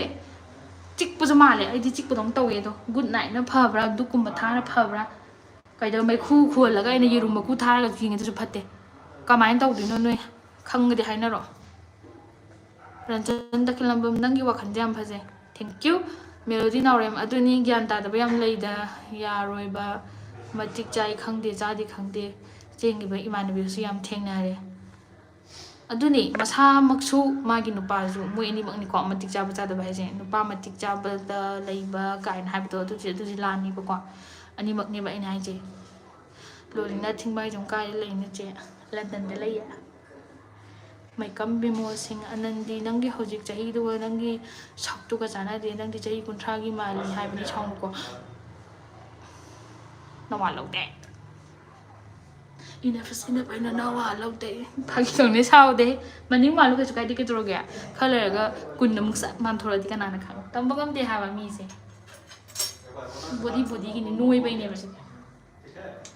ꯆꯤꯛꯄꯁꯨ ꯃꯥꯜꯂꯦ꯫ ꯑꯩꯗꯤ ꯆꯤꯛꯄꯗꯧꯅ ꯇꯧꯋꯦ꯫ ꯑꯗꯣ ꯒꯨꯗ ꯅꯥꯏꯠꯅ ꯐꯕ꯭ꯔꯥ, ꯙꯨꯛꯀꯨꯝꯕ ꯊꯥꯔ ꯐꯕ꯭ꯔꯥ, ꯀꯩꯗꯧ, ꯃꯩꯈꯨ ꯈꯣꯜꯂꯒ ꯑꯩꯅ ꯌꯦꯔꯨꯝ ꯃꯀꯨ ꯊꯥꯔꯒ ꯌꯦꯡꯉꯦ, ꯑꯗꯨꯁꯨ ꯐꯠꯇꯦ꯫ ꯀꯃꯥꯏꯅ ꯇꯧꯗꯣꯏꯅꯣ? ꯅꯣꯏ ꯈꯪꯉꯗꯤ ꯍꯥꯏꯅꯔꯣ꯫ ꯔꯟꯖꯟ ꯇꯈꯦꯜꯂꯝꯕꯝ, ꯅꯪꯒꯤ ꯋꯥꯈꯜꯁꯦ ꯌꯥꯝ ꯐꯖꯩ꯫ Thank you꯫ ꯃꯦꯂꯣꯗꯤ ꯅꯥꯎꯔꯦꯝ, ꯑꯗꯨꯅꯤ ꯒ꯭ꯌꯥꯟ ꯇꯥꯗꯕ ꯌꯥꯝ ꯂꯩꯗ, ꯌꯥꯔꯣꯏꯕ, ꯃꯇꯤꯛ ꯆꯥꯏ ꯈꯪꯗꯦ, ꯆꯥꯗꯦ ꯈꯪꯗꯦ, ꯆꯦꯟꯈꯤꯕ ꯏꯃꯥꯟꯅꯕꯤꯁꯨ ꯌꯥꯝ ꯊꯦꯡꯅꯔꯦ꯫ ꯑꯗꯨꯅꯤ, ꯃꯁꯥꯃꯛꯁꯨ ꯃꯥꯒꯤ ꯅꯨꯄꯥꯁꯨ, ꯃꯣꯏ ꯑꯅꯤꯃꯛꯅꯤꯀꯣ, ꯃꯇꯤꯛ ꯆꯥꯕ ꯆꯥꯗꯕ ꯍꯥꯏꯁꯦ꯫ ꯅꯨꯄꯥ ꯃꯇꯤꯛ ꯆꯥꯕꯗ ꯂꯩꯕ ꯀꯥꯏꯅ ꯍꯥꯏꯕꯗꯣ, ꯑꯗꯨꯁꯨ, ꯑꯗꯨꯁꯨ ꯂꯥꯟꯅꯤꯕꯀꯣ꯫ ꯑꯅꯤꯃꯛꯅꯦꯕ ꯑꯩꯅ ꯍꯥꯏꯁꯦ꯫ ꯂꯣꯂꯤꯅ ꯊꯤꯡꯕ ꯍꯥꯏꯁꯦ ꯀꯥꯏꯗ ꯂꯩꯅꯣ ꯆꯦ? ꯂꯟꯗꯟꯗ ꯂꯩꯌꯦ꯫ ꯃꯩꯀꯝ ꯕꯤꯃꯣꯜ ꯁꯤꯡ, ꯑꯅꯟꯗꯤ, ꯅꯪꯒꯤ ꯍꯧꯖꯤꯛ ꯆꯍꯤꯗꯨꯒ ꯅꯪꯒꯤ ꯁꯛꯇꯨꯒ ꯆꯥꯟꯅꯗꯦ, ꯅꯪꯗꯤ ꯆꯍꯤ ꯀꯨꯟꯊ꯭ꯔꯥꯒꯤ ꯃꯥꯜꯂꯤ ꯍꯥꯏꯕꯅꯤ, ꯁꯥꯎꯅꯨꯀꯣ꯫ ꯅꯋꯥ ꯂꯧꯗꯦ꯫ Enough is enough, ꯑꯩꯅ ꯅꯋꯥ ꯂꯧꯗꯦ꯫ ꯐꯥꯒꯤ ꯇꯧꯅꯦ, ꯁꯥꯎꯗꯦ꯫ ꯃꯅꯤꯡ ꯃꯥꯜꯂꯨ, ꯀꯩꯁꯨ ꯀꯥꯏꯗꯦ, ꯀꯩꯗꯧꯔꯒꯦ? ꯈꯔ ꯂꯩꯔꯒ ꯀꯨꯟ ꯑꯃꯨꯛ ꯆꯞ ꯃꯥꯟꯊꯣꯔꯛꯑꯗꯤ ꯀꯅꯥꯅ ꯈꯪꯕ? ꯇꯝꯕ ꯉꯝꯗꯦ ꯍꯥꯏꯕ ꯃꯤꯁꯦ꯫ ꯕꯣꯗꯤ ꯕꯣꯗꯤꯒꯤꯅꯤ, ꯅꯣꯏꯕꯩꯅꯦꯕ ꯁꯤꯗꯤ꯫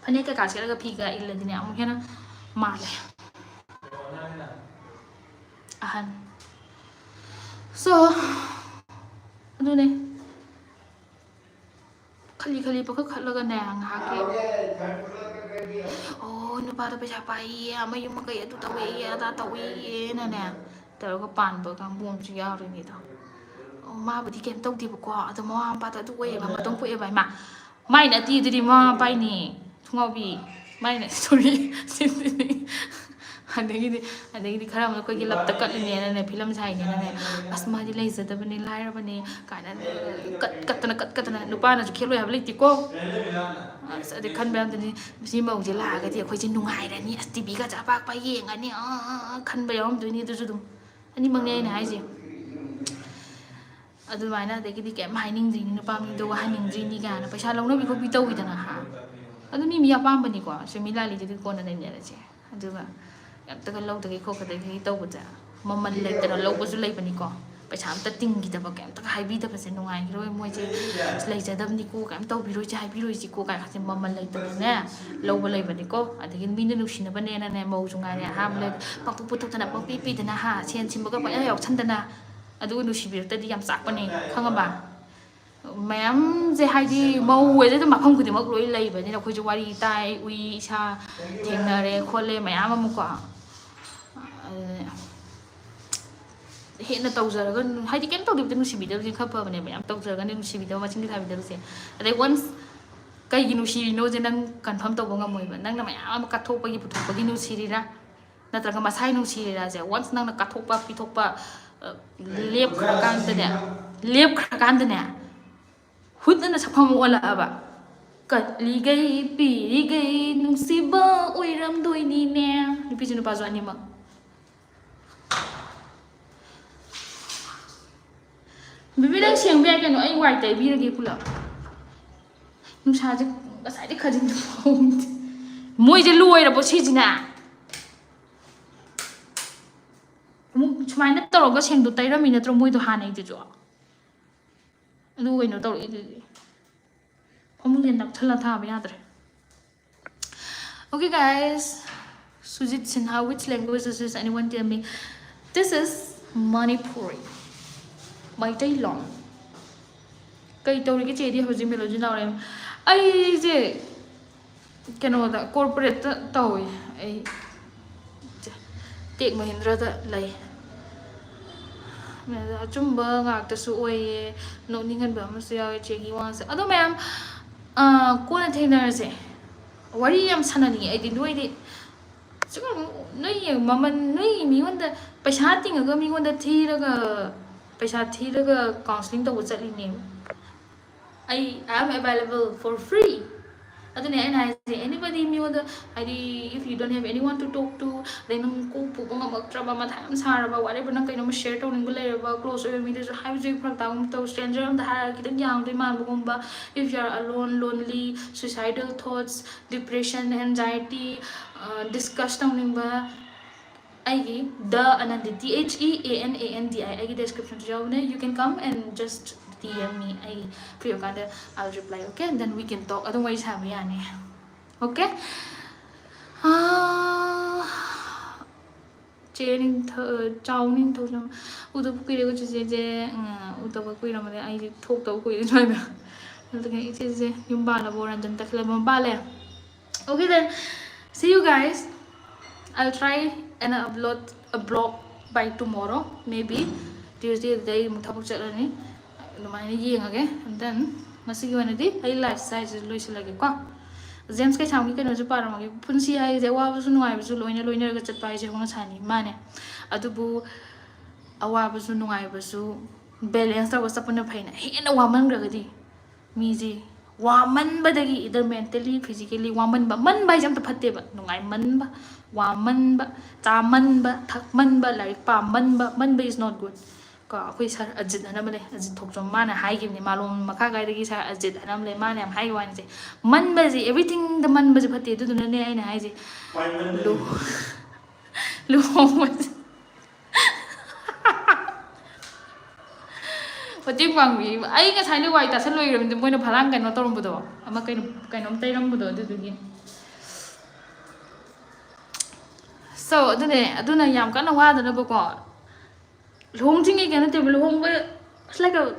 ꯐꯅꯦꯛ ꯀꯩꯀꯥ ꯁꯦꯠꯂꯒ ꯐꯤꯒ ꯏꯜꯂꯗꯤꯅꯦ, ꯑꯃꯨꯛ ꯍꯦꯟꯅ ꯃꯥꯜꯂꯦ꯫ ꯑꯍꯟ꯫ So, ꯑꯗꯨꯅꯦ꯫ ꯈꯜꯂꯤ ꯈꯜꯂꯤ ꯄꯪꯈꯠ ꯈꯠꯂꯒꯅꯦ, ꯉꯥꯏꯍꯥꯛꯀꯤ, "ꯑꯣ, ꯅꯨꯄꯥꯗꯣ ꯄꯩꯁꯥ ꯄꯥꯏꯌꯦ, ꯃꯌꯨꯝ ꯃꯀꯩ ꯑꯗꯨ ꯇꯧꯋꯦꯌꯦ, ꯑꯗꯥ ꯇꯧꯋꯦꯌꯦꯅꯅꯦ" ꯇꯧꯔꯒ ꯄꯥꯟꯕ ꯀꯥꯡꯕꯨ ꯑꯃꯁꯨ ꯌꯥꯎꯔꯤꯅꯤꯗꯣ꯫ ꯑꯣ, ꯃꯥꯕꯨꯗꯤ ꯀꯩꯝ ꯇꯧꯗꯦꯕꯀꯣ, ꯑꯗꯣ ꯃꯃꯥ ꯃꯄꯥꯗꯣ ꯑꯗꯨ ꯑꯣꯏꯌꯦꯕ, ꯃꯇꯣꯝ ꯄꯣꯛꯑꯦꯕ꯫ ꯏꯃꯥ, ꯃꯥꯏ ꯅꯠꯇꯦ ꯑꯗꯨꯗꯤ, ꯃꯃꯥ ꯃꯄꯥꯏꯅꯤ, ꯊꯨꯡꯉꯥꯎꯕꯤ꯫ ꯃꯥꯏ ꯅꯠꯇꯦ, ꯁꯣꯔꯤ꯫ ꯑꯗꯒꯤꯗꯤ, ꯑꯗꯒꯤꯗꯤ ꯈꯔ ꯑꯃꯅ ꯑꯩꯈꯣꯏꯒꯤ ꯂꯞꯇ ꯀꯠꯂꯤꯅꯦꯅꯅꯦ, ꯐꯤꯂꯝ ꯁꯥꯏꯅꯦꯅꯅꯦ, "ꯑꯁ, ꯃꯥꯗꯤ ꯂꯩꯖꯗꯕꯅꯦ, ꯂꯥꯏꯔꯕꯅꯦ" ꯀꯥꯏꯅ ꯀꯠ-, ꯀꯠꯇꯅ, ꯀꯠ-, ꯀꯠꯇꯅ꯫ ꯅꯨꯄꯥꯅꯁꯨ ꯈꯦꯠꯂꯣꯏ ꯍꯥꯏꯕ ꯂꯩꯇꯦꯀꯣ꯫ ꯑꯁ, ꯑꯗꯩ ꯈꯟꯕ ꯌꯥꯝꯗꯅꯤ, "ꯃꯁꯤ ꯃꯧꯁꯦ ꯂꯥꯛꯑꯒꯗꯤ ꯑꯩꯈꯣꯏꯁꯦ ꯅꯨꯡꯉꯥꯏꯔꯅꯤ, ꯑꯁ, ꯇꯤ ꯚꯤꯒꯁꯦ ꯑꯄꯥꯛꯄ ꯌꯦꯡꯉꯅꯤ", ꯑꯥ, ꯑꯥ, ꯑꯥ, ꯈꯟꯕ ꯌꯥꯎꯔꯝꯗꯣꯏꯅꯤ꯫ ꯑꯗꯨꯁꯨ ꯑꯗꯨꯝ ꯑꯅꯤꯃꯛꯅꯦ ꯑꯩꯅ ꯍꯥꯏꯁꯦ꯫ ꯑꯗꯨꯃꯥꯏꯅ, ꯑꯗꯒꯤꯗꯤ ꯀꯩꯝ ꯍꯥꯏꯅꯤꯡꯗ꯭ꯔꯤꯅꯤ, ꯅꯨꯄꯥ ꯃꯤꯗꯣ ꯋꯥꯍꯟꯅꯤꯡꯗ꯭ꯔꯤꯅꯤ ꯀꯥꯏꯅ ꯄꯩꯁꯥ ꯂꯧꯅꯕꯤ ꯈꯣꯠꯄꯤ ꯇꯧꯈꯤꯗꯅ ꯍꯥ꯫ ꯑꯗꯨ ꯃꯤ ꯃꯤ ꯑꯄꯥꯝꯕꯅꯤꯀꯣ, ꯆꯨꯝꯃꯤ ꯂꯥꯜꯂꯤꯗꯨꯗꯤ ꯀꯣꯟꯅ ꯅꯩꯅꯔꯁꯦ꯫ ꯑꯗꯨꯒ ꯀꯩꯝꯇꯒ ꯂꯧꯗꯒꯦ ꯈꯣꯠꯀꯗꯒꯦ ꯇꯧꯕꯗ ꯃꯃꯜ ꯂꯩꯇꯅ ꯂꯧꯕꯁꯨ ꯂꯩꯕꯅꯤꯀꯣ꯫ ꯄꯩꯁꯥ ꯑꯝꯇ ꯇꯤꯡꯈꯤꯗꯕ, ꯀꯩꯝꯇꯒ ꯍꯥꯏꯕꯤꯗꯕꯁꯦ ꯅꯨꯡꯉꯥꯏꯈꯤꯔꯣꯏ꯫ ꯃꯣꯏꯁꯦ "ꯑꯁ, ꯂꯩꯖꯗꯕꯅꯤꯀꯣ, ꯀꯩꯝ ꯇꯧꯕꯤꯔꯣꯏꯁꯦ, ꯍꯥꯏꯕꯤꯔꯣꯏꯁꯤꯀꯣ" ꯀꯥꯏꯅ ꯃꯃꯜ ꯂꯩꯇꯅꯅꯦ ꯂꯧꯕ ꯂꯩꯕꯅꯤꯀꯣ꯫ ꯑꯗꯒꯤ ꯃꯤꯅ ꯅꯨꯡꯁꯤꯅꯕꯅꯦꯅꯅꯦ, ꯃꯧꯁꯨ ꯉꯥꯏꯔꯦ, ꯑꯍꯥꯟꯕ ꯂꯩ ꯄꯪꯄꯨ ꯄꯨꯊꯣꯛꯇꯅ, ꯄꯪꯄꯤ ꯄꯤꯗꯅ ꯍꯥ, ꯁꯦꯟ ꯁꯤꯟꯕꯒ ꯄꯪꯌꯥ ꯌꯥꯎꯁꯟꯗꯅ, ꯑꯗꯨꯒ ꯅꯨꯡꯁꯤꯕꯤꯔꯛꯇꯗꯤ ꯌꯥꯝ ꯆꯥꯛꯄꯅꯦ, ꯈꯪꯉꯕ? ꯃꯌꯥꯝꯁꯦ ꯍꯥꯏꯗꯤ ꯃꯧ ꯍꯥꯏꯁꯦ ꯑꯗꯨꯝ ꯃꯐꯝ ꯈꯨꯗꯤꯡꯃꯛ ꯂꯣꯏ ꯂꯩꯕꯅꯤꯅ ꯑꯩꯈꯣꯏꯁꯨ ꯋꯥꯔꯤ ꯇꯥꯏ, ꯎꯏ, ꯏꯁꯥ ꯊꯦꯡꯅꯔꯦ ꯈꯣꯠꯂꯦ ꯃꯌꯥꯝ ꯑꯃꯀꯣ꯫ ꯑꯗꯨꯅꯦ꯫ ꯍꯦꯟꯅ ꯇꯧꯖꯔꯒ ꯅꯨ-, ꯍꯥꯏꯗꯤ ꯀꯩꯝ ꯇꯧꯗꯕꯤꯗ ꯅꯨꯡꯁꯤꯕꯤꯗꯕꯁꯦ ꯈꯔ ꯐꯕꯅꯦꯕ, ꯌꯥꯝ ꯇꯧꯖꯔꯒꯅꯦ ꯅꯨꯡꯁꯤꯕꯤꯗꯕ, ꯃꯆꯤꯟ ꯊꯤꯕꯤꯗꯕꯁꯦ꯫ ꯑꯗꯩ once ꯀꯩꯒꯤ ꯅꯨꯡꯁꯤꯔꯤꯅꯣꯁꯦ ꯅꯪ confirm ꯇꯧꯕ ꯉꯝꯃꯣꯏꯕ꯫ ꯅꯪꯅ ꯃꯌꯥꯝ ꯑꯃ ꯀꯠꯊꯣꯛꯄꯒꯤ ꯄꯨꯊꯣꯛꯄꯒꯤ ꯅꯨꯡꯁꯤꯔꯤꯔꯥ, ꯅꯠꯇ꯭ꯔꯒ ꯃꯁꯥꯒꯤ ꯅꯨꯡꯁꯤꯔꯤꯔꯥꯁꯦ, once ꯅꯪꯅ ꯀꯠꯊꯣꯛꯄ ꯄꯤꯊꯣꯛꯄ, ꯑ, ꯂꯦꯞꯈ꯭ꯔꯀꯥꯟꯗꯅꯦ, ꯂꯦꯞꯈ꯭ꯔꯀꯥꯟꯗꯅꯦ, ꯍꯨꯠꯅꯅ ꯁꯛꯐꯝ ꯑꯃ ꯑꯣꯜꯂꯛꯑꯕ꯫ ꯀꯠꯂꯤꯒꯩ ꯄꯤꯔꯤꯒꯩ ꯅꯨꯡꯁꯤꯕ ꯑꯣꯏꯔꯝꯗꯣꯏꯅꯤꯅꯦ꯫ ꯅꯨꯄꯤꯁꯨ ꯅꯨꯄꯥꯁꯨ ꯑꯅꯤꯃꯛ꯫ ꯕꯦꯕꯤ, ꯅꯪ ꯁꯦꯡꯕ ꯌꯥꯏ ꯀꯩꯅꯣ, ꯑꯩ ꯋꯥꯏ ꯇꯩꯕꯤꯔꯒꯦ ꯄꯨꯂꯞ꯫ ꯅꯨꯡꯁꯥꯁꯦ ꯉꯁꯥꯏꯗꯤ ꯈꯖꯤꯛꯇ ꯐꯥꯎꯗꯦ꯫ ꯃꯣꯏꯁꯦ ꯂꯣꯏꯔꯕꯣ ꯁꯤꯁꯤꯅ? ꯑꯃꯨꯛ ꯁꯨꯃꯥꯏꯅ ꯇꯧꯔꯒ ꯁꯦꯡꯗꯣꯛ ꯇꯩꯔꯝꯃꯤ ꯅꯠꯇ꯭ꯔꯣ ꯃꯣꯏꯗꯣ ꯍꯥꯟꯅꯩꯗꯨꯁꯨ? ꯑꯗꯨ ꯀꯩꯅꯣ ꯇꯧꯔꯛꯏꯗꯨꯗꯤ꯫ ꯐꯃꯨꯡꯁꯦ ꯅꯞꯁꯜꯂ ꯊꯥꯕ ꯌꯥꯗ꯭ꯔꯦ꯫ Okay, guys, Sujit Sinha, which language is this? Anyone tell me? This is Manipuri. Meiteilon. ꯀꯩ ꯇꯧꯔꯤꯒꯦ ꯆꯦꯗꯤ ꯍꯧꯖꯤꯛ? ꯃꯦꯂꯣꯗꯤ ꯅꯥꯎꯔꯦꯝ꯫ ꯑꯩꯁꯦ ꯀꯩꯅꯣꯗ, corporate ꯇ ꯇꯧꯋꯤ꯫ ꯑꯩ ꯇꯦꯛ ꯃꯍꯤꯟꯗ꯭ꯔꯗ ꯂꯩ꯫ ꯑꯗ ꯑꯆꯨꯝꯕ ꯉꯥꯛꯇꯁꯨ ꯑꯣꯏꯌꯦ, ꯅꯣꯛꯅꯤꯡꯍꯟꯕ ꯑꯃꯁꯨ ꯌꯥꯎꯋꯦ ꯆꯦꯒꯤ ꯋꯥꯁꯦ꯫ ꯑꯗꯣ ꯃꯌꯥꯝ, ꯑ, ꯀꯣꯟꯅ ꯊꯦꯡꯅꯔꯁꯦ꯫ ꯋꯥꯔꯤ ꯌꯥꯝ ꯁꯥꯟꯅꯅꯤꯡꯉꯦ ꯑꯩꯗꯤ ꯅꯣꯏꯗꯤ꯫ ꯁꯨꯝ ꯅꯣꯏ ꯃꯃꯜ, ꯅꯣꯏ ꯃꯤꯉꯣꯟꯗ ꯄꯩꯁꯥ ꯇꯤꯡꯉꯒ ꯃꯤꯉꯣꯟꯗ ꯊꯤꯔꯒ, ꯄꯩꯁꯥ ꯊꯤꯔꯒ counselling ꯇꯧꯕ ꯆꯠꯂꯤꯅꯦ꯫ ꯑꯩ, I am available for free. ꯑꯗꯨꯅꯦ ꯑꯩꯅ ꯍꯥꯏꯁꯦ, anybody, ꯃꯤꯉꯣꯟꯗ, ꯍꯥꯏꯗꯤ, if you don't have anyone to talk to, ꯑꯗꯩ ꯅꯪ ꯀꯣꯛ ꯄꯨꯕ ꯉꯝꯃꯛꯇ꯭ꯔꯕ, ꯃꯊꯥ ꯌꯥꯝ ꯁꯥꯔꯕ, whatever, ꯅꯪ ꯀꯩꯅꯣꯝꯃ share ꯇꯧꯅꯤꯡꯕ ꯂꯩꯔꯕ, close ꯑꯣꯏꯕ ꯃꯤꯗꯁꯨ ꯍꯥꯏꯕꯁꯨ ꯍꯦꯛ ꯐꯔꯛ ꯇꯥꯒꯨꯝ ꯇꯧ, stranger ꯑꯝꯗ ꯍꯥꯏꯔꯒ ꯈꯤꯇꯪ ꯌꯥꯝꯗꯣꯏ ꯃꯥꯟꯕꯒꯨꯝꯕ, if you are alone, lonely, suicidal thoughts, depression, anxiety, discuss ꯇꯧꯅꯤꯡꯕ, ꯑꯩꯒꯤ The Anandi, T H E A N A N D I, ꯑꯩꯒꯤ description ꯁꯨ ꯌꯥꯎꯕꯅꯦ, you can come and just D M me, ꯑꯩ free ꯑꯣꯏꯀꯥꯟꯗ I'll reply, okay, then we can talk, ꯑꯗꯨꯝ ꯋꯥꯔꯤ ꯁꯥꯕ ꯌꯥꯅꯤ꯫ Okay? ꯆꯦ ꯅꯤꯡꯊꯧ, ꯆꯥꯎ ꯅꯤꯡꯊꯧꯖꯝ, ꯎꯗꯕ ꯀꯨꯏꯔꯦꯀꯣ ꯆꯦꯆꯦꯁꯦ꯫ ꯎꯗꯕ ꯀꯨꯏꯔꯝꯃꯅꯦ, ꯑꯩꯗꯤ ꯊꯣꯛꯇꯕ ꯀꯨꯏꯔꯦ ꯁ꯭ꯋꯥꯏꯗ꯫ ꯑꯗꯨꯒ ꯏꯆꯦꯁꯦ ꯌꯨꯝ ꯄꯥꯜꯂꯕꯣ? ꯔꯟꯖꯟ ꯇꯈꯦꯜꯂꯝꯕ ꯄꯥꯜꯂꯦ꯫ Okay then, see you guys. I'll try and upload a vlog by tomorrow, maybe Tuesday ꯗ ꯑꯩ ꯑꯃꯨꯛ ꯊꯕꯛ ꯆꯠꯂꯅꯤ꯫ ꯑꯗꯨꯃꯥꯏꯅ ꯌꯦꯡꯉꯒꯦ꯫ And then ꯉꯁꯤꯒꯤ ꯑꯣꯏꯅꯗꯤ ꯑꯩ life ꯁ꯭ꯋꯥꯏꯁꯤꯗ ꯂꯣꯏꯁꯤꯜꯂꯒꯦꯀꯣ꯫ ꯖꯦꯝꯁ ꯀꯩꯁꯥꯝꯒꯤ ꯀꯩꯅꯣꯁꯨ ꯄꯥꯔꯝꯃꯒꯦ꯫ ꯄꯨꯟꯁꯤ ꯍꯥꯏꯁꯦ ꯑꯋꯥꯕꯁꯨ ꯅꯨꯡꯉꯥꯏꯕꯁꯨ ꯂꯣꯏꯅ ꯂꯣꯏꯅꯔꯒ ꯆꯠꯄ ꯍꯥꯏꯁꯦ ꯍꯧꯅ ꯁꯥꯅꯤ꯫ ꯃꯥꯅꯦ꯫ ꯑꯗꯨꯕꯨ ꯑꯋꯥꯕꯁꯨ ꯅꯨꯡꯉꯥꯏꯕꯁꯨ balance ꯇꯧꯔꯒ ꯆꯠꯄꯅ ꯐꯩꯅ꯫ ꯍꯦꯟꯅ ꯋꯥꯃꯟꯈ꯭ꯔꯒꯗꯤ ꯃꯤꯁꯦ ꯋꯥꯃꯟꯕꯗꯒꯤ, either mentally, physically ꯋꯥꯃꯟꯕ, ꯃꯟꯕ ꯍꯥꯏꯁꯦ ꯑꯝꯇ ꯐꯠꯇꯦꯕ꯫ ꯅꯨꯡꯉꯥꯏꯃꯟꯕ, ꯋꯥꯃꯟꯕ, ꯆꯥꯃꯟꯕ, ꯊꯛꯃꯟꯕ, ꯂꯥꯏꯔꯤꯛ ꯄꯥꯃꯟꯕ, ꯃꯟꯕ is not good꯫ ꯀꯣ, ꯑꯩꯈꯣꯏ ꯁꯥꯔ ꯑꯖꯤꯠ ꯍꯥꯏꯅ ꯑꯃ ꯂꯩ, ꯑꯖꯤꯠ ꯊꯣꯛꯆꯣꯝ, ꯃꯥꯅ ꯍꯥꯏꯈꯤꯕꯅꯤ, ꯃꯥꯂꯣꯝ ꯃꯈꯥ ꯀꯥꯏꯗꯒꯤ ꯁꯥꯔ ꯑꯖꯤꯠ ꯍꯥꯏꯅ ꯑꯃ ꯂꯩ, ꯃꯥꯅ ꯌꯥꯝ ꯍꯥꯏꯈꯤꯕ ꯋꯥꯅꯤꯁꯦ, ꯃꯟꯕꯁꯦ, everything ꯗ ꯃꯟꯕꯁꯦ ꯐꯠꯇꯦ꯫ ꯑꯗꯨꯗꯨꯅꯅꯦ ꯑꯩꯅ ꯍꯥꯏꯁꯦ, ꯂꯨ-, ꯂꯨꯍꯣꯡꯕꯁꯦ꯫ ꯃꯇꯦꯡ ꯄꯥꯡꯕꯤ꯫ ꯑꯩ ꯉꯁꯥꯏꯅ ꯋꯥꯏ ꯇꯥꯁꯜ ꯂꯣꯏꯈ꯭ꯔꯕꯅꯤ, ꯃꯣꯏꯅ ꯐꯂꯥꯡ ꯀꯩꯅꯣ ꯇꯧꯔꯝꯕꯗꯣ, ꯑꯃ ꯀꯩꯅꯣ, ꯀꯩꯅꯣꯝ ꯇꯩꯔꯝꯕꯗꯣ, ꯑꯗꯨꯗꯨꯒꯤ꯫ So, ꯑꯗꯨꯅꯦ, ꯑꯗꯨꯅ ꯌꯥꯝ ꯀꯟꯅ ꯋꯥꯗꯅꯕꯀꯣ꯫ ꯂꯨꯍꯣꯡꯗ꯭ꯔꯤꯉꯩ ꯀꯩꯅꯣ ꯅꯠꯇꯦꯕ, ꯂꯨꯍꯣꯡꯕ, it's like a,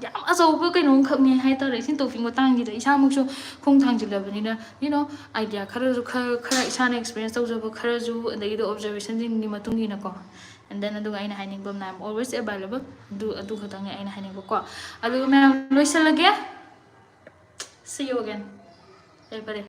ꯌꯥꯝ ꯑꯆꯧꯕ ꯀꯩꯅꯣꯝꯈꯛꯅꯦ ꯍꯥꯏꯇꯥꯔꯦ ꯁꯤ topic ꯃꯇꯥꯡꯁꯤꯗ꯫ ꯏꯁꯥꯃꯛꯁꯨ ꯈꯣꯡ ꯊꯥꯡꯖꯤꯜꯂꯕꯅꯤꯅ, you know, idea ꯈꯔꯁꯨ, ꯈꯔ, ꯈꯔ ꯏꯁꯥꯅ experience ꯇꯧꯖꯕ ꯈꯔꯁꯨ, ꯑꯗꯒꯤꯗꯤ observation ꯁꯤꯡꯒꯤ ꯃꯇꯨꯡ ꯏꯟꯅꯀꯣ꯫ And then ꯑꯗꯨꯒ ꯑꯩꯅ ꯍꯥꯏꯅꯤꯡꯕ ꯑꯃꯅ, I'm always available. ꯑꯗꯨ, ꯑꯗꯨ ꯈꯛꯇꯪꯅꯦ ꯑꯩꯅ ꯍꯥꯏꯅꯤꯡꯕꯀꯣ꯫ ꯑꯗꯨꯒ ꯃꯌꯥꯝ ꯂꯣꯏꯁꯤꯜꯂꯒꯦ꯫ See you again. ꯐꯔꯦ, ꯐꯔꯦ꯫